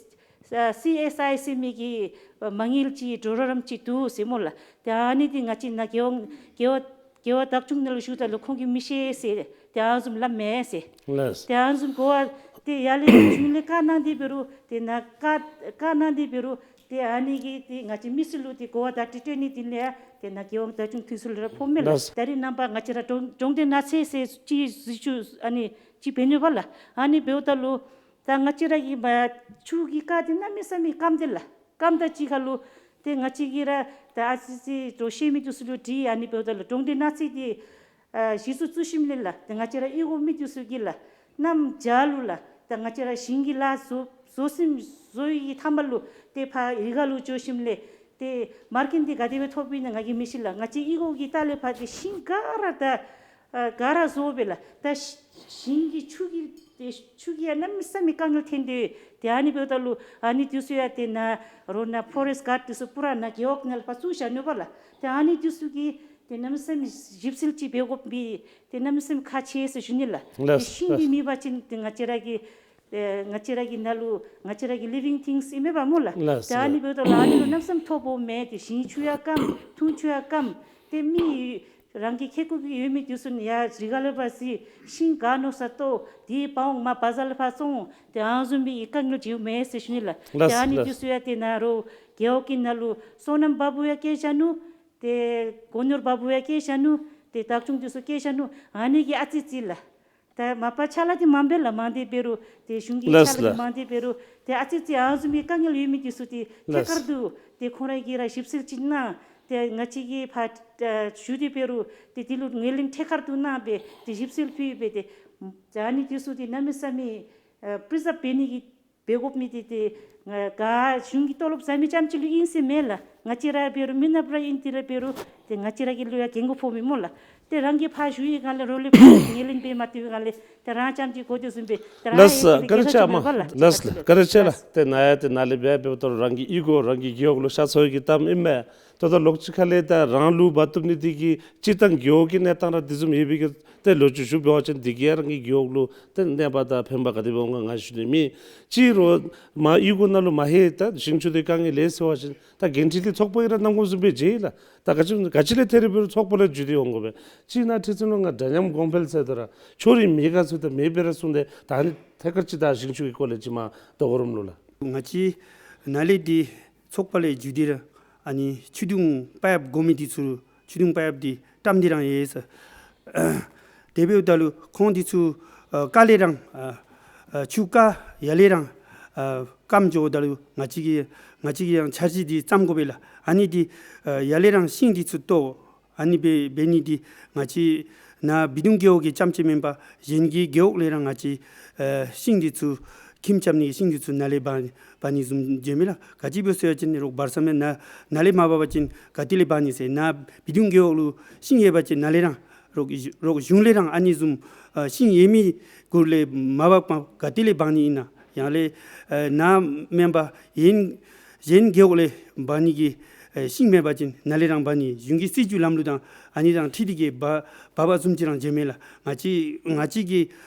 ཨ་སི་ཨེསི་ཨའི་ཟེར་མི་གི་མ་དངུལ་ཅིག་གྲོགས་རམ་ཅིག་འདུག་ཟེར་སྨོ་ལགས། ཏེ་ཨ་ནི་འདི་ང་བཅས་ནཱ་རྒེད་འོག་རྒེད་འོག་རྒེད་འོག་བདག་སྐྱོང་ནང་ལུ་ཞུཝ་ད་ལུ་ཁོང་གིས་མི་ཤེས་ཟེར་ཏེ་ཨ་ནི་བཟུམ་སླབ་མས་ཟེར། ལགས། ཏེ་ཨ་ནི་བཟུམ་གོ་བ་ཏེ་ཡར་ལས་གཞུང་ལས་བཀའ་གནང་སྟེ་འབད་རུང་ཏེ་ནཱ་བཀའ་བཀའ་གནང་སྟེ་འབད་རུང་ཏེ་ཨ་ནི་གིས་ཏེ་ང་བཅས་མི་སེར་ལུ་ཏེ་གོ་བ་བརྡ་སྤྲོད་སྤྲོད་ནི་འདི་ལས་ཏེ་ནཱ་རྒེད་འོག་བདག་སྐྱོང་འདི་ཚུ་ལུ་ར་ཕོགཔ་མས་ལགས། ལགས། ད་རིས་ནངས་པ་ང་བཅས་ར་གྲོང་གྲོང་སྡེ་ནགས་ཚལ་ཟེར་ཅིག་ཟེར་ཅིག་ཨ་ནི་ཅིག་འབད་ནུག་པ་ལགས། ཨ་ནི་འབདཝ་ད་ལུ་ད་ང་བཅས་ར་གི་མ་ཆུ་གི་རྐ་འདི་གནམ་མེད་ས་མེད་སྐམ་སྟེ་ལགས། སྐམ་ད་ཅིག་ཁ་ལུ་ཏེ་ང་བཅས་ཀྱིས་ར་ད་ཨ་ཙི་ཙི་འགྲོ་ཤེས་མི་འདི་ཚུ་ལུ་དྲིས། ཨ་ནི་འབདཝ་ད་ལུ་གྲོང་སྡེ་ནགས་ཚལ་འདི་ ཨ་གཞི་བཙུགས་བཙུགས་ཞིནམ་ལས་ལགས། ཏེ་ང་བཅས་ར་གཡུས་སྒོ་མི་འདི་ཚུ་གིས་ལགས། གནམ་བྱཱར་ལུ་ལགས། ཏེ་ང་བཅས་ར་ཞིང་གི་ལཱ་བཟོ་བཟོ་ཞིནམ་བཟོ་བའི་མཐའ་མ་ལུ་ཏེ་ཕར་རི་ཁ་ལུ་འགྱོ་ཞིནམ་ལས་ཏེ་མར་ཀིང་འདི་ག་དེ་སྦེ་ཐོབ་ཨིན་ན་ང་གིས་མི་ཤེས་ལགས། ང་བཅས་གཡུས་སྒོ་གི་ལྟག་ལས་ཕར་ཏེ་ཤིང་ག་ར་ད་ཨ་ག་ར་བཟོ་སྦེ་ལགས། ད་ཤ་ཞིང་གི་ཆུ་གི་ཏེ་ཆུ་གི་ཡང་གནམ་མེད་ས་མེད་དཀའ་ངལ་ཐོན་ཏེ། ཏེ་ཨ་ནི་འབདཝ་ད་ལུ་ཨ་ནི་འདི་ཚུ་ཡང་ཏེ་ནཱ་རོགས་ནཱ་ཕོ་རེསཊ་གཱཌ་འདི་ཚུ་པུ་ར་ནཱ་རྒེད་འོག་ནང་ལུ་ཕར་བཙུགས་བཞག་ནུག་པ་ལགས། ཏེ་ཨ་ནི་འདི་ཚུ་གིས་ཏེ་གནམ་མེད་ས་མེད་ཞིབ་འཚོལ་ཅིག་འབད་དགོཔ་སྦེ་ཏེ་གནམ་མེད་ས་མེད་ཁག་ཆེ་ཟེར་ཞུ་ནི་ལགས། ཏེ་ལགས་ཤིང་འདི་ལགས། མེད་པ་ཅིན་ཏེ་ང་བཅས་ར་གི་ཨེ་ང་བཅས་ར་གི་ནཱ་ལུ་ང་བཅས་ར་གི་ལི་བིང་ཐིངས་ཨིན་མས་པ་སྨོ་ལགས། ལགས་ཏེ་ཨ་ནི་ལགས། འབདཝ་ད་ལུ་ཨ་ནི་ལུ་གནམ་མེད་ས་མེད་ཐོ་ཕོགཔ་མས། ཏེ་ཞིང་ཆུ་ཡང་སྐམ་འཐུང་ཆུ་ཡང་སྐམ། ཏེ་མི་རང་གི་ཁེ་ཀོ་གི་ཡོད་མི་འདི་ཚུ་ནི་ཡར་རི་ཁ་ལས་ཕར་བཟི་ཤིང་ག་མནོ་ས་བཏོག་ཏེ་འབག་འོང་མར་བ་ཛར་ལས་ཕར་བཙོང་འོང་། ཏེ་ཨ་ནི་བཟུམ་སྦེ་དཀའ་ངལ་འབྱུངམ་མས་ཟེར་ཞུ་ནི་ལགས། ཏེ་ལགས་ཨ་ནི་ལགས། འདི་ཚུ་ཡང་ཏེ་ནཱ་རོགས་རྒེད་འོག་གི་ནང་ལུ་སོ་ནམ་པ་སྦུག་ཡང་བསྐྱལ་བཞག་ནུག། ཏེ་སྒོ་ནོར་པ་སྦུག་ཡང་བསྐྱལ་བཞག་ནུག། ཏེ་བདག་སྐྱོང་འདི་ཚུ་བསྐྱལ་བཞག་ནུག། ཨ་ནི་གིས་ཨ་ཙི་ཅིག་ལགས། ད་མ་པ་ཕྱག་ལཱ་འདི་མངམ་སྦེ་ལགས། མང་སྟེ་འབད་རུང་ཏེ་གཞུང་གི་ལགས་ཕྱག་ལཱ་འདི་ལགས། མང་སྟེ་འབད་རུང་ཏེ་ཨ་ཙི་ཅིག་ཨ་ནི་བཟུམ་མའི་དཀའ་ངལ་ཡོད་མི་འདི་ཚུ་ཏེ་ཐད་ལགས། ཀར་དུ་ཏེ་ཁོང་ར་གིས་ར་ཞིབ་འཚོལ་ཅིག་གནང་། ཏེ་ང་བཅས་ཀྱིས་ཕར་ཨ་ཞུ་སྟེ་འབད་རུང་ཏེ་འདི་ལུ་ངོས་ལེན་ཐད་ཀར་དུ་གནང་སྦེ་ཏེ་ཞིབ་འཚོལ་ཕུལ་སྦེ་ཏེ་ཨ་ནི་འདི་ཚུ་ཏེ་གནམ་མེད་ས་མེད་ཨ་པི་རི་ཛརབ་འབད་ནི་གི་འབད་དགོ་མི་འདི་ཏེ་ང་ག་གཞུང་གི་ཏོ་ལོབ་ཟ་མི་རྐྱངམ་ཅིག་ལུ་ཨིན་ཟེར་མེན་ལགས། ང་བཅས་ར་འབད་རུང་མི་ནགཔ་ར་ཨིན། ཏེ་ར་འབད་རུང་ཏེ་ང་བཅས་ར་གི་ལུ་ཡང་འགན་ཁུར་ཕོག་མི་སྨོ་ལགས། ཏེ་རང་གིས་ཕར་ཞུ་བའི་སྒང་ལས་རོགས་ལས་ཕར་ངོས་ལེན་འབད་མ་བཏུབ་པའི་སྒང་ལས་ཏེ་རང་རྐྱངམ་ཅིག་གོ་དོ་བཟུམ་སྦེ་ཏེ་རང་ལགས་ཡང་སོ། ག་ར་ཅིག་ཨ་མ་ལགས་ལགས་ལགས། ག་ར་ཅིག་ལགས། ཏེ་ནཱ་ཡང་ཏེ་ནཱ་ལས་འབད་འབདཝ་ད་རང་གི་གཡུས་སྒོ་རང་གི་རྒེད་འོག་ལུ་ཤ་ཚ་བའི་གི་གཏམ་ཨིན་མས། ད་ལྟོ་ལོགས་ཅིག་ཁ་ལས་ད་རང་ལུ་འབག་བཏུབ་ནི་འདི་གིས་སྤྱིར་བཏང་རྒེད་འོག་གི་གནས་སྟངས་ར་འདི་བཟུམ་ཡོད་པའི་གི་ཏེ་ལོ་རྒྱུས་ཞུ་འབད་བ་ཅིན་འདི་གིས་ཡང་རང་གི་རྒེད་འོག་ལུ་ཏེ་གནོད་པ་དང་ཕན་པ་ག་དེ་སྦེ་འོང་ག་ང་ཞུ་ནི་མེད། ཅིག་རོགས་མར་གཡུས་སྒོ་ནང་ལུ་མ་ལྷོད། ད་ཞིང་ཆུ་འདི་དཀའ་ངལ་ལས་ཟེར་བ་ཅིན་ད་འགན་འཁྲི་འདི་ཚོགས་པ་གིས་ར་གནང་དགོཔ་བཟུམ་སྦེ་མཇལ་ལགས། ད་ག་ཅི་ག་ཅི་ལས་ཐད་རི་འབད་རུང་ཚོགས་པ་ལས་བརྒྱུད་དེ་འོང་དགོ་པས། ཅིག་ནཱ་ཁྲི་འཛིན་ལུ་ང་འདྲ་མཉམ་གོང་འཕེལ་ཟེར་དོ་ར་ཕྱོགས་རིས་མེད་ག་ཚུ་ད་མེདཔ་སྦེ་ར་གསུངས་ཏེ། ད་ཨ་ནི་ཐད་ཀར་ཅིག་ད་ཞིང་ཆུ་གི་སྐོར་ལས་ཅིག་མར་དོ་གོ་རུང་ལུ་ལགས། ང་བཅས་ནཱ་ལས་འདི་ཚོགས་པ་ལས་བརྒྱུད་དེ་ར་ཨ་ནི་ཆུ་དུང་པ་ཡབ་དགོ་མི་འདི་ཚུ་ཆུ་དུང་པ་ཡབ་འདི་བཀྲམ་སྟེ་རང་ཡོད་ཟེར། དེ་འབདཝ་ད་ལུ་ཁོང་འདི་ཚུ་ཨ་རྐ་ལས་རང་ཨ་ཨ་ཆུ་རྐ་ཡར་ལས་རང་ཨ་སྐམ་འགྱོཝ་ད་ལུ་ང་བཅས་ཀྱིས་ང་བཅས་ཀྱིས་ཡང་འཆར་གཞི་འདི་བརྩམ་དགོ་པས་ལགས། ཨ་ནི་འདི་ཨ་ཡར་ལས་རང་ཤིང་འདི་ཚུ་བཏོག། ཨ་ནི་འབད་འབད་ནི་འདི་ང་བཅས་ནཱ་བི་དུང་རྒེད་འོག་གི་རྐྱངམ་ཅིག་མེན་པར་གཞན་གྱི་རྒེད་འོག་ལས་ར་ང་བཅས་ཨ་ཤིང་འདི་ཚུ་ཁྱིམ་རྐྱབ་ནི་གི་ཤིང་འདི་ཚུ་ནཱ་ལས་འབག་འབག་ནི་བཟུམ་མཇལ་མས་ལགས། ག་ཅི་སྦེ་ཟེར་བ་ཅིན་རོགས་བར་ས་མེད་ནཱ་ནཱ་ལས་མ་འབག་པ་ཅིན་ག་ཏེ་ལས་འབག་ནི་ཟེར། ནཱ་བི་དུང་རྒེད་འོག་ལུ་ཤིང་ཡོད་པ་ཅིན་ནཱ་ལས་རང་རོགས་རོགས་གཞུང་ལས་རང་ཨ་ནི་བཟུམ་ཨ་ཤིང་ཡོད་མི་གུ་ལས་མ་འབག་པར་ག་ཏེ་ལས་འབག་ནི་ཨིན་ན། ཡང་ལས་ཨ་ནཱ་མེན་པར་གཞན་གཞན་རྒེད་འོག་ལས་འབག་ནི་གི་ཨེ་ཤིང་མེད་པ་ཅིན་ནཱ་ལས་རང་འབག་ནི། གཞུང་གི་སྲིད་བྱུས་ལམ་ལུགས་དང་ཨ་ནི་དང་འཁྲིལ་ཏེ་གིས་འབག་འབག་པ་བཟུམ་ཅིག་རང་མཇལ་མས་ལགས། ང་བཅས་ང་བཅས་ཀྱི་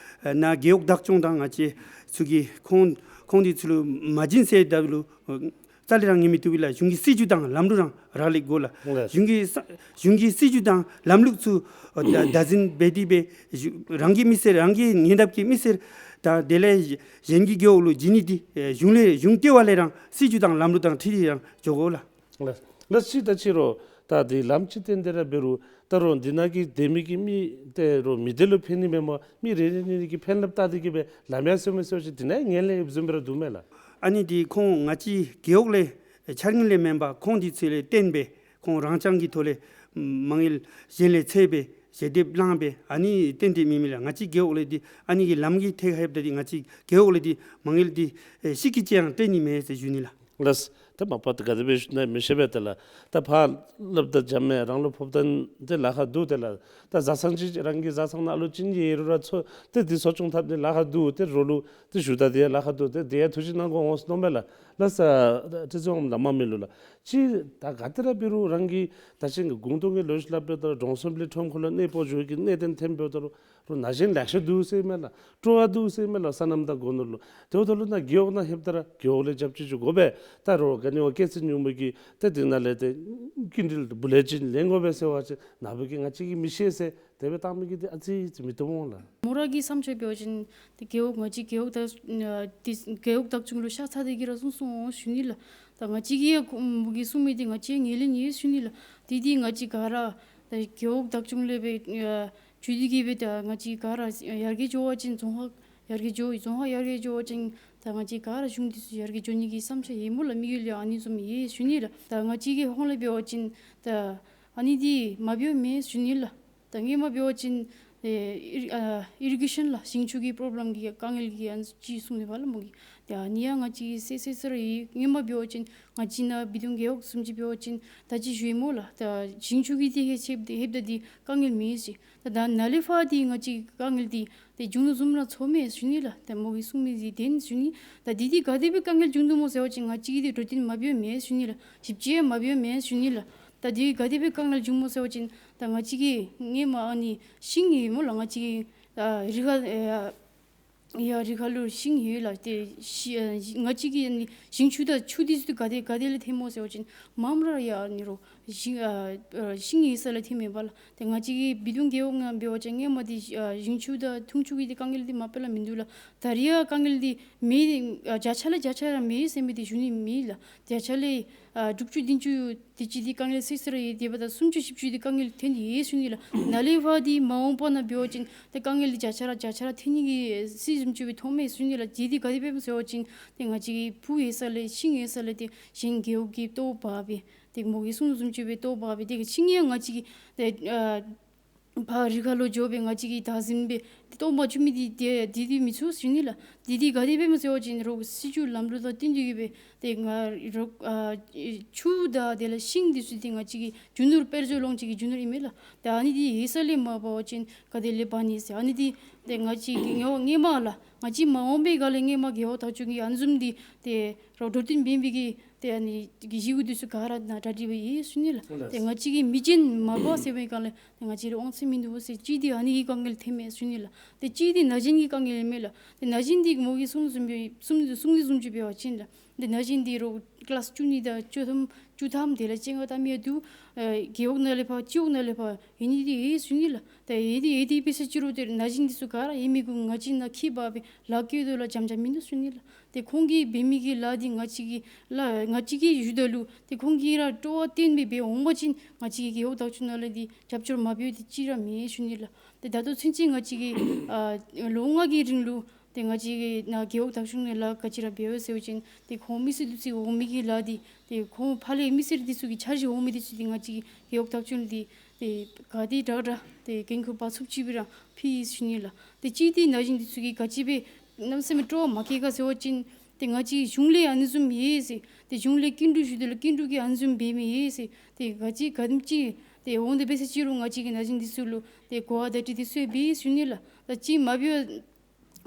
ཨེ་ནཱ་རྒེད་འོག་བདག་སྐྱོང་དང་ང་བཅས་ཚུ་གིས་ཁོང་ཁོང་འདི་ཚུ་ལུ་མ་བྱིན་ཟེརཝ་ད་ལུ་ཨེ་རྩ་ལས་ར་ངེས་མི་བཏུབ་པས་ལགས། གཞུང་གི་སྲིད་བྱུས་དང་ལམ་ལུགས་རང་རག་ལས་དགོ་ལགས། ལགས། གཞུང་གི་ས་གཞུང་གི་སྲིད་བྱུས་དང་ལམ་ལུགས་ཚུ་ཨེ་བདག་བདག་འཛིན་འབད་དེ་སྦེ་གཞུང་རང་གི་མི་སེར་རང་གི་ཉེ་འདབས་ཀྱི་མི་སེར་དང་དེ་ལས་གཞན་གྱི་རྒེད་འོག་ལུ་བྱིན་ནི་འདི་ཨེ་གཞུང་ལས་གཞུང་ལྟེ་བ་ལས་རང་སྲིད་བྱུས་དང་ལམ་ལུགས་དང་འཁྲིལ་ཏེ་རང་འགྱོ་དགོ་ལགས། ལགས། ལགས་ཅིག་ད་ཅི་རོགས་ད་འདི་ལམ་ཅིག་བཏོན་ཏེ་ར་འབད་རུང་ད་རོགས་འདི་ནང་གི་སྡོད་མི་གི་མི་དེ་རོགས་མི་སྡེ་ལུ་ཕན་ནི་མེན་པར་མི་རེ་རེ་གཉིས་གཉིས་ཀྱི་ཕན་རླབས་བལྟ་སྟེ་གིས་སྦེ་ལམ་ཡང་སེལ་མི་སེལ་ཅིག་འདི་ནང་ཡང་ངན་ལྷད་ཡོདཔ་བཟུམ་སྦེ་ར་འདུག་མས་ལགས། ཨ་ནི་འདི་ཁོང་ང་བཅས་རྒེད་འོག་ལས་འཆར་དངུལ་ལས་མེན་པར་ཁོང་འདི་ཚུ་ལས་བརྟེན་སྦེ་ཁོང་རང་རྐྱང་གི་ཐོག་ལས་མ་དངུལ་གཞན་ལས་འཚོལ་སྦེ་ཞལ་འདེབས་བླངས་སྦེ་ཨ་ནི་བཏོན་ཏེ་མེད་མས་ལགས། ང་བཅས་རྒེད་འོག་ལས་འདི་ཨ་ནི་གི་ལམ་གྱི་ཐད་ཁར་ལྷོདཔ་ད་འདི་ང་བཅས་རྒེད་འོག་ལས་འདི་མ་དངུལ་འདི་ཨེ་ཤིག་གི་ཅིག་ཡང་སྤྲོད་ནི་མེད་ཟེར་ཞུ་ནི་ལགས། ལགས། ད་མ་པ་ད་ག་དེ་སྦེ་ཞུ་ན་མི་ཤེས་པས་ཏེ་ལགས། ད་ཕར་སླབ་ད་འཇམ་མས། རང་ལུ་ཕོག་ཐངས་དེ་ལཱ་ཁག་འདུག་ཏེ་ལགས། ད་བཟའ་ཚང་ཅིག་རང་གི་བཟའ་ཚང་ནང་ལུ་ཅིག་ཡོད་རུང་ར་ཚུ་ཏེ་འདི་གསོ་སྐྱོང་འཐབ་ནི་ལཱ་ཁག་འདུག། ཏེ་རོགས་ལུ་ཏེ་ཞུ་ད་དེ་ཡང་ལཱ་ཁག་འདུག། ཏེ་དེ་ཡང་ཐུགས་རྗེ་གནང་དགོ་འོང་ཟེར་མནོཝ་མས་ལགས། ལགས་སོ། ཁྲི་འཛིན་ལགས་མ་མི་ལུ་ལགས། ཅིག་ད་ག་ཏེ་ར་འབད་རུང་རང་གི་ད་ཅི་གུང་སྟོང་གི་ལོ་རྒྱུས་སླབ་འབདཝ་ད་གྲོང་གསེབ་ལས་ཁྲོམ་ཁ་ལུ་གནས་སྤོ་འགྱོ་གི་གནད་དོན་ཐོན་འབདཝ་ད་རོགས་རོགས་ན་གཞོན་ལེ་ཤ་འདུག་ཟེར་མས་ལགས། སྤྲོ་བ་འདུག་ཟེར་མས་ལགས། སོ་ནམ་དང་སྒོ་ནོར་ལུ། དེ་འབདཝ་ད་ལུ་ནཱ་རྒེད་འོག་ནང་ལྷོདཔ་ད་ར་རྒེད་འོག་ལས་རྒྱབ་སྐྱོར་ཅིག་དགོ་པས། ད་རོགས་ག་ནི་བ་སྐྱེད་ཚལ་ཉུང་མི་གིས་ཏེ་དེ་ནང་ལས་ཏེ་སྐྱིན་འགྲུལ་བུ་ལོན་ཅིག་ལེན་དགོ་པས་ཟེར་བ་ཅིན་ནཱ་བུ་གིས་ང་བཅས་ཀྱིས་མི་ཤེས་ཟེར་དེ་སྦེ་བཏང་མི་གི་འདི་ཨ་ཙི་ཅིག་མི་བཏུབ་འོང་ལགས། མོ་ར་གི་བསམ་འཆར་འབད་བ་ཅིན་ཏེ་རྒེད་འོག་ང་བཅས་རྒེད་འོག་ད་ཨ་ཏེ་རྒེད་འོག་བདག་སྐྱོང་ལུ་ཤ་ཚ་སྟེ་གིས་ར་གསུང་གསུངམ་འོང་ཞུ་ནི་ལགས། ད་ང་བཅས་ཀྱིས་ཡང་མོ་གིས་གསུང་མི་འདི་ང་བཅས་ངོས་ལེན་ཡོད་ཞུ་ནི་ལགས། དེ་འདི་ང་བཅས་ག་ར་ད་རྒེད་འོག་བདག་སྐྱོང་ལས་སྦེ་ཨ་བརྒྱུད་དེ་གིས་སྦེ་ད་ང་བཅས་ག་ར་ཡར་རྒྱས་འགྱོ་བ་ཅིན་རྫོང་ཁག་ཡར་རྒྱས་འགྱོ་རྫོང་ཁག་ཡར་རྒྱས་འགྱོ་བ་ཅིན་ད་ང་བཅས་ག་ར་གཞུང་འདི་ཚུ་ཡར་རྒྱས་འགྱོ་ནི་གི་བསམ་འཆར་ཡོད་སྨོ་ལགས། དམིགས་ཡུལ་ཡང་ཨ་ནི་བཟུམ་ཡོད་ཞུ་ནི་ལགས། ད་ང་བཅས་ཀྱི་ཧོངས་ལས་འབད་བ་ཅིན་ད་ཨ་ནི་འདི་མ་འབདཝ་མེད་ཞུ་ནི་ལགས། ད་སྔོན་མ་འབད་བ་ཅིན་ཨེ་ཨིར་ཨ་ཨིར་རི་གེ་ཤཱན་ལགས་ཞིང་ཆུ་གི་པོརོབ་ལེམ་གི་དཀའ་ངལ་གྱི་ཨ་ནི་ཅིག་གསུངས་ནུག་པ་ལགས་མོ་གིས། ཏེ་ཨ་ནི་ཡང་ང་བཅས་ཀྱིས་གསལ་གསལ་སུ་ར་ཡོད། སྔོན་མ་འབད་བ་ཅིན་ང་བཅས་ནཱ་བི་དུང་རྒེད་འོག་བཟུམ་ཅིག་འབད་བ་ཅིན་ད་ཅི་ཞུ་ཡི་སྨོ་ལགས། ད་ཞིང་ཆུ་གི་དེ་ཧེ་ཆེབ་དེ་ཧེབ་ད་དེ་དཀའ་ངལ་མེད་ཟེར། ད་ད་ནཱ་ལས་ཕར་དེ་ང་བཅས་དཀའ་ངལ་དེ་ཏེ་བྱུང་ནུག་བཟུམ་ར་ཚོར་མས་ཟེར་ཞུ་ནི་ལགས། ཏེ་མོ་གིས་གསུངས་མི་དེ་བདེན་ཟེར་ཞུ་ནི། ད་དེ་དེ་ག་དེ་སྦེ་དཀའ་ངལ་བྱུང་དོ་སྨོ་ཟེར་བ་ཅིན་ང་བཅས་ཀྱིས་དེ་འགྲོ་དོན་མ་འབད་བ་མེན་ཟེར་ཞུ་ནི་ལགས། ཞིབ་དཔྱད་མ་འབད་བ་མེན་ཟེར་ཞུ་ནི་ལགས། ད་དེ་ག་དེ་སྦེ་དཀའ་ངལ་བྱུང་སྨོ་ཟེར་བ་ཅིན་ད་ང་བཅས་ཀྱིས་སྔོན་མ་ཨ་ནི་ཤིང་ཡོད་སྨོ་ལགས། ང་བཅས་ཀྱི་ཨ་རི་ཁ་ཨ་ཡ་རི་ཁ་ལུ་ཤིང་ཡོད་ལགས། ཏེ་ཤི་ཨ་ང་བཅས་ཀྱིས་ཨ་ནི་ཞིང་ཆུ་དང་ཆུ་དེ་ཚུ་ག་དེ་ག་དེ་ལས་ཐོནམ་སྨོ་ཟེར་བ་ཅིན་མངམ་ར་ཡར་ཨ་ནི་རོགས་ཞིང་ཨ་ཨ་ཤིང་ཡོད་ས་ལས་ཐོནམ་ཨིན་པས་ལགས། ཏེ་ང་བཅས་ཀྱི་བི་དུང་རྒེད་འོག་ནང་འབད་བ་ཅིན་སྔོན་མ་དེ་ཨ་ཞིང་ཆུ་དང་འཐུང་ཆུ་གི་དེ་དཀའ་ངལ་དེ་མ་པ་ལས་མིན་འདུག་ལགས། ད་རེས་ཡང་དཀའ་ངལ་དེ་མེད། ཨ་བརྒྱ་ཆ་ལས་བརྒྱ་ཆ་ར་མེད་ཟེར་མི་དེ་ཞུ་ནི་མེད་ལགས། བརྒྱ་ཆ་ལས་ཨ་དྲུག་ཅུ་བདུན་ཅུ་དེ་ཅིག་དེ་དཀའ་ངལ་སེལ་སོང་ར་ཡོད། དེ་འབདཝ་ད་སུམ་ཅུ་བཞི་བཅུ་དེ་དཀའ་ངལ་ཐོན་ཡོད་ཟེར་ཞུ་ནི་ལགས། ནཱ་ལས་ཕར་དེ་མ་འོངས་པ་ནང་འབད་བ་ཅིན་ཏེ་དཀའ་ངལ་དེ་བརྒྱ་ཆ་ར་བརྒྱ་ཆ་ར་ཐོན་ནི་གི་སྲིད་བཟུམ་ཅིག་སྦེ་མཐོངམ་མས་ཟེར་ཞུ་ནི་ལགས། དེ་དེ་ག་དེ་སྦེ་ཟེར་བ་ཅིན་ཏེ་ང་བཅས་ཀྱི་ཕུ་ཡོད་ས་ལས་ཤིང་ཡོད་ས་ལས་ཏེ་གཞན་རྒེད་འོག་གིས་ལྟོ་འབག་སྦེ་ཏེ་མོ་གིས་གསུངས་བཟུམ་ཅིག་སྦེ་ལྟོ་འབག་སྦེ་ཏེ་ཤིང་ཡང་ང་བཅས་ཀྱིས་ཏེ་ཨ་ཕར་རི་ཁ་ལུ་འགྱོ་སྦེ་ང་བཅས་ཀྱིས་བདག་འཛིན་འབད་དེ་ལྟོ་མ་བཅུག་མི་དེ་དེ་དེ་དེ་མི་ཚུགས་ཟེར་ཞུ་ནི་ལགས། དེ་དེ་ག་དེ་སྦེ་སྨོ་ཟེར་བ་ཅིན་རོགས་སྲིད་བྱུས་ལམ་ལུགས་དང་བསྟུན་ཏེ་གིས་སྦེ་ཏེ་ང་རོགས་ཨ་ཆུ་དང་དེ་ལས་ཤིང་དེ་ཚུ་དེ་ང་བཅས་ཀྱི་རྒྱུ་ནོར་དཔལ་འབྱོར་ལོངས་སྤྱོད་ཀྱི་རྒྱུ་ནོར་ཨིན་མས་ལགས། ཏེ་ཨ་ནི་དེ་ཡོད་ས་ལས་མ་འབག་པ་ཅིན་ག་དེ་ལས་འབག་ནི་ཟེར། ཨ་ནི་དེ་ཏེ་ང་བཅས་ཀྱིས་སྔོན་སྔོན་མ་ལགས་ང་བཅས་མ་འོངས་པའི་སྒང་ལས་སྔོན་མ་རྒེད་འོག་བདག་སྐྱོང་གི་ཨ་ནི་བཟུམ་དེ་ཏེ་རོགས་འགྲོ་དོན་མེད་པའི་གི་ཏེ་ཨ་ནི་གི་ཞི་གུ་དེ་ཚུ་ག་ར་ནཱ་གྲ་སྒྲིག་འབད་ཡི་ཟེར་ཞུ་ནི་ལགས། ཏེ་ང་བཅས་ཀྱིས་མི་རྒྱུན་མ་འབག་ཟེར་བའི་སྒང་ལས་ཏེ་ང་བཅས་ར་དབང་ཚད་མིན་འདུག་ཟེར། གཅིག་དེ་ཨ་ནི་གི་དཀའ་ངལ་ཐོནམ་མས་ཟེར་ཞུ་ནི་ལགས། ཏེ་གཅིག་དེ་ན་གཞོན་གྱི་དཀའ་ངལ་ཨིན་མས་ལགས། ཏེ་ན་གཞོན་དེ་མོ་གིས་གསུངས་བཟུམ་སྦེ་གསུངས་གསུངས་ནི་བཟུམ་ཅིག་འབད་བ་ཅིན་ལགས། ཏེ་ན་གཞོན་དེ་རོགས་ཀི་ལཱསི་བཅུ་གཉིས་དང་བཅུ་ཐམ་བཅུ་ཐམ་དེ་ལས་སྤྱན་སྔར་བལྟ་མི་ཡང་འདུག། ཨེ་རྒེད་འོག་ནང་ལས་ཕར་སྤྱི་འོག་ནང་ལས་ཕར་ཡོད་ནི་དེ་ཡོད་ཟེར་ཞུ་ནི་ལགས། ཏེ་ཡོད་དེ་ཡོད་དེ་འབད་ཟེར་ཅི་རུང་ཏེ་ན་གཞོན་དེ་ཚུ་ག་ར་ཡོད་མི་གུ་ང་བཅས་ནཱ་འཁྱིད་འབག་སྦེ་ལཱ་བཀོལ་དོ་ལགས་འཇམ་འཇམ་མིན་འདུག་ཟེར་ཞུ་ནི་ལགས། ཏེ་ཁོང་གིས་འབད་མི་གི་ལཱ་འདི་ང་བཅས་ཀྱིས་ལཱ་ང་བཅས་ཀྱིས་ཞུ་ད་ལུ་ཏེ་ཁོང་གིས་ར་སྤྲོ་བ་བཏོན་སྦེ་འབད་འོང་པ་ཅིན་ང་བཅས་ཀྱི་རྒེད་འོག་བདག་སྐྱོང་ནང་ལས་འདི་རྒྱབ་སྐྱོར་མ་འབད་དེ་ཅིག་ར་མེད་ཟེར་ཞུ་ནི་ལགས། ཏེ་ད་ལྟོ་ཚུན་ཚོད་ང་བཅས་ཀྱིས་ཨ་ལོ་ལྔ་གི་རིང་ལུ་ཏེ་ང་བཅས་ཀྱིས་ནཱ་རྒེད་འོག་བདག་སྐྱོང་ནང་ལཱ་ག་ཅི་ར་འབད་ཡི་ཟེར་བ་ཅིན་ཏེ་ཁོང་མི་སེར་འདི་ཚུ་འོང་མི་གི་ལཱ་འདི་ཏེ་ཁོང་ཕར་ལས་མི་སེར་འདི་ཚུ་གི་འཆར་གཞི་འོང་མི་འདི་ཚུ་འདི་ང་བཅས་ཀྱི་རྒེད་འོག་བདག་སྐྱོང་འདི་ཏེ་ག་དེ་དྲག་དྲག་ཏེ་འགན་ཁུར་འབག་ཚུགསཔ་ཅིག་སྦེ་ར་ཕུལ་ཡི་ཟེར་ཞུ་ནི་ལགས། ཏེ་གཅིག་འདི་ན་གཞོན་འདི་ཚུ་གིས་ག་ཅི་སྦེ་གནམ་མེད་ས་མེད་སྤྲོ་བ་མ་བསྐྱེད་ག་ཟེར་བ་ཅིན་ཏེ་ང་བཅས་གཞུང་ལས་ཨ་ནི་བཟུམ་ཡོད་ཟེར། ཏེ་གཞུང་ལས་སྐྱིན་འགྲུལ་ཞུ་དོ་ལགས་སྐྱིན་འགྲུལ་གྱི་ཨ་ནི་བཟུམ་འབད་མི་ཡོད་ཟེར། ཏེ་ག་ཅི་ག་དེམ་ཅིག་ཏེ་འོང་དེ་འབད་ཟེར་ཅི་རུང་ང་བཅས་ཀྱིས་ན་གཞོན་འདི་ཚུ་ལུ་ཏེ་གོ་བ་བརྡ་སྤྲོད་འདི་ཚུ་འབད་ཡི་ཟེར་ཞུ་ནི་ལགས། ད་ཅི་མ་འབད་བར་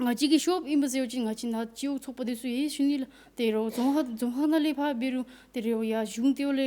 ང་བཅས་ཀྱི་ཤོབ་ཨིན་པས་ཟེར་བ་ཅིན་ང་བཅས་ནཱ་སྤྱི་འོག་ཚོགས་པ་འདི་ཚུ་ཡོད་ཟེར་ཞུ་ནི་ལགས། ཏེ་རོགས་རྫོང་ཁག་རྫོང་ཁག་ནང་ལས་ཕར་འབད་རུང་ཏེ་རོགས་ཡར་གཞུང་ལྟེ་བ་ལས་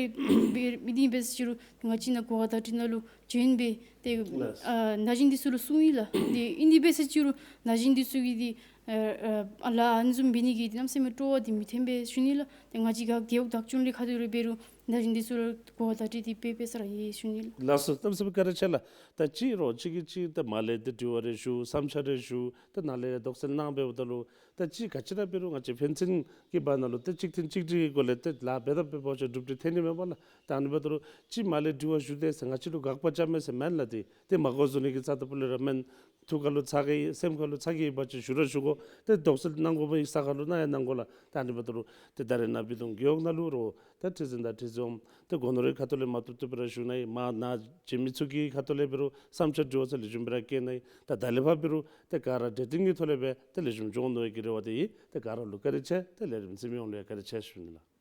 འབད་མི་འདི་འབད་ཟེར་ཅི་རུང་ང་བཅས་ནཱ་གོ་བ་བརྡ་སྤྲོད་ནང་ལུ་བྱོན་སྦེ་ཏེ་ལགས། ཨ་ན་གཞོན་འདི་ཚུ་ལུ་གསུངས་ཡི་ལགས། ཏེ་ཨིན་དེ་འབད་ཟེར་ཅི་རུང་ན་གཞོན་འདི་ཚུ་གིས་ཏེ་ཨ་ཨ་ལཱ་ཨ་ནི་བཟུམ་འབད་ནི་གི་གནམ་མེད་ས་མེད་སྤྲོ་བ་འདི་མི་ཐོན་པས་ཟེར་ཞུ་ནི་ལགས། ཏེ་ང་བཅས་ཀྱི་རྒེད་འོག་བདག་སྐྱོང་ལས་ཁ་ཐུག་ལས་འབད་རུང་ན་གཞོན་འདི་ཚུ་ལུ་གོ་བ་བརྡ་སྤྲོད་འདི་འབད་འབད་ས་ར་ཡོད་ཟེར་ཞུ་ནི་ལགས། ལགས་སོ། གནམ་མེད་ས་མེད་བཀའ་དྲིན་ཆེ་ལགས། ད་ཅི་རོགས་གཅིག་གིས་གཅིག་ད་མར་ལས་ཏེ་དྲི་བ་རེ་ཞུ་བསམ་འཆར་རེ་ཞུ་ད་ནཱ་ལས་དོགས་སེལ་གནང་འབདཝ་ད་ལུ་ད་ཅི་ག་ཅི་ར་འབད་རུང་ང་བཅས་ཕན་ཚུན་གྱི་བར་ན་ལུ་ཏེ་གཅིག་མཐུན་གཅིག་སྒྲིལ་གྱི་སྒོ་ལས་ཏེ་ལཱ་འབད་དང་འབད་བ་ཅིན་གྲུབ་འབྲས་ཐོན་ནི་མས་པ་ལགས། ད་ཨ་ནི་འབདཝ་ད་ལུ་ཅིག་མར་ལས་དྲི་བ་ཞུ་དེས་ཟེར་ང་བཅས་ལུ་དགག་པ་རྐྱབ་མས་ཟེར་མེན་ལགས། ཏེ་ཏེ་མ་གོ་བཟོ་ནི་གི་རྩ་དང་སྤུ་ལས་ར་མེན། ཐུགས་ཁ་ལུ་ཚ་གི་སེམས་ཁ་ལུ་ཚ་གི་ཡོད་པ་ཅིན་ཞུ་ར་ཞུ་དགོ། ཏེ་དོགས་སེལ་གནང་དགོ་པའི་ས་ཁ་ལུ་གནང་ཡང་གནང་དགོ་ལགས། ད་ཨ་ནི་འབདཝ་ད་ལུ་ཏེ་ད་རེས་ནཱ་བི་དུང་རྒེད་འོག་ནང་ལུ་རོགས་ད་ཁྲི་འཛིན་དང་ཁྲི་འཛིན་འོགམ་ཏེ་སྒོ་ནོར་གྱི་ཁ་ཐུག་ལས་མ་བཏུབ་བཏུབ་སྦེ་ར་ཞུ་གནང་ཡི། མར་ནཱ་བྱོན་མི་ཚུ་གི་ཁ་ཐུག་ལས་འབད་རུང་བསམ་འཆར་དྲི་བ་ཚུ་ལེགས་ཤོམ་སྦེ་ར་བཀོད་གནང་ཡི། ད་ད་ལས་ཕར་འབད་རུང་ཏེ་ག་ར་གྲོས་བསྟུན་གྱི་ཐོག་ལས་སྦེ་ཏེ་ལེགས་ཤོམ་འགྱོ་འོང་མནོ་བའི་གི་རེ་བ་འདི་ཨིན། ཏེ་ག་ར་ལུ་བཀའ་དྲིན་ཆེ། ཏེ་ལས་རིམ་གཟིགས་མི་ཡོངས་ལུ་ཡང་བཀའ་དྲིན་ཆེ་ཞུ་ནི་ལགས།